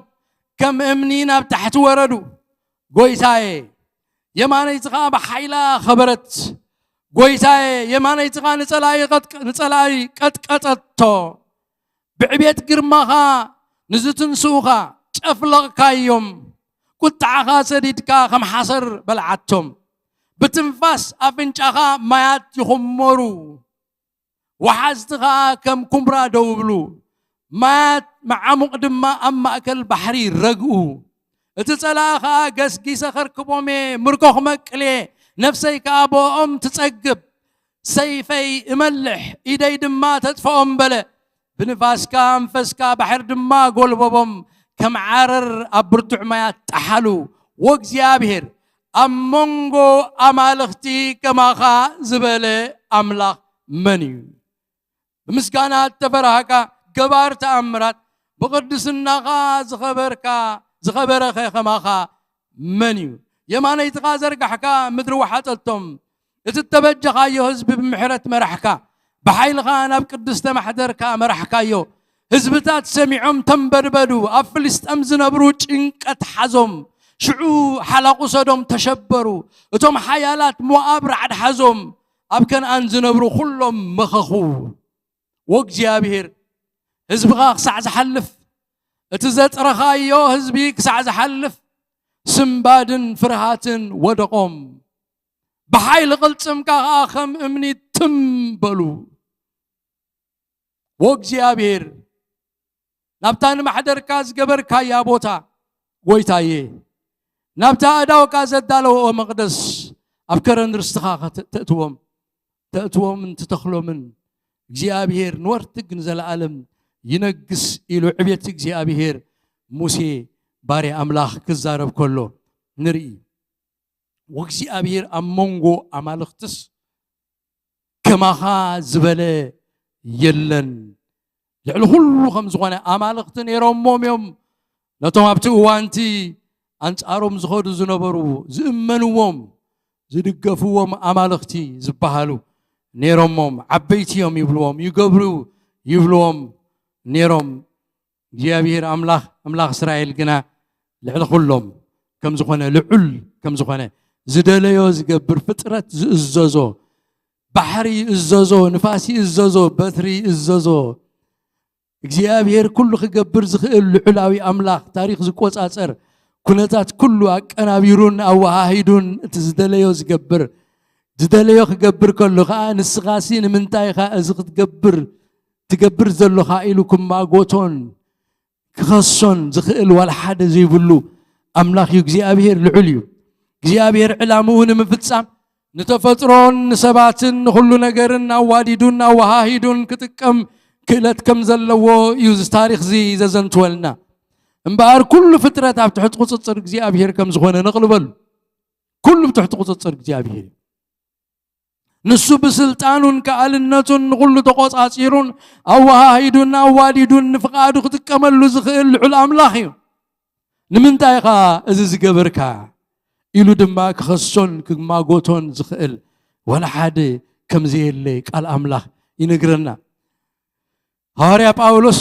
ከም እምኒ ናብ ታሕቲ ወረዱ። ጎይታየ፣ የማነይቲ ኸኣ ብሓይላ ኸበረት። ጎይታየ፣ የማነይቲ ኸኣ ንጸላኢ ቐጥቀጠቶ። ብዕቤት ግርማኻ ንዝትንስኡኻ ጨፍለቕካዮም። ቁጥዓኻ ሰዲድካ ከም ሓሰር በልዓቶም። ብትንፋስ ኣፍንጫኻ ማያት ይኹመሩ። ወሓዝቲ ኸኣ ከም ኩምራ ደው ይብሉ፣ ማያት መዓሙቕ ድማ ኣብ ማእከል ባሕሪ ረግኡ። እቲ ጸላኢ ኸኣ ገስጊሰ ኸርክቦም እየ፣ ምርኮ ኽመቅል እየ፣ ነፍሰይ ከኣ ብእኦም ትጸግብ። ሰይፈይ እመልሕ፣ ኢደይ ድማ ተጥፍኦም በለ። ብንፋስካ ኣንፈስካ፣ ባሕሪ ድማ ጎልበቦም፣ ከም ዓረር ኣብ ብርቱዕ ማያት ጠሓሉ። ወእግዚኣብሔር ኣብ መንጎ ኣማልኽቲ ከማኻ ዝበለ ኣምላኽ መን እዩ? ብምስጋና እተፈራህካ ገባር ተኣምራት ብቕድስናኻ ዝኸበርካ ዝኸበረኸ ከማኻ መን እዩ? የማነይትኻ ዘርጋሕካ ምድሪ ወሓጠቶም። እቲ እተበጀኻዮ ህዝቢ ብምሕረት መራሕካ። ብሓይልኻ ናብ ቅድስተ ማሕደርካ መራሕካዮ። ህዝብታት ሰሚዖም ተንበድበዱ። ኣብ ፍልስጠም ዝነብሩ ጭንቀት ሓዞም። ሽዑ ሓላቑ ሰዶም ተሸበሩ። እቶም ሓያላት ሞኣብ ራዕዲ ሓዞም። ኣብ ከነኣን ዝነብሩ ኩሎም መኸኹ። ወእግዚኣብሔር፣ ህዝብኻ ክሳዕ ዝሓልፍ፣ እቲ ዘጥረኻዮ ህዝቢ ክሳዕ ዝሓልፍ፣ ስምባድን ፍርሃትን ወደቖም። ብሓይሊ ቅልጽምካ ኸዓ ከም እምኒ ትም በሉ። ወእግዚኣብሔር፣ ናብታ ንማሕደርካ ዝገበርካያ ቦታ፣ ጎይታየ፣ ናብታ ኣእዳውካ ዘዳለወኦ መቕደስ፣ ኣብ ከረን ርስትኻ ኸተ-፣ ተእትዎም፣ ተእትዎምን ትተኽሎምን። እግዚኣብሔር ንወርትግ ንዘለኣለም ይነግስ ኢሉ ዕቤት እግዚኣብሔር ሙሴ ባርያ ኣምላኽ ክዛረብ ከሎ ንርኢ። ወእግዚኣብሔር ኣብ መንጎ ኣማልኽትስ ከማኻ ዝበለ የለን። ልዕሊ ኩሉ ከም ዝኾነ ኣማልኽቲ ነይሮሞም እዮም። ነቶም ኣብቲ እዋንቲ ኣንጻሮም ዝኸዱ ዝነበሩ ዝእመንዎም ዝድገፍዎም ኣማልኽቲ ዝበሃሉ ነይሮሞም። ዓበይቲ እዮም ይብልዎም፣ ይገብሩ ይብልዎም ነይሮም። እግዚኣብሔር ኣምላኽ፣ ኣምላኽ እስራኤል ግና ልዕሊ ኩሎም ከም ዝኾነ፣ ልዑል ከም ዝኾነ፣ ዝደለዮ ዝገብር፣ ፍጥረት ዝእዘዞ፣ ባሕሪ ይእዘዞ፣ ንፋስ ይእዘዞ፣ በትሪ ይእዘዞ። እግዚኣብሔር ኩሉ ክገብር ዝኽእል ልዑላዊ ኣምላኽ፣ ታሪኽ ዝቆጻጸር፣ ኩነታት ኩሉ ኣቀናቢሩን ኣወሃሂዱን እቲ ዝደለዮ ዝገብር፣ ዝደለዮ ክገብር ከሎ ኸኣ ንስኻሲ ንምንታይ ኢኻ እዚ ክትገብር ትገብር ዘሎኻ ኢሉ ክማጎቶን ክኸሶን ዝኽእል ዋላ ሓደ ዘይብሉ ኣምላኽ እዩ። እግዚኣብሔር ልዑል እዩ። እግዚኣብሔር ዕላምኡ ንምፍጻም ንተፈጥሮን ንሰባትን ንኹሉ ነገርን ኣዋዲዱን ኣወሃሂዱን ክጥቀም ክእለት ከም ዘለዎ እዩ እዚ ታሪኽ እዚ ዘዘንትወልና። እምበኣር ኩሉ ፍጥረት ኣብ ትሕቲ ቁጽጽር እግዚኣብሔር ከም ዝኾነ ነቕልበሉ። ኩሉ ኣብ ትሕቲ ቁጽጽር እግዚኣብሔር እዩ። ንሱ ብስልጣኑን ከኣልነቱን ንኹሉ ተቖጻጺሩን ኣወሃሂዱን ኣዋዲዱን ንፍቓዱ ክጥቀመሉ ዝኽእል ልዑል ኣምላኽ እዩ። ንምንታይ ኢኻ እዚ ዝገበርካ? ኢሉ ድማ ክኸሶን ክማጎቶን ዝኽእል ዋላ ሓደ ከም ዘየለ ቃል ኣምላኽ ይነግረና። ሃዋርያ ጳውሎስ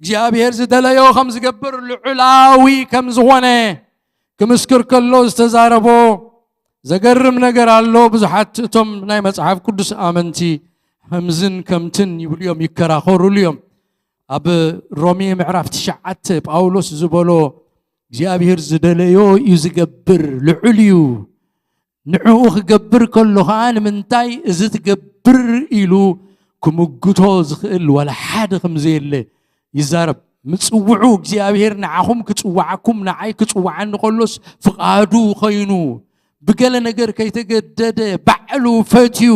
እግዚኣብሔር ዝደለዮ ከም ዝገብር ልዑላዊ ከም ዝኾነ ክምስክር ከሎ ዝተዛረቦ ዘገርም ነገር ኣሎ። ብዙሓት እቶም ናይ መጽሓፍ ቅዱስ ኣመንቲ ከምዝን ከምትን ይብሉ እዮም፣ ይከራኸሩሉ እዮም። ኣብ ሮሜ ምዕራፍ ትሽዓተ ጳውሎስ ዝበሎ እግዚኣብሔር ዝደለዮ እዩ ዝገብር፣ ልዑል እዩ። ንዕኡ ክገብር ከሎ ኸዓ ንምንታይ እዚ ትገብር ኢሉ ክምግቶ ዝኽእል ዋላ ሓደ ከም ዘየለ ይዛረብ። ምጽውዑ እግዚኣብሔር ንዓኹም ክጽውዓኩም ንዓይ ክጽውዓኒ ከሎስ ፍቓዱ ኸይኑ ብገለ ነገር ከይተገደደ ባዕሉ ፈትዩ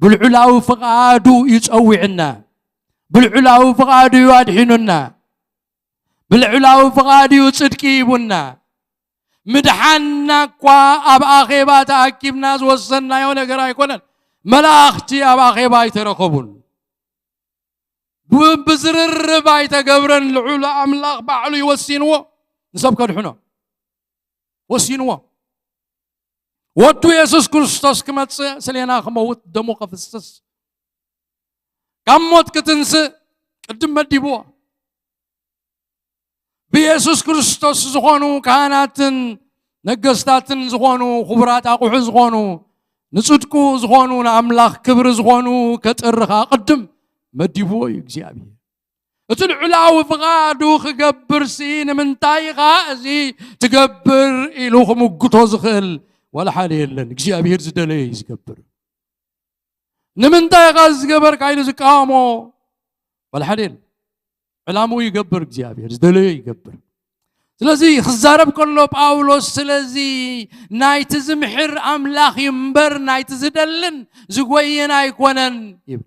ብልዑላዊ ፍቓዱ እዩ ጸዊዕና። ብልዑላዊ ፍቓዱ እዩ ኣድሒኑና። ብልዑላዊ ፍቓድ እዩ ጽድቂ ሂቡና። ምድሓንና እኳ ኣብ ኣኼባ ተኣኪብና ዝወሰንናዮ ነገር ኣይኮነን። መላእኽቲ ኣብ ኣኼባ ኣይተረኸቡን። ብ-፣ ብዝርርብ ኣይተገብረን። ልዑል ኣምላኽ ባዕሉ እዩ ወሲንዎ። ንሰብ ከድሕኖ ወሲንዎ። ወዱ የሱስ ክርስቶስ ክመጽእ፣ ስሌና ክመውት፣ ደሙ ከፍስስ፣ ካብ ሞት ክትንስእ ቅድም መዲብዎ። ብየሱስ ክርስቶስ ዝኾኑ ካህናትን ነገስታትን ዝኾኑ፣ ክቡራት ኣቑሑ ዝኾኑ፣ ንጽድቁ ዝኾኑ፣ ንኣምላኽ ክብሪ ዝኾኑ ከጥርኻ ቅድም መዲብዎ እዩ እግዚኣብሔር። እቲ ልዑላዊ ፍቓዱ ክገብርሲ ንምንታይ ኢኻ እዚ ትገብር ኢሉ ክምግቶ ዝኽእል ዋላ ሓደ የለን። እግዚኣብሔር ዝደለዮ እዩ ዝገብር። ንምንታይ ኢኻ እዚ ዝገበርካ ኢሉ ዝቃወሞ ዋላ ሓደ የለን። ዕላምኡ ይገብር እግዚኣብሔር፣ ዝደለዮ ይገብር። ስለዚ ክዛረብ ከሎ ጳውሎስ ስለዚ ናይቲ ዝምሕር ኣምላኽ እዩ እምበር ናይቲ ዝደልን ዝጎይን ኣይኮነን ይብል።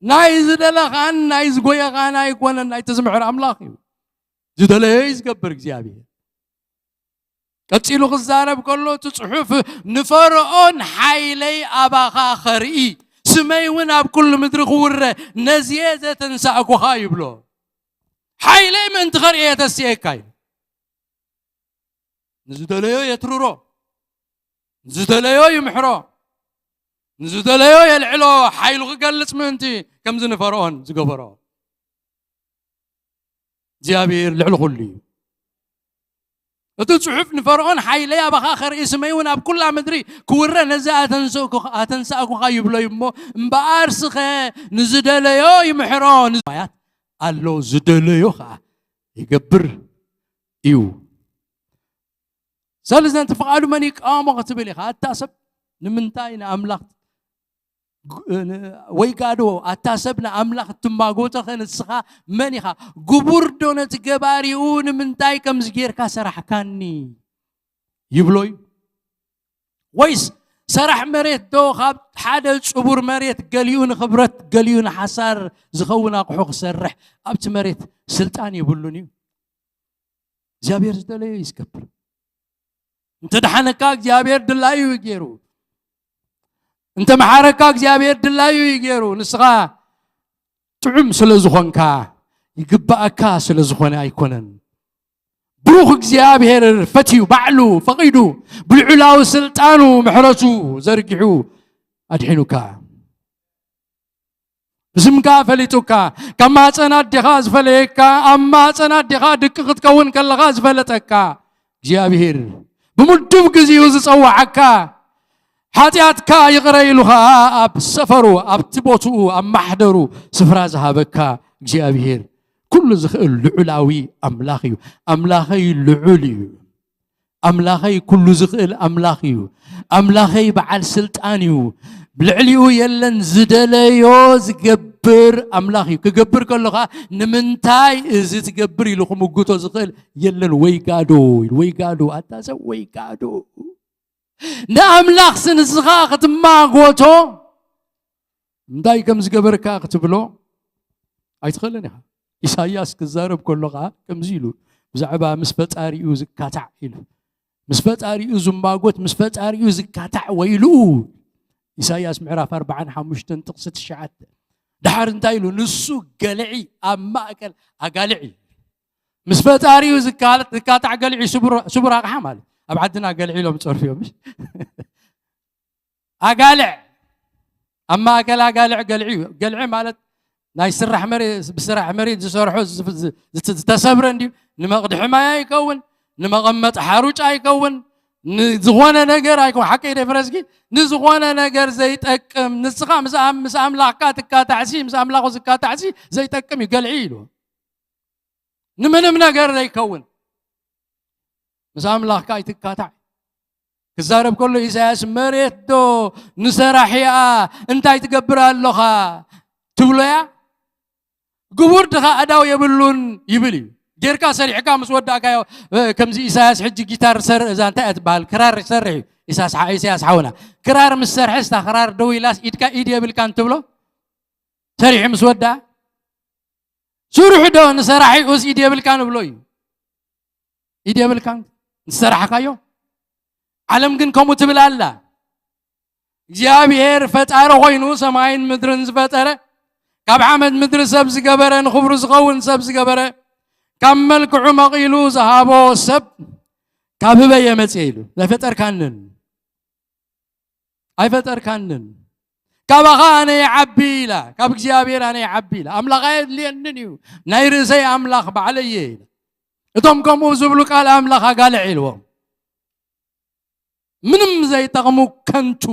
ናይ ዝደለኻን ናይ ዝጎየኻን ኣይኮነን፣ ናይቲ ዝምሕር ኣምላኽ እዩ። ዝደለዮ እዩ ዝገብር እግዚኣብሔር። ቀጺሉ ክዛረብ ከሎ እቲ ጽሑፍ ንፈርዖን ሓይለይ ኣባኻ ኸርኢ፣ ስመይ እውን ኣብ ኩሉ ምድሪ ክውረ ነዚየ ዘተንሳእኩኻ ይብሎ። ሓይለይ ምእንቲ ኸርእየ ተስኤካ እዩ። ንዝደለዮ የትርሮ፣ ንዝደለዮ ይምሕሮ፣ ንዝደለዮ የልዕሎ፣ ሓይሉ ክገልጽ ምእንቲ ከምዚ ንፈርዖን ዝገበሮ። እግዚኣብሔር ልዕሊ ኩሉ እዩ። እቲ ጽሑፍ ንፈርዖን ሓይለይ ኣባኻ ከርኢ ስመይ እውን ኣብ ኩላ ምድሪ ክውረ ነዚ ኣተንስእኩ- ኣተንሳእኩኻ ይብሎ እዩ እሞ እምበኣር ስኸ ንዝደለዮ ይምሕሮ። ንማያት ኣሎ ዝደለዮ ኸዓ ይገብር እዩ። ስለዚ ነቲ ፍቓዱ መን ይቃወሞ ክትብል ኢኻ። ኣታ ሰብ ንምንታይ ንኣምላኽ ግ- ን- ወይ ጋዶ ኣታ ሰብ ንኣምላኽ እትማጎተኸ ንስኻ መን ኢኻ? ግቡር ዶ ነቲ ገባሪኡ ንምንታይ ከምዚ ጌርካ ሰራሕካኒ ይብሎ እዩ? ወይስ ሰራሕ መሬት ዶ ካብ ሓደ ጽቡር መሬት ገሊኡ ንኽብረት ገሊኡ ንሓሳር ዝኸውን ኣቑሑ ክሰርሕ ኣብቲ መሬት ስልጣን የብሉን እዩ? እግዚኣብሔር ዝደለዮ እዩ ዝገብር። እንተ ደሓነካ እግዚኣብሔር ድላዩ እዩ ገይሩ። እንተ መሓረካ እግዚኣብሔር ድላዩ እዩ ገይሩ። ንስኻ ጥዑም ስለ ዝኾንካ ይግባኣካ ስለ ዝኾነ ኣይኮነን። ብሩኽ እግዚኣብሔር ፈትዩ ባዕሉ ፈቒዱ ብልዑላዊ ስልጣኑ ምሕረቱ ዘርጊሑ ኣድሒኑካ። ብስምካ ፈሊጡካ፣ ካብ ማፀን ኣዴኻ ዝፈለየካ፣ ኣብ ማፀን ኣዴኻ ድቂ ክትከውን ከለኻ ዝፈለጠካ እግዚኣብሔር ብምዱብ ግዜኡ ዝፀዋዓካ፣ ሓጢኣትካ ይቕረ ኢሉ ኸዓ ኣብ ሰፈሩ ኣብቲ ቦትኡ ኣብ ማሕደሩ ስፍራ ዝሃበካ እግዚኣብሔር ኩሉ ዝኽእል ልዑላዊ ኣምላኽ እዩ። ኣምላኸይ ልዑል እዩ። ኣምላኸይ ኩሉ ዝኽእል ኣምላኽ እዩ። ኣምላኸይ በዓል ስልጣን እዩ። ልዕሊኡ የለን ዝደለዮ ዝገብር ኣምላኽ እዩ። ክገብር ከሎ ኸዓ ንምንታይ እዚ ትገብር ኢሉ ክምጉቶ ዝኽእል የለን። ወይ ጋዶ ኢሉ ወይ ጋዶ ኣታ ሰብ ወይ ጋዶ ንኣምላኽ ስንስኻ ክትማጎቶ እንታይ ከም ዝገበርካ ክትብሎ ኣይትኽእልን ኢኻ። ኢሳያስ ክዛረብ ከሎ ኸዓ ከምዚ ኢሉ ብዛዕባ ምስ ፈጣሪኡ ዝካታዕ ኢሉ ምስ ፈጣሪኡ ዝማጎት ምስ ፈጣሪኡ ዝካታዕ ወይልኡ። ኢሳያስ ምዕራፍ ኣርባዓን ሓሙሽተን ጥቕሲ ትሽዓተ። ድሓር እንታይ ኢሉ? ንሱ ገልዒ ኣብ ማእከል ኣጋልዕ እዩ። ምስ ፈጣሪኡ ዝካታዕ ገልዒ ስቡር ኣቕሓ ማለት ኣብ ዓድና ገልዒ ኢሎም ፀርፍዮም ኣጋልዕ ኣብ ማእከል ኣጋልዕ ገልዒ እዩ። ገልዒ ማለት ናይ ስራሕ መሬት ብስራሕ መሬት ዝሰርሖ ዝተሰብረ እንዲዩ። ንመቕድሒ ማይ ኣይከውን፣ ንመቐመጢ ሓሩጭ ኣይከውን፣ ንዝኾነ ነገር ኣይከውን። ሓቀይ ደፍረስኪ ንዝኾነ ነገር ዘይጠቅም ንስኻ ምስ ኣምላኽካ ትካታዕሲ ምስ ኣምላኹ ዝካታዕሲ ዘይጠቅም እዩ ገልዒ ኢሉ። ንምንም ነገር ዘይከውን ምስ ኣምላኽካ ኣይትካታዕ። ክዛረብ ከሎ ኢሳያስ መሬት ዶ ንሰራሒኣ እንታይ ትገብር ኣለኻ ትብሎያ? ግቡር ድኻ ኣዳው የብሉን ይብል እዩ። ጌርካ ሰሪሕካ ምስ ወዳእካዮ ከምዚ ኢሳያስ ሕጂ ጊታር ሰርሕ እዛ እንታይ እያ ትበሃል ክራር ይሰርሕ እዩ። ኢሳያስ ሓውና ክራር ምስ ሰርሐ ስታ ክራር ደው ኢላስ ኢድካ ኢድ የብልካን ትብሎ ሰሪሑ ምስ ወዳ ስሩሕ ዶ ንሰራሒኡስ ኢድ የብልካን እብሎ እዩ። ኢድ የብልካን ዝሰራሕካዮ። ዓለም ግን ከምኡ ትብል ኣላ። እግዚኣብሔር ፈጣሪ ኮይኑ ሰማይን ምድርን ዝፈጠረ ካብ ሓመድ ምድሪ ሰብ ዝገበረ ንኽብሩ ዝኸውን ሰብ ዝገበረ ካብ መልክዑ መቒሉ ዝሃቦ ሰብ ካብ ህበየ መፅየ ኢሉ ኣይፈጠርካንን ኣይፈጠርካንን። ካባኻ ኣነ ይዓቢ ኢላ ካብ እግዚኣብሔር ኣነ ይዓቢ ኢላ ኣምላኽ ኣየድልየንን እዩ ናይ ርእሰይ ኣምላኽ ባዕለየ ኢላ። እቶም ከምኡ ዝብሉ ቃል ኣምላኽ ኣጋልዕ ኢልዎም ምንም ዘይጠቕሙ ከንቱ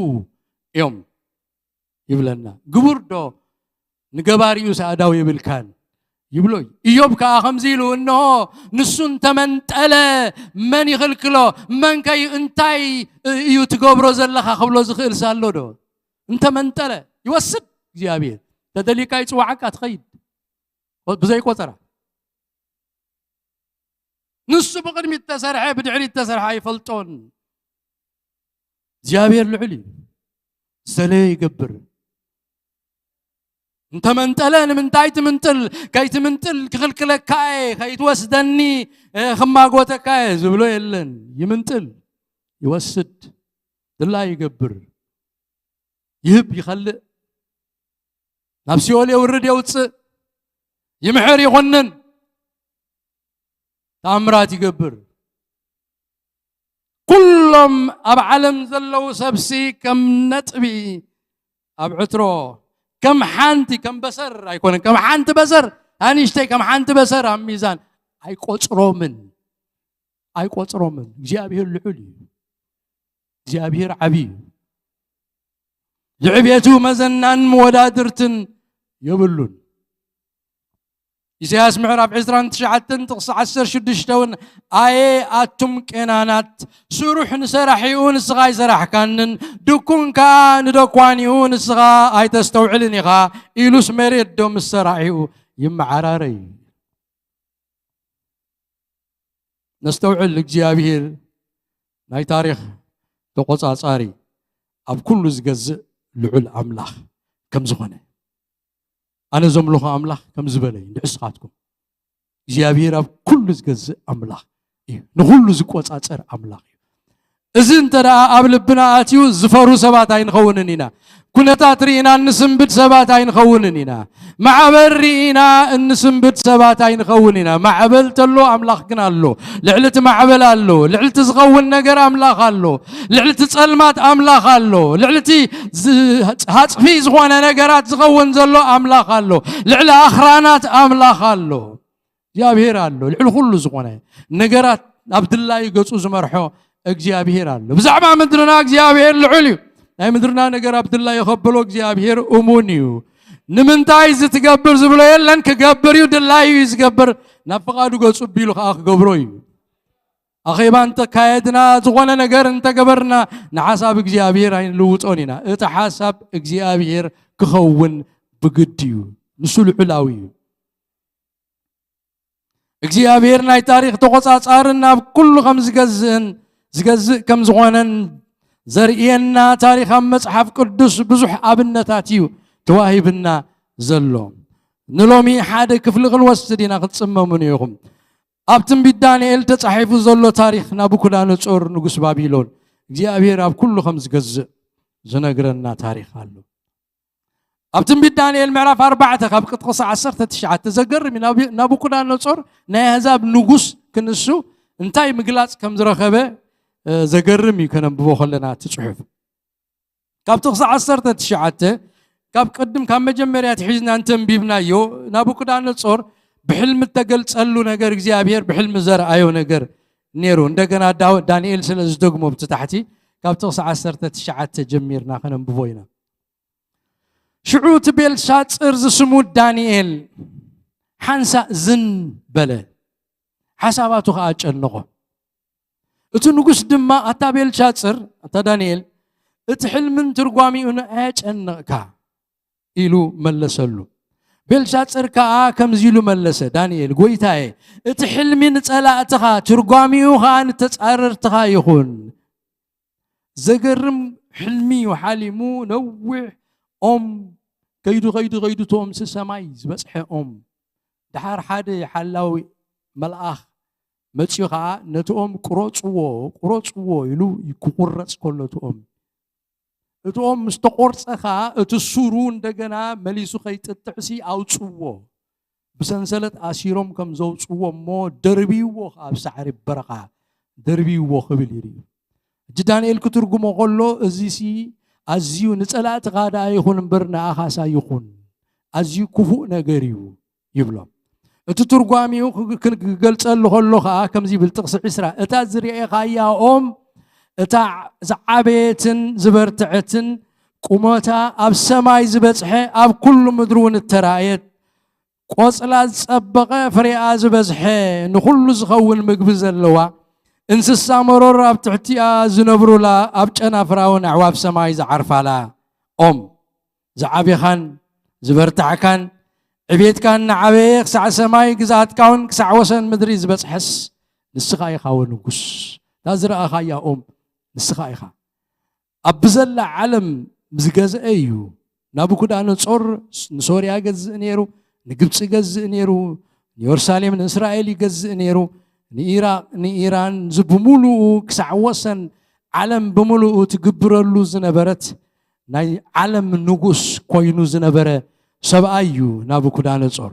እዮም ይብለና። ግቡር ዶ ንገባሪኡ ሰኣዳው የብልካን ይብሎ እዩ። ኢዮብ ከዓ ከምዚ ኢሉ እንሆ ንሱ እንተመንጠለ መን ይኽልክሎ? መንከይ እንታይ እዩ ትገብሮ ዘለኻ ክብሎ ዝኽእል ሳሎ ዶ? እንተመንጠለ ይወስድ እግዚኣብሔር። ተደሊካ ይፅዋዓካ ትኸይድ ብዘይ ቆፀራ። ንሱ ብቕድሚት ተሰርሐ ብድሕሪት ተሰርሐ ኣይፈልጦን። እግዚኣብሔር ልዑል እዩ። ዝደለዮ ይገብር። እንተመንጠለ ንምንታይ ትምንጥል? ከይትምንጥል ክኽልክለካ እየ፣ ከይትወስደኒ ክማጎተካ እየ ዝብሎ የለን። ይምንጥል፣ ይወስድ፣ ድላይ ይገብር፣ ይህብ፣ ይኸልእ፣ ናብ ሲኦል የውርድ፣ የውፅእ፣ ይምሕር፣ ይኹንን፣ ተኣምራት ይገብር። ኩሎም ኣብ ዓለም ዘለዉ ሰብሲ ከም ነጥቢ ኣብ ዕትሮ ከም ሓንቲ ከም በሰር ኣይኮነን፣ ከም ሓንቲ በሰር ኣንሽተይ ከም ሓንቲ በሰር ኣብ ሚዛን ኣይቆፅሮምን። ኣይቆጽሮምን። እግዚኣብሔር ልዑል እዩ። እግዚኣብሔር ዓብዪ እዩ። ዝዕቤቱ መዘናን መወዳድርትን የብሉን። ኢሳያስ ምዕራፍ ዕስራን ትሽዓተን ጥቕሲ ዓሰርተ ሽዱሽተ እውን፣ ኣየ ኣቱም ቄናናት፣ ስሩሕ ንሰራሒኡ ንስኻ ኣይሰራሕካንን፣ ድኩን ከኣ ንደኳኒኡ ንስኻ ኣይተስተውዕልን ኢኻ፣ ኢሉስ መሬት ዶ ምስ ሰራሒኡ ይመዓራረይ? ነስተውዕል፣ እግዚኣብሔር ናይ ታሪኽ ተቖጻጻሪ፣ ኣብ ኩሉ ዝገዝእ ልዑል ኣምላኽ ከም ዝኾነ። ኣነ ዘምልኾ ኣምላኽ ከም ዝበለ እዩ ንስኻትኩም። እግዚኣብሔር ኣብ ኩሉ ዝገዝእ ኣምላኽ እዩ፣ ንኹሉ ዝቆጻጸር ኣምላኽ እዩ። እዚ እንተ ደኣ ኣብ ልብና ኣትዩ፣ ዝፈሩ ሰባት ኣይንኸውንን ኢና። ኩነታት ርኢና እንስንብድ ሰባት ኣይንኸውንን ኢና። ማዕበል ርኢና እንስንብድ ሰባት ኣይንኸውን ኢና። ማዕበል ተሎ ኣምላኽ ግን ኣሎ። ልዕሊ እቲ ማዕበል ኣሎ። ልዕሊ እቲ ዝኸውን ነገር ኣምላኽ ኣሎ። ልዕሊ እቲ ጸልማት ኣምላኽ ኣሎ። ልዕሊ እቲ ዝ-፣ ሃጽፊ ዝኾነ ነገራት ዝኸውን ዘሎ ኣምላኽ ኣሎ። ልዕሊ ኣኽራናት ኣምላኽ ኣሎ። እግዚኣብሔር ኣሎ። ልዕሊ ኩሉ ዝኾነ ነገራት ናብ ድላዩ ገጹ ዝመርሖ እግዚኣብሔር ኣሎ። ብዛዕባ ምድርና እግዚኣብሔር ልዑል እዩ። ናይ ምድርና ነገር ኣብ ድላዩ ከበሎ እግዚኣብሔር እሙን እዩ። ንምንታይ እዚ ትገብር ዝብሎ የለን፣ ክገብር እዩ፣ ድላዩ እዩ ዝገብር። ናብ ፍቓዱ ገጹ ቢሉ ከኣ ክገብሮ እዩ። ኣኼባ እንተካየድና፣ ዝኾነ ነገር እንተገበርና፣ ንሓሳብ እግዚኣብሔር ኣይንልውጦን ኢና። እቲ ሓሳብ እግዚኣብሔር ክኸውን ብግዲ እዩ። ንሱ ልዑላዊ እዩ። እግዚኣብሔር ናይ ታሪኽ ተቖጻጻርን ኣብ ኩሉ ከም ዝገዝእን ዝገዝእ ከም ዝኾነን ዘርእየና ታሪኽ ኣብ መጽሓፍ ቅዱስ ብዙሕ ኣብነታት እዩ ተዋሂብና ዘሎ። ንሎሚ ሓደ ክፍሊ ክንወስድ ኢና፣ ክትጽመሙኒ ኢኹም። ኣብ ትንቢት ዳንኤል ተጻሒፉ ዘሎ ታሪኽ ናቡከደነጾር ንጉስ ባቢሎን እግዚኣብሔር ኣብ ኩሉ ከም ዝገዝእ ዝነግረና ታሪኽ ኣሎ። ኣብ ትንቢት ዳንኤል ምዕራፍ ኣርባዕተ ካብ ቅጥቅሲ ዓሰርተ ትሽዓተ ዘገርም እዩ። ናቡ-፣ ናቡከደነጾር ናይ ኣህዛብ ንጉስ ክንሱ እንታይ ምግላጽ ከም ዝረኸበ፣ እ፣ ዘገርም እዩ ከነንብቦ ከለና እቲ ጽሑፍ። ካብ ጥቕሲ ዓሰርተ ትሽዓተ፣ ካብ ቅድም ካብ መጀመርያ ትሒዝና እንተንቢብናዮ፣ ናቡከደነጾር ብሕልሚ እተገልጸሉ ነገር እግዚኣብሔር ብሕልሚ ዘርኣዮ ነገር ነይሩ። እንደገና ዳ-፣ ዳንኤል ስለ ዝደግሞ ብቲ ታሕቲ ካብ ጥቕሲ ዓሰርተ ትሽዓተ ጀሚርና ከነንብቦ ኢና። ሽዑ እቲ ቤልሻጽር ዝስሙ ዳንኤል ሓንሳእ ዝን በለ፣ ሓሳባቱ ኸኣ ጨነቖ። እቲ ንጉስ ድማ፣ ኣታ ቤልሻጽር፣ ኣታ ዳንኤል፣ እቲ ሕልምን ትርጓሚኡን ኣየጨንቕካ ኢሉ መለሰሉ። ቤልሻጽር ከኣ ከምዚ ኢሉ መለሰ፣ ዳንኤል፣ ጐይታየ፣ እቲ ሕልሚ ንጸላእትኻ፣ ትርጓሚኡ ኸኣ ንተጻረርትኻ ይኹን። ዘገርም ሕልሚ እዩ ሓሊሙ። ነዊሕ ኦም ከይዱ፣ ከይዱ፣ ከይዱ፣ እቲ ኦምሲ ሰማይ ዝበጽሐ ኦም። ደሓር ሓደ ሓላዊ መልኣኽ መጺኡ ኸኣ፣ ነቲ ኦም ቁረጽዎ፣ ቁረጽዎ ኢሉ ክቁረጽ ከሎ፣ እቲ ኦም፣ እቲ ኦም ምስ ተቆርጸ ኸኣ፣ እቲ ሱሩ እንደገና መሊሱ ከይጥጥዕሲ ኣውጽዎ። ብሰንሰለት ኣሲሮም ከም ዘውጽዎ እሞ፣ ደርብይዎ ኸኣ ኣብ ሳዕሪ በረኻ፣ ደርብይዎ ክብል ይርኢ። ሕጂ ዳንኤል ክትርጉሞ ከሎ፣ እዚሲ ኣዝዩ ንጸላእትኻ ደኣ ይኹን እምበር ንኣኻሳ ይኹን፣ ኣዝዩ ክፉእ ነገር እዩ ይብሎ። እቲ ትርጓሚኡ ክግ-፣ ክገልጸሉ ከሎ ኸኣ ከምዚ ይብል፣ ጥቕሲ ዕስራ፣ እታ ዝርኤኻያ ኦም፣ እታ ዝዓበየትን ዝበርትዐትን፣ ቁመታ ኣብ ሰማይ ዝበጽሐ፣ ኣብ ኩሉ ምድሪ እውን እተራእየት፣ ቆጽላ ዝጸበቐ፣ ፍሬኣ ዝበዝሐ፣ ንኹሉ ዝኸውን ምግቢ ዘለዋ፣ እንስሳ መሮር ኣብ ትሕቲኣ ዝነብሩላ፣ ኣብ ጨናፍራ እውን ኣዕዋፍ ሰማይ ዝዓርፋላ ኦም፣ ዝዓቤኻን ዝበርታዕካን፣ ዕቤትካን እናዓበየ ክሳዕ ሰማይ፣ ግዝኣትካ እውን ክሳዕ ወሰን ምድሪ ዝበጽሐስ፣ ንስኻ ኢኻ ወንጉስ። እታ ዝረኣኻያ ኦም ንስኻ ኢኻ። ኣብ ብዘላ ዓለም ዝገዝአ እዩ። ናቡከደነጾር ንሶርያ ይገዝእ ነይሩ፣ ንግብጺ ይገዝእ ነይሩ፣ ንየሩሳሌም ንእስራኤል ይገዝእ ነይሩ፣ ንኢራቅ፣ ንኢራን፣ እዚ ብምሉኡ ክሳዕ ወሰን ዓለም ብምሉኡ ትግብረሉ ዝነበረት ናይ ዓለም ንጉስ ኮይኑ ዝነበረ ሰብኣይ እዩ ናቡከደነጾር።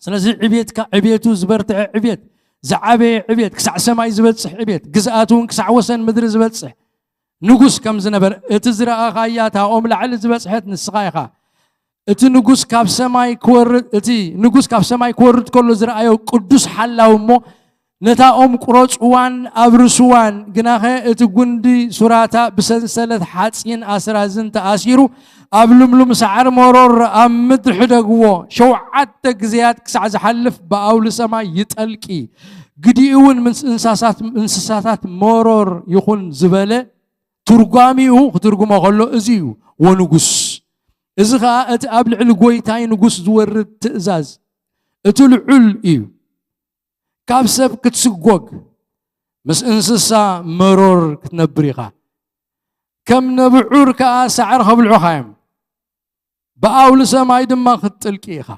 ስለዚ ዕቤትካ፣ ዕቤቱ ዝበርትዐ ዕቤት፣ ዝዓበየ ዕቤት፣ ክሳዕ ሰማይ ዝበጽሕ ዕቤት፣ ግዝኣቱ እውን ክሳዕ ወሰን ምድሪ ዝበጽሕ ንጉስ ከም ዝነበረ፣ እቲ ዝረኣኻያ እታ ኦም ላዕሊ ዝበጽሐት ንስኻ ኢኻ። እቲ ንጉስ ካብ ሰማይ ክወርድ፣ እቲ ንጉስ ካብ ሰማይ ክወርድ ከሎ ዝረኣዮ ቅዱስ ሓላው እሞ፣ ነታ ኦም ቁረጽዋን ኣብርስዋን፣ ግናኸ እቲ ጉንዲ ሱራታ ብሰንሰለት ሓጺን ኣስራዝን ተኣሲሩ ኣብ ልምሉም ሳዕሪ መሮር ኣብ ምድሪ ሕደግዎ። ሸውዓተ ግዜያት ክሳዕ ዝሓልፍ ብኣውሊ ሰማይ ይጠልቂ፣ ግዲኡ እውን ምስ እንስሳታት መሮር ይኹን ዝበለ ትርጓሚኡ ክትርጉሞ ከሎ እዚ እዩ። ወንጉስ፣ እዚ ኸኣ እቲ ኣብ ልዕሊ ጐይታይ ንጉስ ዝወርድ ትእዛዝ እቲ ልዑል እዩ። ካብ ሰብ ክትስጎግ፣ ምስ እንስሳ መሮር ክትነብር ኢኻ። ከም ነብዑር ከኣ ሳዕሪ ከብልዑኻ እዮም፣ ብኣውሊ ሰማይ ድማ ክትጥልቂ ኢኻ።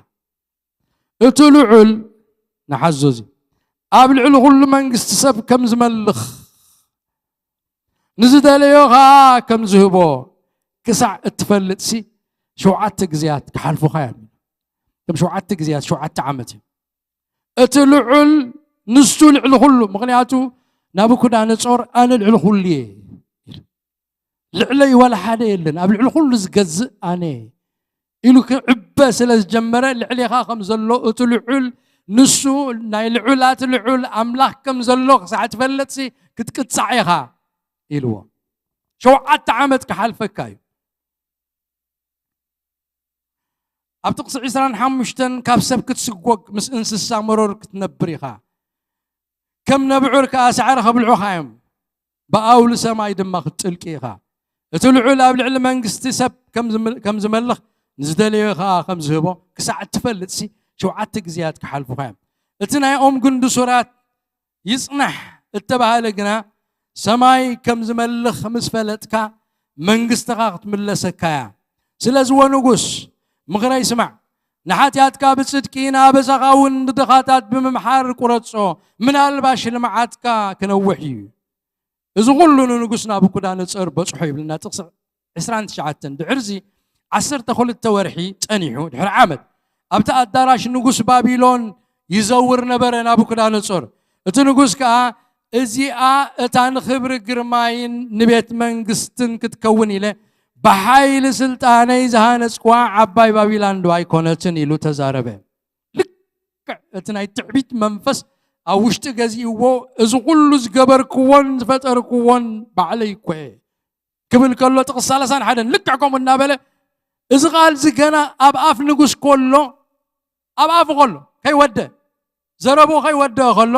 እቲ ልዑል ንሓዞ እዚ ኣብ ልዕሊ ኩሉ መንግስቲ ሰብ ከም ዝመልኽ ንዝደለዮ ኸኣ ከም ዝህቦ ክሳዕ እትፈልጥሲ ሸውዓተ ግዜያት ክሓልፉኻ እዮም። ከም ሸውዓተ ግዜያት ሸውዓተ ዓመት እዩ። እቲ ልዑል ንሱ ልዕሊ ኩሉ፣ ምኽንያቱ ናቡከደነጾር ኣነ ልዕሊ ኩሉ እየ፣ ልዕለይ ዋላ ሓደ የለን፣ ኣብ ልዕሊ ኩሉ ዝገዝእ ኣነ ኢሉ ክዕበ ስለ ዝጀመረ፣ ልዕሌኻ ከም ዘሎ እቲ ልዑል ንሱ ናይ ልዑላት ልዑል ኣምላኽ ከም ዘሎ ክሳዕ ትፈልጥሲ ክትቅጻዕ ኢኻ ኢልዎ። ሸውዓተ ዓመት ክሓልፈካ እዩ። ኣብ ጥቕሲ ዕስራን ሓሙሽተን ካብ ሰብ ክትስጎግ ምስ እንስሳ መሮር ክትነብር ኢኻ። ከም ነብዑር ከኣ ሳዕሪ ከብልዑኻ እዮም፣ ብኣውሊ ሰማይ ድማ ክትጥልቂ ኢኻ። እቲ ልዑል ኣብ ልዕሊ መንግስቲ ሰብ ከም ዝም- ከም ዝመልኽ ንዝደለዮ ከኣ ከም ዝህቦ ክሳዕ እትፈልጥሲ ሸውዓተ ግዜያት ክሓልፉኻ እዮም። እቲ ናይ ኦም ጉንዲ ሱራት ይጽናሕ እተባህለ ግና ሰማይ ከም ዝመልኽ ምስ ፈለጥካ መንግስትኻ ክትምለሰካ እያ። ስለዚ ወንጉስ ምኽረይ ስማዕ፣ ንሓጢኣትካ ብጽድቂ ንኣበሳኻ እውን ንድኻታት ብምምሓር ቁረጾ፣ ምናልባሽ ልምዓትካ ክነውሕ እዩ። እዚ ኩሉ ንንጉስ ናቡከደነጾር በጽሖ ይብልና ጥቕሲ ዕስራን ትሽዓተን። ድሕርዚ ዓሰርተ ክልተ ወርሒ ጸኒሑ፣ ድሕሪ ዓመት ኣብቲ ኣዳራሽ ንጉስ ባቢሎን ይዘውር ነበረ ናቡከደነጾር። እቲ ንጉስ ከኣ፣ እዚኣ እታ ንኽብሪ ግርማይን ንቤት መንግስትን ክትከውን ኢለ ብሓይሊ ስልጣነይ ዝሃነጽኩዋ ዓባይ ባቢላን ዶ ኣይኮነትን? ኢሉ ተዛረበ። ልክዕ እቲ ናይ ትዕቢት መንፈስ ኣብ ውሽጢ ገዚእዎ፣ እዚ ኩሉ ዝገበርክዎን ዝፈጠርክዎን ባዕለይ እኮ እየ ክብል ከሎ፣ ጥቕስ ሰላሳን ሓደን ልክዕ ከምኡ እናበለ፣ እዚ ቃል እዚ ገና ኣብ ኣፍ ንጉስ ከሎ፣ ኣብ ኣፉ ከሎ ከይወደ፣ ዘረብኡ ከይወደአ ከሎ፣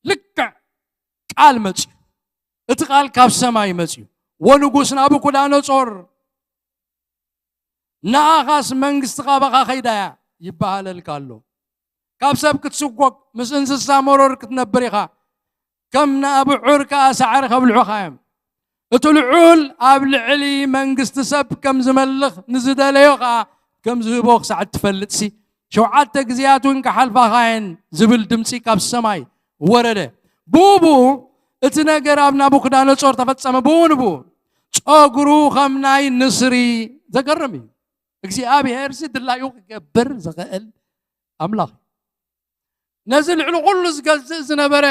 ልክዕ ቃል መጽዩ። እቲ ቃል ካብ ሰማይ መጽዩ። ወንጉስ ናቡከደነጾር፣ ንኣኻስ መንግስቲ ካባኻ ከይዳ እያ ይበሃለልካ ኣሎ። ካብ ሰብ ክትስጎግ፣ ምስ እንስሳ መሮር ክትነብር ኢኻ። ከም ንኣብዑር ከኣ ሳዕሪ ከብልዑኻ እዮም። እቲ ልዑል ኣብ ልዕሊ መንግስቲ ሰብ ከም ዝመልኽ፣ ንዝደለዮ ከኣ ከም ዝህቦ ክሳዕ እትፈልጥሲ፣ ሸውዓተ ግዜያት እውን ክሓልፋኻ እየን ዝብል ድምጺ ካብ ሰማይ ወረደ። ብኡ ብኡ እቲ ነገር ኣብ ናቡከደነጾር ተፈጸመ። ብኡ ንብኡ ጸጉሩ ከም ናይ ንስሪ፣ ዘገርም እዩ። እግዚኣብሄርሲ ድላዩ ክገብር ዝኽእል ኣምላኽ እዩ። ነዚ ልዕሊ ኩሉ ዝገዝእ ዝነበረ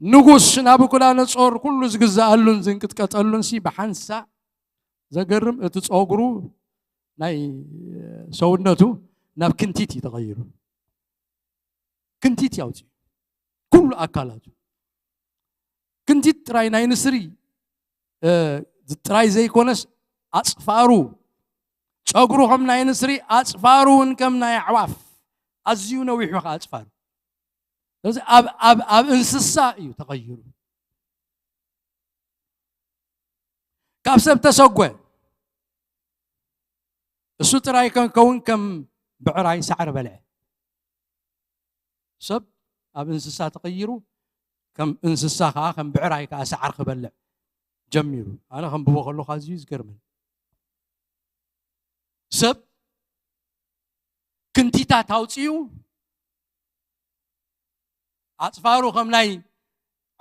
ንጉስ ናቡከደነጾር ኩሉ ዝግዝኣሉን ዝንቅጥቀጠሉን ሲ ብሓንሳእ፣ ዘገርም፣ እቲ ጸጉሩ ናይ ሰውነቱ ናብ ክንቲት እዩ ተቐይሩ። ክንቲት ያውፅኡ ኩሉ ኣካላቱ። ክንቲት ጥራይ ናይ ንስሪ፣ እ፣ ጥራይ ዘይኮነስ ኣጽፋሩ፣ ጸጉሩ ከም ናይ ንስሪ፣ ኣጽፋሩ እውን ከም ናይ ኣዕዋፍ፣ ኣዝዩ ነዊሑ ኸዓ ኣጽፋሩ። ስለዚ ኣብ፣ ኣብ፣ ኣብ እንስሳ እዩ ተቐይሩ። ካብ ሰብ ተሰጎ። እሱ ጥራይ ከ-፣ ከውን ከም ብዕራይ ሳዕሪ በልዐ። ሰብ ኣብ እንስሳ ተቐይሩ፣ ከም እንስሳ ኸዓ፣ ከም ብዕራይ ከኣ ሳዕሪ ክበልዕ ጀሚሩ። ኣነ ከንብቦ ከለኹ ኣዝዩ ዝገርመኒ። ሰብ ክንቲታት ኣውጺኡ፣ ኣጽፋሩ ከም ናይ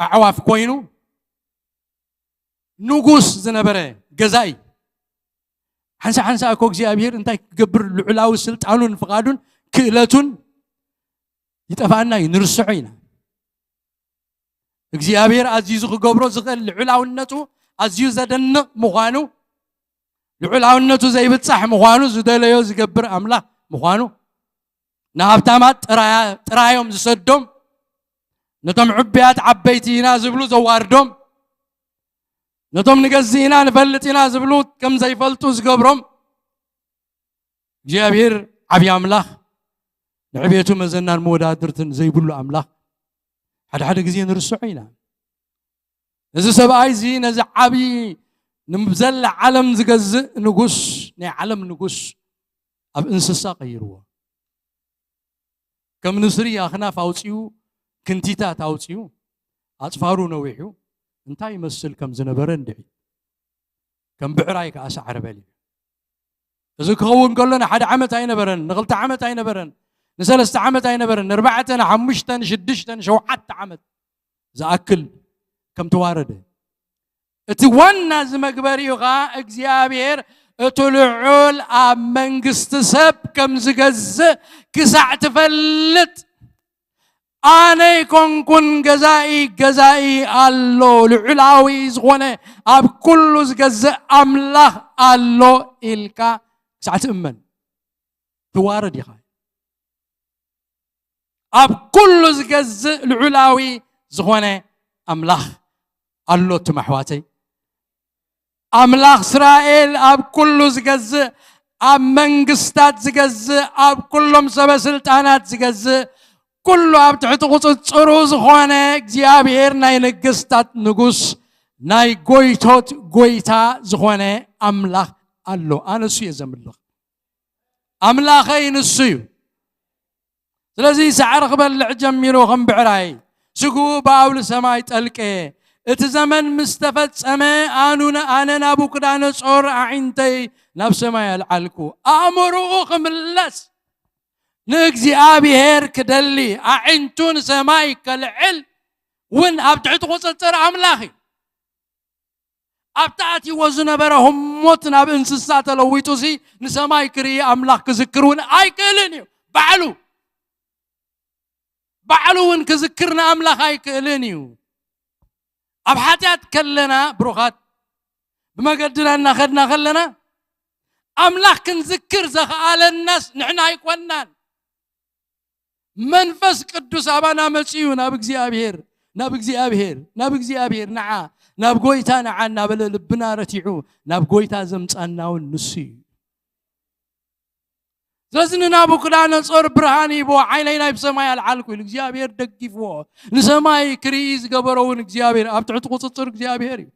ኣዕዋፍ ኮይኑ፣ ንጉስ ዝነበረ ገዛኢ፣ ሓንሳ ሓንሳ እኮ እግዚኣብሔር እንታይ ክገብር፣ ልዑላዊ ስልጣኑን ፍቓዱን ክእለቱን ይጠፍኣና እዩ፣ ንርስዖ ኢና። እግዚኣብሔር ኣዝዩ ክገብሮ ዝኽእል ልዑላውነቱ ኣዝዩ ዘደንቕ ምዃኑ፣ ልዑላውነቱ ዘይብጻሕ ምዃኑ፣ ዝደለዮ ዝገብር ኣምላኽ ምዃኑ ንሃብታማት ጥራያ- ጥራዮም ዝሰዶም፣ ነቶም ዕቡያት ዓበይቲ ኢና ዝብሉ ዘዋርዶም፣ ነቶም ንገዝእ ኢና ንፈልጥ ኢና ዝብሉ ከም ዘይፈልጡ ዝገብሮም እግዚኣብሔር ዓብዪ ኣምላኽ፣ ንዕቤቱ መዘናን መወዳድርትን ዘይብሉ ኣምላኽ ሓደ ሓደ ግዜ ንርስዖ ኢና። እዚ ሰብኣይ እዚ ነዚ ዓብዪ ንዘላ ዓለም ዝገዝእ ንጉስ፣ ናይ ዓለም ንጉስ ኣብ እንስሳ ቀይርዎ። ከም ንስሪ ኣኽናፍ ኣውፂኡ፣ ክንቲታት ኣውፂኡ፣ ኣፅፋሩ ነዊሑ እንታይ ይመስል ከም ዝነበረ እንድዒ። ከም ብዕራይ ከዓ ሳዕሪ በሊዑ። እዚ ክኸውን ከሎ ንሓደ ዓመት ኣይነበረን፣ ንኽልተ ዓመት ኣይነበረን፣ ንሰለስተ ዓመት ኣይነበረን፣ ንኣርባዕተ፣ ንሓሙሽተ፣ ንሽዱሽተ፣ ንሸውዓተ ዓመት ዝኣክል ከም ተዋረደ። እቲ ዋና እዚ መግበሪኡ ኸዓ እግዚኣብሔር እቲ ልዑል ኣብ መንግስቲ ሰብ ከም ዝገዝእ ክሳዕ ትፈልጥ፣ ኣነ ይኮንኩን ገዛኢ፣ ገዛኢ ኣሎ፣ ልዑላዊ ዝኾነ ኣብ ኩሉ ዝገዝእ ኣምላኽ ኣሎ ኢልካ ክሳዕ ትእመን ትዋረድ ኢኻ። ኣብ ኩሉ ዝገዝእ ልዑላዊ ዝኾነ ኣምላኽ ኣሎ። እትም ኣሕዋተይ፣ ኣምላኽ እስራኤል ኣብ ኩሉ ዝገዝእ፣ ኣብ መንግስታት ዝገዝእ፣ ኣብ ኩሎም ሰበ ስልጣናት ዝገዝእ፣ ኩሉ ኣብ ትሕቲ ቁፅፅሩ ዝኾነ እግዚኣብሔር፣ ናይ ነገስታት ንጉስ፣ ናይ ጎይቶት ጎይታ ዝኾነ ኣምላኽ ኣሎ። ኣነ እሱ እየ ዘምልኽ። ኣምላኸይ ንሱ እዩ። ስለዚ ሳዕሪ ክበልዕ ጀሚሩ ከም ብዕራይ፣ ስግኡ ብኣውሊ ሰማይ ጠልቀ። እቲ ዘመን ምስ ተፈጸመ፣ ኣኑ-፣ ኣነ ናቡክዳነጾር ኣዒንተይ ናብ ሰማይ ኣልዓልኩ። ኣእምሮኡ ክምለስ፣ ንእግዚኣብሔር ክደሊ፣ ኣዒንቱ ንሰማይ ከልዕል እውን ኣብ ትሕቲ ቁጽጽር ኣምላኽ እዩ። ኣብቲ ኣትይዎ ዝነበረ ህሞት ናብ እንስሳ ተለዊጡ ሲ ንሰማይ ክርኢ ኣምላኽ ክዝክር እውን ኣይክእልን እዩ። ባዕሉ፣ ባዕሉ እውን ክዝክር ንኣምላኽ ኣይክእልን እዩ። ኣብ ሓጢኣት ከለና፣ ብሩኻት፣ ብመገድና እናኸድና ከለና፣ ኣምላኽ ክንዝክር ዘኽኣለናስ ንሕና ኣይኮናን። መንፈስ ቅዱስ ኣባና መጺኡ ናብ እግዚኣብሔር፣ ናብ እግዚኣብሔር፣ ናብ እግዚኣብሔር ንዓ፣ ናብ ጎይታ ንዓ እናበለ ልብና ረቲዑ ናብ ጎይታ ዘምጻና እውን ንሱ እዩ። ስለዚ ንናቡክዳነጾር ብርሃን ሂብዎ፣ ዓይነይ ናብ ሰማይ ኣልዓልኩ ኢሉ እግዚኣብሔር ደጊፍዎ። ንሰማይ ክርኢ ዝገበሮ እውን እግዚኣብሔር፣ ኣብ ትሕቲ ቁጽጽር እግዚኣብሔር እዩ።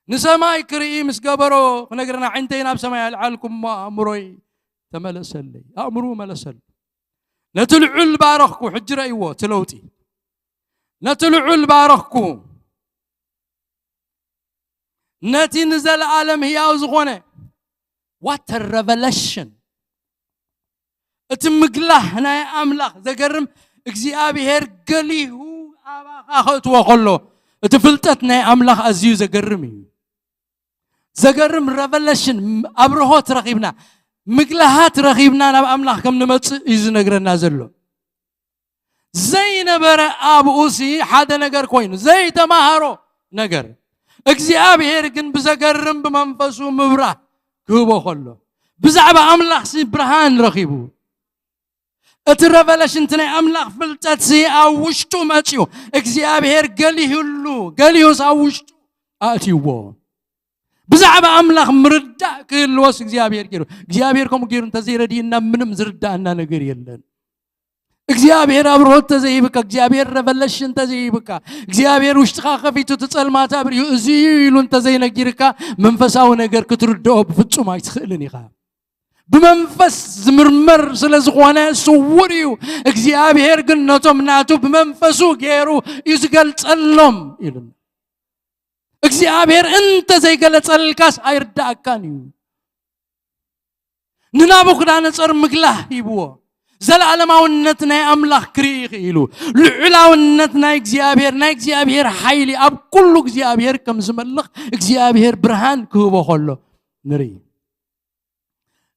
ንሰማይ ክርኢ ምስ ገበሮ ክነግረና፣ ዓይንተይ ናብ ሰማይ ኣልዓልኩ እሞ ኣእምሮይ ተመለሰለይ። ኣእምሩ መለሰሉ። ነቲ ልዑል ባረኽኩ። ሕጂ ረእይዎ እቲ ለውጢ። ነቲ ልዑል ባረኽኩ። ነቲ ንዘለኣለም ህያው ዝኾነ፣ what a revelation! እቲ ምግላህ ናይ ኣምላኽ ዘገርም፣ እግዚኣብሔር ገሊሁ ኣባኻ ከእትዎ ከሎ፣ እቲ ፍልጠት ናይ ኣምላኽ ኣዝዩ ዘገርም እዩ። ዘገርም revelation፣ ኣብርሆት ረኺብና፣ ምግላሃት ረኺብና ናብ ኣምላኽ ከም ንመጽእ እዩ ዝነግረና ዘሎ። ዘይነበረ ኣብኡ ሲ ሓደ ነገር ኮይኑ፣ ዘይተማሃሮ ነገር፣ እግዚኣብሔር ግን ብዘገርም ብመንፈሱ ምብራህ ክህቦ ከሎ፣ ብዛዕባ ኣምላኽ ሲ ብርሃን ረኺቡ። እቲ revelation፣ እቲ ናይ ኣምላኽ ፍልጠት ሲ ኣብ ውሽጡ መጺኡ፣ እግዚኣብሔር ገሊሁሉ፣ ገሊሁስ ኣብ ውሽጡ ኣእትይዎ። ብዛዕባ ኣምላኽ ምርዳእ ክህልዎስ እግዚኣብሔር ገይሩ። እግዚኣብሔር ከምኡ ገይሩ እንተዘይረድእና ምንም ዝርዳእና ነገር የለን። እግዚኣብሔር ኣብርሆት እንተዘይህብካ፣ እግዚኣብሔር revelation እንተዘይህብካ፣ እግዚኣብሔር ውሽጥኻ ከፊቱ እቲ ጸልማት ኣብሪሁ እዚ እዩ ኢሉ እንተዘይነጊርካ፣ መንፈሳዊ ነገር ክትርድኦ ብፍጹም ኣይትኽእልን ኢኻ። ብመንፈስ ዝምርመር ስለ ዝኾነ ስውር እዩ። እግዚኣብሔር ግን ነቶም ናቱ ብመንፈሱ ገይሩ እዩ ዝገልጸሎም ኢሉና። እግዚኣብሔር እንተ ዘይገለጸልካስ ኣይርዳእካን እዩ። ንናቡክዳነጸር ምግላህ ሂብዎ። ዘለዓለማውነት ናይ ኣምላኽ ክርኢ ይኽእል እዩ። ልዑላውነት ናይ እግዚኣብሔር፣ ናይ እግዚኣብሔር ሓይሊ፣ ኣብ ኩሉ እግዚኣብሔር ከም ዝመልኽ እግዚኣብሔር ብርሃን ክህቦ ከሎ ንርኢ።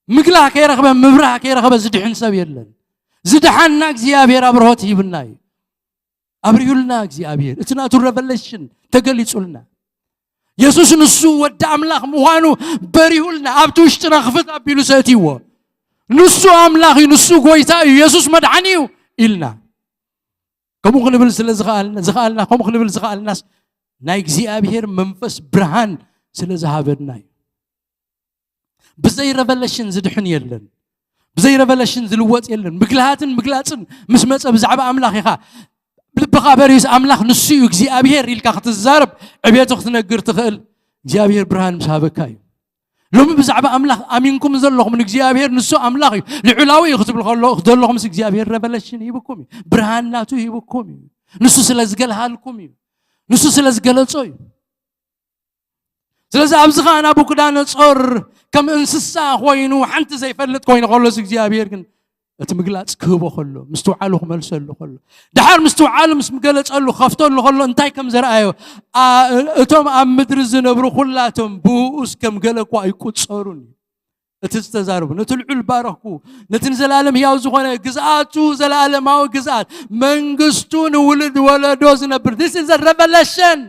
ምግላህ ከይረኽበ፣ ምብራህ ከይረኽበ ዝድሕን ሰብ የለን። ዝደሓና እግዚኣብሔር ኣብርሆት ሂብና እዩ። ኣብሪሁልና እግዚኣብሔር። እቲ ናቱ revelation ተገሊጹልና። የሱስ ንሱ ወዲ ኣምላኽ ምዃኑ በሪሁልና፣ ኣብቲ ውሽጥና ክፍት ኣቢሉ ሰእትይዎ። ንሱ ኣምላኽ እዩ፣ ንሱ ጎይታ እዩ፣ የሱስ መድሓኒ እዩ ኢልና ከምኡ ክንብል ስለ ዝኸኣልና ዝኸኣልና ከምኡ ክንብል ዝኸኣልናስ ናይ እግዚኣብሔር መንፈስ ብርሃን ስለ ዝሃበና እዩ። ብዘይ ረቨለሽን ዝድሕን የለን። ብዘይ ረቨለሽን ዝልወጥ የለን። ምግልሃትን ምግላፅን ምስ መፀ ብዛዕባ ኣምላኽ ኢኻ ልብኻ በሪስ ኣምላኽ ንሱ እዩ እግዚኣብሔር ኢልካ ክትዛረብ ዕቤቱ ክትነግር ትኽእል እግዚኣብሔር ብርሃን ምስ ሃበካ እዩ። ሎሚ ብዛዕባ ኣምላኽ ኣሚንኩም ዘለኹም ንእግዚኣብሔር ንሱ ኣምላኽ እዩ ልዑላዊ እዩ ክትብሉ ዘለኹምስ እግዚኣብሔር ረቨለሽን ሂብኩም እዩ። ብርሃን ናቱ ሂብኩም እዩ። ንሱ ስለ ዝገልሃልኩም እዩ። ንሱ ስለ ዝገለጾ እዩ። ስለዚ ኣብዚ ኸዓ ናቡክዳነጾር ከም እንስሳ ኮይኑ ሓንቲ ዘይፈልጥ ኮይኑ ከሎስ እግዚኣብሔር ግን እቲ ምግላጽ ክህቦ ከሎ ምስትውዓሉ ክመልሰሉ ከሎ ድሓር ምስትውዓሉ ምስ ገለጸሉ ከፍተሉ ከሎ እንታይ ከም ዘርኣዮ እቶም ኣብ ምድሪ ዝነብሩ ኩላቶም ብኡስ ከም ገለ እኳ ኣይቁጸሩን እዩ። እቲ ዝተዛረቡ ነቲ ልዑል ባረኽኩ፣ ነቲ ንዘላለም ህያው ዝኾነ ግዝኣቱ ዘላለማዊ ግዝኣት መንግስቱ ንውልድ ወለዶ ዝነብር this is revelation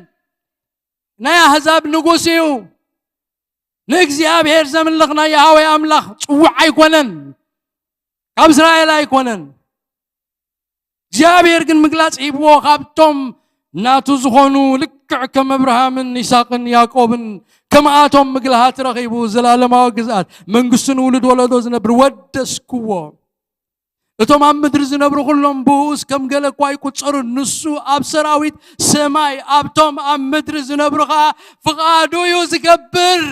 ናይ ኣህዛብ ንጉስ እዩ። ንእግዚኣብሔር ዘምልኽ ናይ ያህዌ ኣምላኽ ጽውዕ ኣይኮነን፣ ካብ እስራኤል ኣይኮነን። እግዚኣብሔር ግን ምግላጽ ሂብዎ ካብቶም ናቱ ዝኾኑ ልክዕ ከም ኣብርሃምን ይስቅን ያዕቆብን ከምኣቶም ምግልሃት ረኺቡ ዘላለማዊ ግዝኣት መንግስቱ ንውሉድ ወለዶ ዝነብር ወደስክዎ። እቶም ኣብ ምድሪ ዝነብሩ ኩሎም ብኡስ ከም ገለ እኳ ይቁጸሩ። ንሱ ኣብ ሰራዊት ሰማይ ኣብቶም ኣብ ምድሪ ዝነብሩ ኸዓ ፍቓዱ እዩ ዝገብር።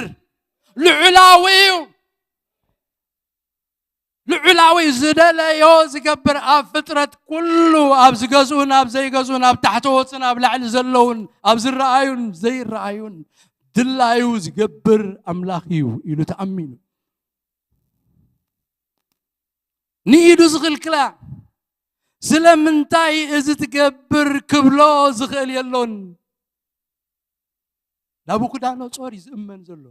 ልዑላዊ እዩ። ልዑላዊ ዝደለዮ ዝገብር ኣብ ፍጥረት ኩሉ ኣብ ዝገዝኡን ኣብ ዘይገዝኡን ኣብ ታሕተዎትን ኣብ ላዕሊ ዘለውን ኣብ ዝረኣዩን ዘይረኣዩን ድላዩ ዝገብር ኣምላኽ እዩ ኢሉ ተኣሚኑ። ንኢዱ ዝኽልክላ ስለምንታይ እዚ ትገብር ክብሎ ዝኽእል የሎን። ናቡክዳነጾር እዩ ዝእመን ዘሎ።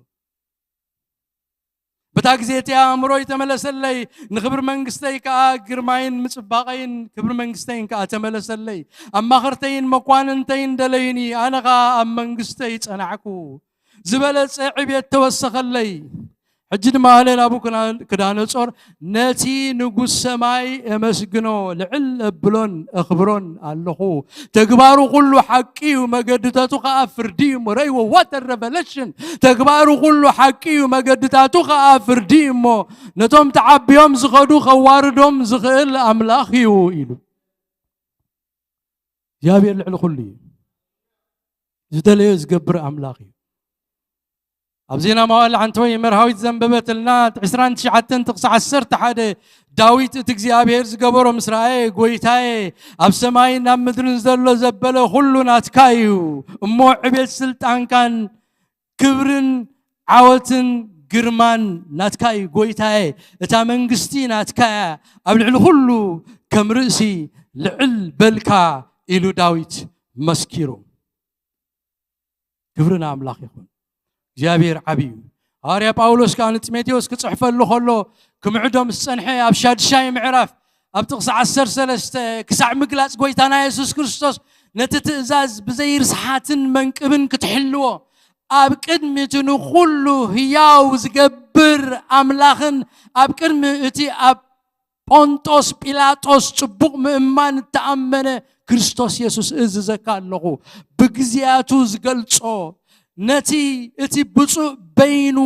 በታ ግዜ እቲ ኣእምሮይ ተመለሰለይ፣ ንኽብሪ መንግስተይ ከኣ ግርማይን ምጽባቐይን ክብሪ መንግስተይን ከኣ ተመለሰለይ። ኣማኸርተይን መኳንንተይን ደለዩኒ፣ ኣነ ኸኣ ኣብ መንግስተይ ጸናዕኩ። ዝበለጸ ዕብየት ተወሰኸለይ። ሕጂ ድማ ኣነ ናቡከደነጾር ነቲ ንጉስ ሰማይ እመስግኖ፣ ልዕል እብሎን እኽብሮን ኣለኹ። ተግባሩ ኩሉ ሓቂ እዩ፣ መገድታቱ ኸኣ ፍርዲ እዩ። ርእይዎ፣ what a revelation! ተግባሩ ኩሉ ሓቂ እዩ፣ መገድታቱ ኸኣ ፍርዲ እዩ እሞ፣ ነቶም ተዓብዮም ዝኸዱ ኸዋርዶም ዝኽእል ኣምላኽ እዩ ኢሉ። እግዚኣብሔር ልዕሊ ኩሉ እዩ። ዝደለዮ ዝገብር ኣምላኽ እዩ። ኣብ ዜና መዋዕል ሓንቲ ወይ መርሃዊት ዘንበበትልና ዕስራን ትሽዓተን ጥቕሲ ዓሰርተ ሓደ ዳዊት እቲ እግዚኣብሔር ዝገበሮ ምስ ረኣየ፣ ጎይታየ፣ ኣብ ሰማይን ኣብ ምድርን ዘሎ ዘበለ ኩሉ ናትካ እዩ፣ እሞ ዕቤት ስልጣንካን ክብርን ዓወትን ግርማን ናትካ እዩ ጎይታየ፣ እታ መንግስቲ ናትካ እያ፣ ኣብ ልዕሊ ኩሉ ከም ርእሲ ልዕል በልካ ኢሉ ዳዊት መስኪሩ። ክብሪ ንኣምላኽ ይኹን። እግዚኣብሔር ዓብዪ እዩ። ሃዋርያ ጳውሎስ ከኣ ንጢሞቴዎስ ክጽሕፈሉ ከሎ ክምዕዶ ምስ ጸንሐ ኣብ ሻድሻይ ምዕራፍ ኣብ ጥቕሲ ዓሰርተ ሰለስተ ክሳዕ ምግላጽ ጎይታና የሱስ ክርስቶስ ነቲ ትእዛዝ ብዘይርስሓትን መንቅብን ክትሕልዎ ኣብ ቅድሚ እቲ ንኹሉ ህያው ዝገብር ኣምላኽን ኣብ ቅድሚ እቲ ኣብ ጶንጦስ ጲላጦስ ጽቡቕ ምእማን እተኣመነ ክርስቶስ የሱስ እእዝዘካ ኣለኹ። ብግዜያቱ ዝገልጾ ነቲ እቲ ብፁዕ በይኑ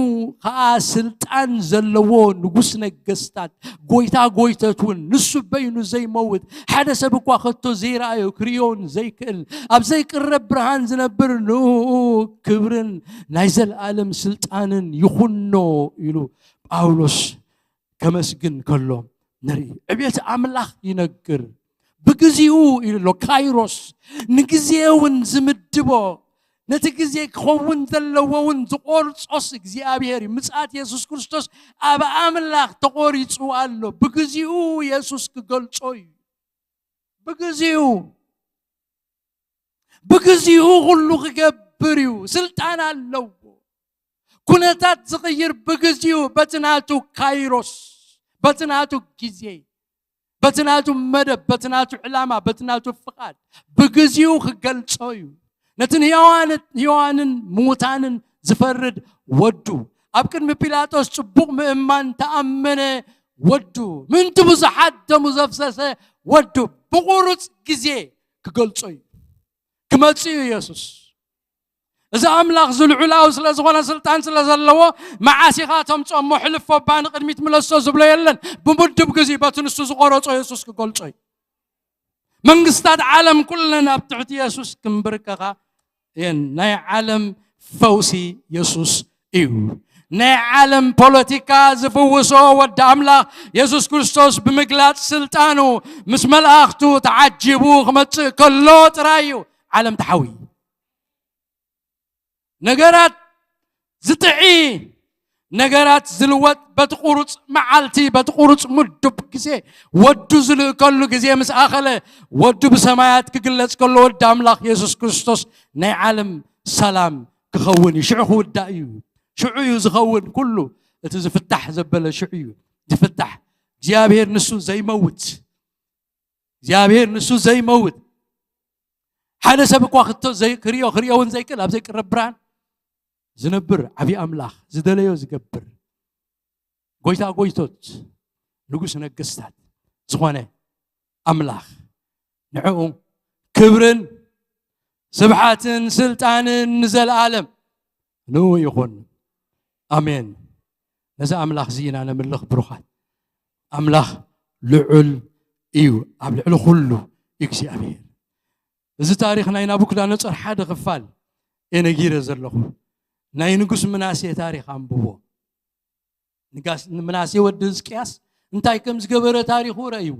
ኸኣ ስልጣን ዘለዎ ንጉስ ነገስታት ጎይታ ጎይተት እውን ንሱ በይኑ ዘይመውት ሓደ ሰብ እኳ ከቶ ዘይረኣዮ ክርእዮን ዘይክእል ኣብ ዘይቅረብ ብርሃን ዝነብር ንኡ ክብርን ናይ ዘለኣለም ስልጣንን ይኹኖ ኢሉ ጳውሎስ ከመስግን ከሎ ንርኢ። ዕብየት ኣምላኽ ይነግር። ብግዚኡ ኢሉ ኣሎ፣ ካይሮስ፣ ንግዜ እውን ዝምድቦ፣ ነቲ ግዜ ክኸውን ዘለዎ እውን ዝቆርጾስ እግዚኣብሔር እዩ። ምጽኣት የሱስ ክርስቶስ ኣብ ኣምላኽ ተቆሪጹ ኣሎ። ብግዚኡ የሱስ ክገልጾ እዩ። ብግዚኡ ብግዚኡ ኩሉ ክገብር እዩ። ስልጣን ኣለዎ። ኩነታት ዝቕይር ብግዚኡ በቲ ናቱ ካይሮስ፣ በቲ ናቱ ግዜ፣ በቲ ናቱ መደብ፣ በቲ ናቱ ዕላማ፣ በቲ ናቱ ፍቓድ ብግዚኡ ክገልጾ እዩ። ነቲ ንሕያዋንን ምዉታንን ዝፈርድ ወዱ ኣብ ቅድሚ ጲላጦስ ጽቡቕ ምእማን ተኣመነ ወዱ፣ ምእንቲ ብዙሓት ደሙ ዘፍሰሰ ወዱ ብቑሩጽ ግዜ ክገልጾ እዩ። ክመጽእ እዩ የሱስ። እዚ ኣምላኽ እዚ ልዑላዊ ስለ ዝኾነ፣ ስልጣን ስለ ዘለዎ፣ መዓስ ኢኻ ተምጽኦ እሞ፣ ሕልፎ እባ ንቕድሚት ምለሶ ዝብሎ የለን። ብምድብ ግዜ በቲ ንሱ ዝቖረጾ የሱስ ክገልጾ እዩ። መንግስታት ዓለም ኩለን ኣብ ትሕቲ የሱስ ክምብርከኻ እየን። ናይ ዓለም ፈውሲ የሱስ እዩ። ናይ ዓለም ፖለቲካ ዝፍውሶ ወዲ ኣምላኽ የሱስ ክርስቶስ ብምግላጽ ስልጣኑ ምስ መላእኽቱ ተዓጂቡ ክመጽእ ከሎ ጥራይ እዩ ዓለም ተሓዊ። ነገራት ዝጥዒ፣ ነገራት ዝልወጥ በቲ ቁሩጽ መዓልቲ፣ በቲ ቁሩጽ ምዱብ ግዜ፣ ወዱ ዝልእከሉ ግዜ ምስ ኣኸለ፣ ወዱ ብሰማያት ክግለጽ ከሎ፣ ወዲ ኣምላኽ የሱስ ክርስቶስ ናይ ዓለም ሰላም ክኸውን እዩ። ሽዑ ክውዳእ እዩ። ሽዑ እዩ ዝኸውን ኩሉ። እቲ ዝፍታሕ ዘበለ ሽዑ እዩ ዝፍታሕ። እግዚኣብሔር ንሱ ዘይመውት፣ እግዚኣብሔር ንሱ ዘይመውት፣ ሓደ ሰብ እኳ ክቶ ዘይ-፣ ክርእዮ፣ ክርእዮ እውን ዘይክእል፣ ኣብ ዘይቅረብ ብርሃን ዝነብር ዓብዪ ኣምላኽ፣ ዝደለዮ ዝገብር፣ ጎይታ ጎይቶት፣ ንጉስ ነገስታት ዝኾነ ኣምላኽ፣ ንዕኡ ክብርን ስብሓትን ስልጣንን ንዘለኣለም ንኡ ይኹን። ኣሜን። ነዚ ኣምላኽ እዚ ኢና ነምልኽ ብሩኻት። ኣምላኽ ልዑል እዩ፣ ኣብ ልዕሊ ኩሉ እግዚኣብሔር። እዚ ታሪኽ ናይ ናቡክዳነጾር ሓደ ክፋል እየ ነጊረ ዘለኹ። ናይ ንጉስ ምናሴ ታሪኽ ኣንብቦ። ንጋስ-፣ ንምናሴ ወዲ ህዝቅያስ እንታይ ከም ዝገበረ ታሪኹ ረእይዎ።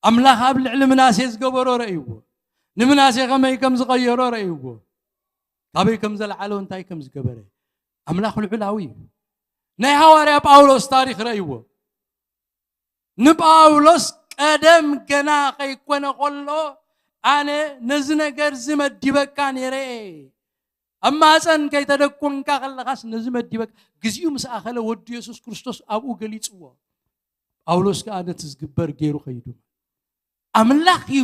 ኣምላኽ ኣብ ልዕሊ ምናሴ ዝገበሮ ረእይዎ። ንምናሴ ከመይ ከም ዝቐየሮ ረእይዎ። ካበይ ከም ዘልዓሎ፣ እንታይ ከም ዝገበረ። ኣምላኽ ልዑላዊ እዩ። ናይ ሃዋርያ ጳውሎስ ታሪኽ ረእይዎ። ንጳውሎስ ቀደም ገና ከይኮነ ከሎ፣ ኣነ ነዚ ነገር እዚ መዲበካ ነይረ እየ። ኣብ ማፀን ከይተደኮንካ ከለኻስ ነዚ መዲበካ። ግዚኡ ምስ ኣኸለ ወዱ የሱስ ክርስቶስ ኣብኡ ገሊፅዎ። ጳውሎስ ከኣ ነቲ ዝግበር ገይሩ ከይዱ። ኣምላኽ እዩ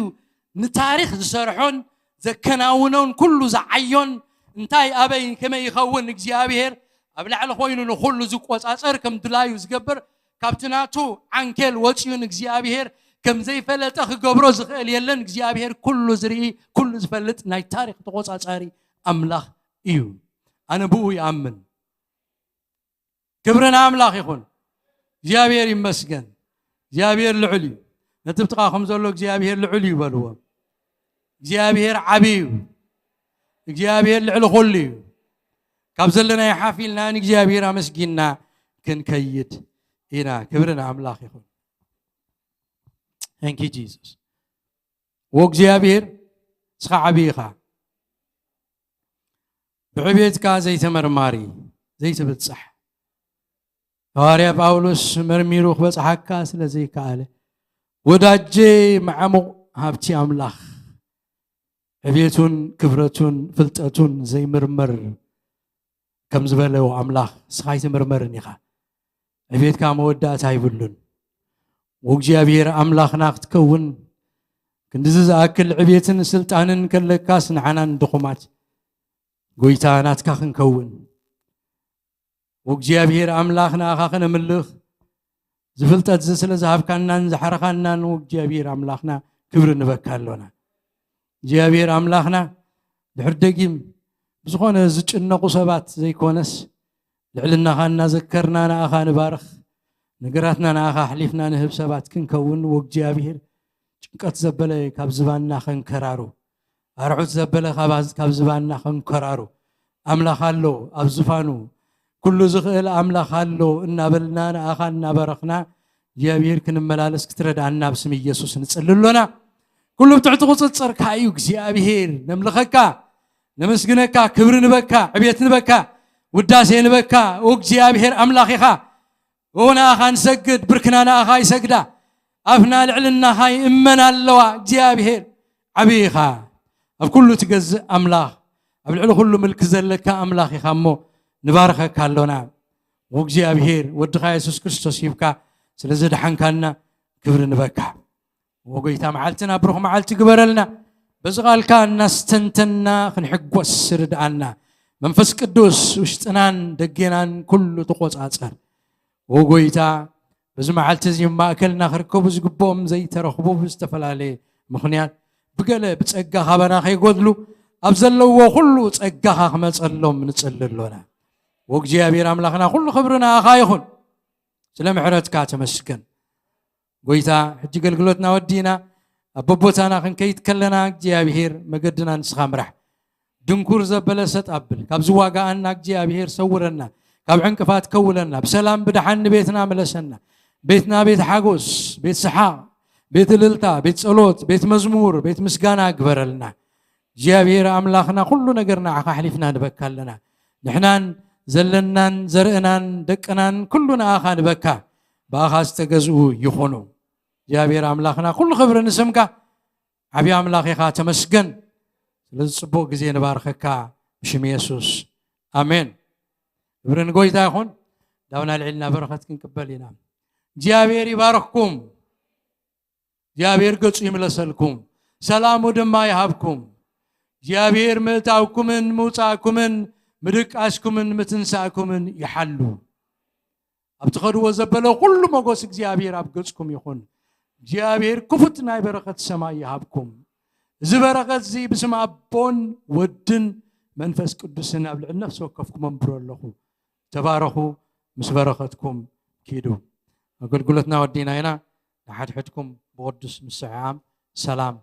ንታሪኽ ዝሰርሖን ዘከናውኖን ኩሉ ዝዓዮን። እንታይ ኣበይ ከመይ ይኸውን እግዚኣብሔር ኣብ ላዕሊ ኮይኑ ንኹሉ ዝቆጻጸር ከም ድላዩ ዝገብር ካብቲ ናቱ ዓንኬል ወጺኡ ንእግዚኣብሔር ከም ዘይፈለጠ ክገብሮ ዝኽእል የለን። እግዚኣብሔር ኩሉ ዝርኢ ኩሉ ዝፈልጥ ናይ ታሪኽ ተቆጻጻሪ ኣምላኽ እዩ። ኣነ ብኡ ይኣምን። ክብሪ ንኣምላኽ ይኹን። እግዚኣብሔር ይመስገን። እግዚኣብሔር ልዑል እዩ። ነቲ ብጥቓኹም ዘሎ እግዚኣብሔር ልዑል እዩ በልዎ። እግዚኣብሔር ዓብዪ እዩ። እግዚኣብሔር ልዕሊ ኩሉ እዩ። ካብ ዘለናዮ ሓፍ ኢልና ንእግዚኣብሔር ኣመስጊንና ክንከይድ ኢና። ክብሪ ንኣምላኽ ይኹን። Thank you Jesus። ወእግዚኣብሔር እስኻ ዓብዪ ኢኻ። ብዕቤትካ ዘይተመርማሪ ዘይትብጻሕ። ሃዋርያ ጳውሎስ መርሚሩ ክበጽሓካ ስለ ዘይከኣለ፣ ወዳጄ መዓሙቕ ሃብቲ ኣምላኽ፣ ዕቤቱን ክብረቱን ፍልጠቱን ዘይምርመር ከም ዝበለ ኣምላኽ፣ ንስኻ ኣይትምርመርን ኢኻ። ዕቤትካ መወዳእታ ኣይብሉን። ወእግዚኣብሔር ኣምላኽና ክትከውን ክንድዚ ዝኣክል ዕቤትን ስልጣንን ከለካስ ንዓናን ድኹማት ጎይታ ናትካ ክንከውን። ወእግዚኣብሔር ኣምላኽ ንኣኻ ከነምልኽ ዝፍልጠት እዚ ስለ ዝሃብካናን ዝሓረኻናን ወእግዚኣብሔር ኣምላኽና ክብሪ ንበካ ኣሎና። እግዚኣብሔር ኣምላኽና ድሕር ደጊም ብዝኾነ ዝጭነቑ ሰባት ዘይኮነስ ልዕልናኻ እናዘከርና ንኣኻ ንባርኽ፣ ነገራትና ንኣኻ ኣሕሊፍና ንህብ ሰባት ክንከውን ወእግዚኣብሔር ጭንቀት ዘበለ ካብ ዝባንና ከንከራሩ፣ ኣርዑት ዘበለ ካብ፣ ካብ ዝባንና ከንከራሩ። ኣምላኽ ኣሎ ኣብ ዝፋኑ፣ ኩሉ ዝኽእል ኣምላኽ ኣሎ እናበልና ንኣኻ እናበረኽና እግዚኣብሔር ክንመላለስ ክትረድኣና ኣብ ስም ኢየሱስ ንጽሊ ኣሎና። ኩሉ ብትሕቲ ቁጽጽርካ እዩ እግዚኣብሔር። ነምልኸካ፣ ነመስግነካ፣ ክብሪ ንበካ፣ ዕቤት ንበካ፣ ውዳሴ ንበካ። ኦ እግዚኣብሔር ኣምላኽ ኢኻ። ኦ ንኣኻ ንሰግድ፣ ብርክና ንኣኻ ይሰግዳ። ኣፍና ልዕልናኻ ይእመን ኣለዋ። እግዚኣብሔር ዓብዪ ኢኻ። ኣብ ኩሉ ትገዝእ ኣምላኽ፣ ኣብ ልዕሊ ኩሉ ምልኪ ዘለካ ኣምላኽ ኢኻ እሞ ንባርኸካ ኣሎና። ኦ እግዚኣብሔር ወድኻ የሱስ ክርስቶስ ሂብካ ስለ ዘድሓንካና ክብሪ ንበካ። ኦ ጎይታ መዓልትና ብሩኽ መዓልቲ ግበረልና። በዚ ቃልካ እናስተንተና ክንሕጎስ ርድኣና። መንፈስ ቅዱስ ውሽጥናን ደጌናን ኩሉ ተቆጻጸር። ኦ ጎይታ እዚ መዓልቲ እዚ ማእከልና ክርከቡ ዝግብኦም ዘይተረኽቡ ብዝተፈላለየ ምኽንያት ብገለ ብጸጋ ካባና ከይጎድሉ ኣብ ዘለዎ ኩሉ ጸጋኻ ክመጸሎም ንጽሊ ኣሎና። ወእግዚኣብሔር ኣምላኽና ኩሉ ክብሪ ንኣኻ ይኹን። ስለ ምሕረትካ ተመስገን። ጎይታ ሕጂ ኣገልግሎትና ወዲና ኣብ በቦታና ክንከይድ ከለና እግዚኣብሔር መገድና ንስኻ ምራሕ። ድንኩር ዘበለ ሰጥ ኣብል ካብ ዝዋጋኣና እግዚኣብሔር ሰውረና። ካብ ዕንቅፋት ከውለና ብሰላም ብደሓን ንቤትና ምለሰና። ቤትና ቤት ሓጎስ፣ ቤት ሰሓቕ፣ ቤት እልልታ፣ ቤት ጸሎት፣ ቤት መዝሙር፣ ቤት ምስጋና ግበረልና። እግዚኣብሔር ኣምላኽና ኩሉ ነገር ንዓኻ ኣሕሊፍና ንበካ ኣለና። ንሕናን ዘለናን ዘርእናን ደቅናን ኩሉ ንኣኻ ንበካ። ብኣኻ ዝተገዝኡ ይኹኑ። እግዚኣብሔር ኣምላኽና ኩሉ ክብሪ ንስምካ። ዓብዪ ኣምላኽ ኢኻ ተመስገን። ስለዚ ጽቡቕ ግዜ ንባርኸካ ብሽም የሱስ ኣሜን። ክብሪ ንጎይታ ይኹን። ዳውና ልዒልና በረኸት ክንቅበል ኢና። እግዚኣብሔር ይባርኽኩም። እግዚኣብሔር ገጹ ይምለሰልኩም፣ ሰላሙ ድማ ይሃብኩም። እግዚኣብሔር ምእታውኩምን ምውጻእኩምን ምድቃስኩምን ምትንሳእኩምን ይሓሉ። ኣብ ትኸድዎ ዘበለ ኩሉ መጎስ እግዚኣብሔር ኣብ ገጽኩም ይኹን። እግዚኣብሔር ክፉት ናይ በረኸት ሰማይ ይሃብኩም። እዚ በረኸት እዚ ብስም ኣቦን ወድን መንፈስ ቅዱስን ኣብ ልዕሊ ነፍሲ ወከፍኩም ኣንብሮ ኣለኹ። ተባረኹ፣ ምስ በረኸትኩም ኪዱ። ኣገልግሎትና ወዲና ኢና። ንሓድሕድኩም ብቕዱስ ምስዕዓም ሰላም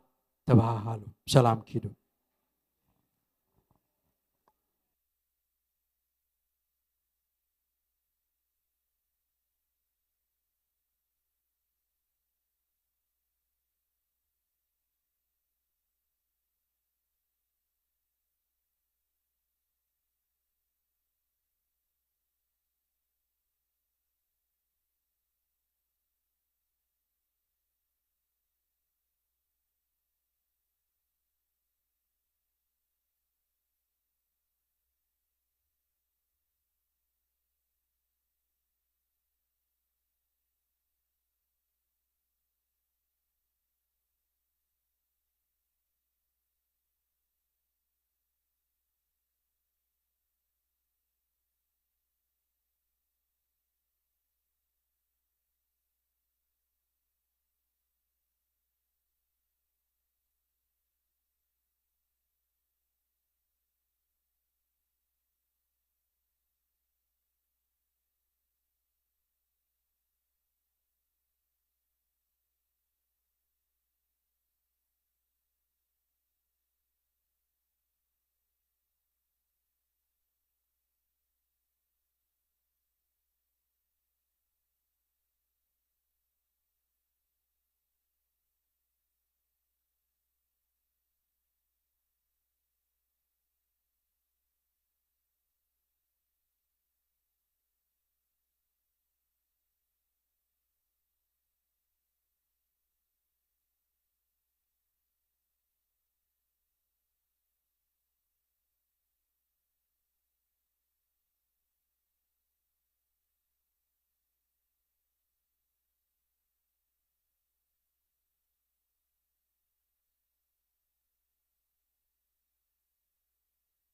ተበሃሃሉ። ሰላም ኪዱ።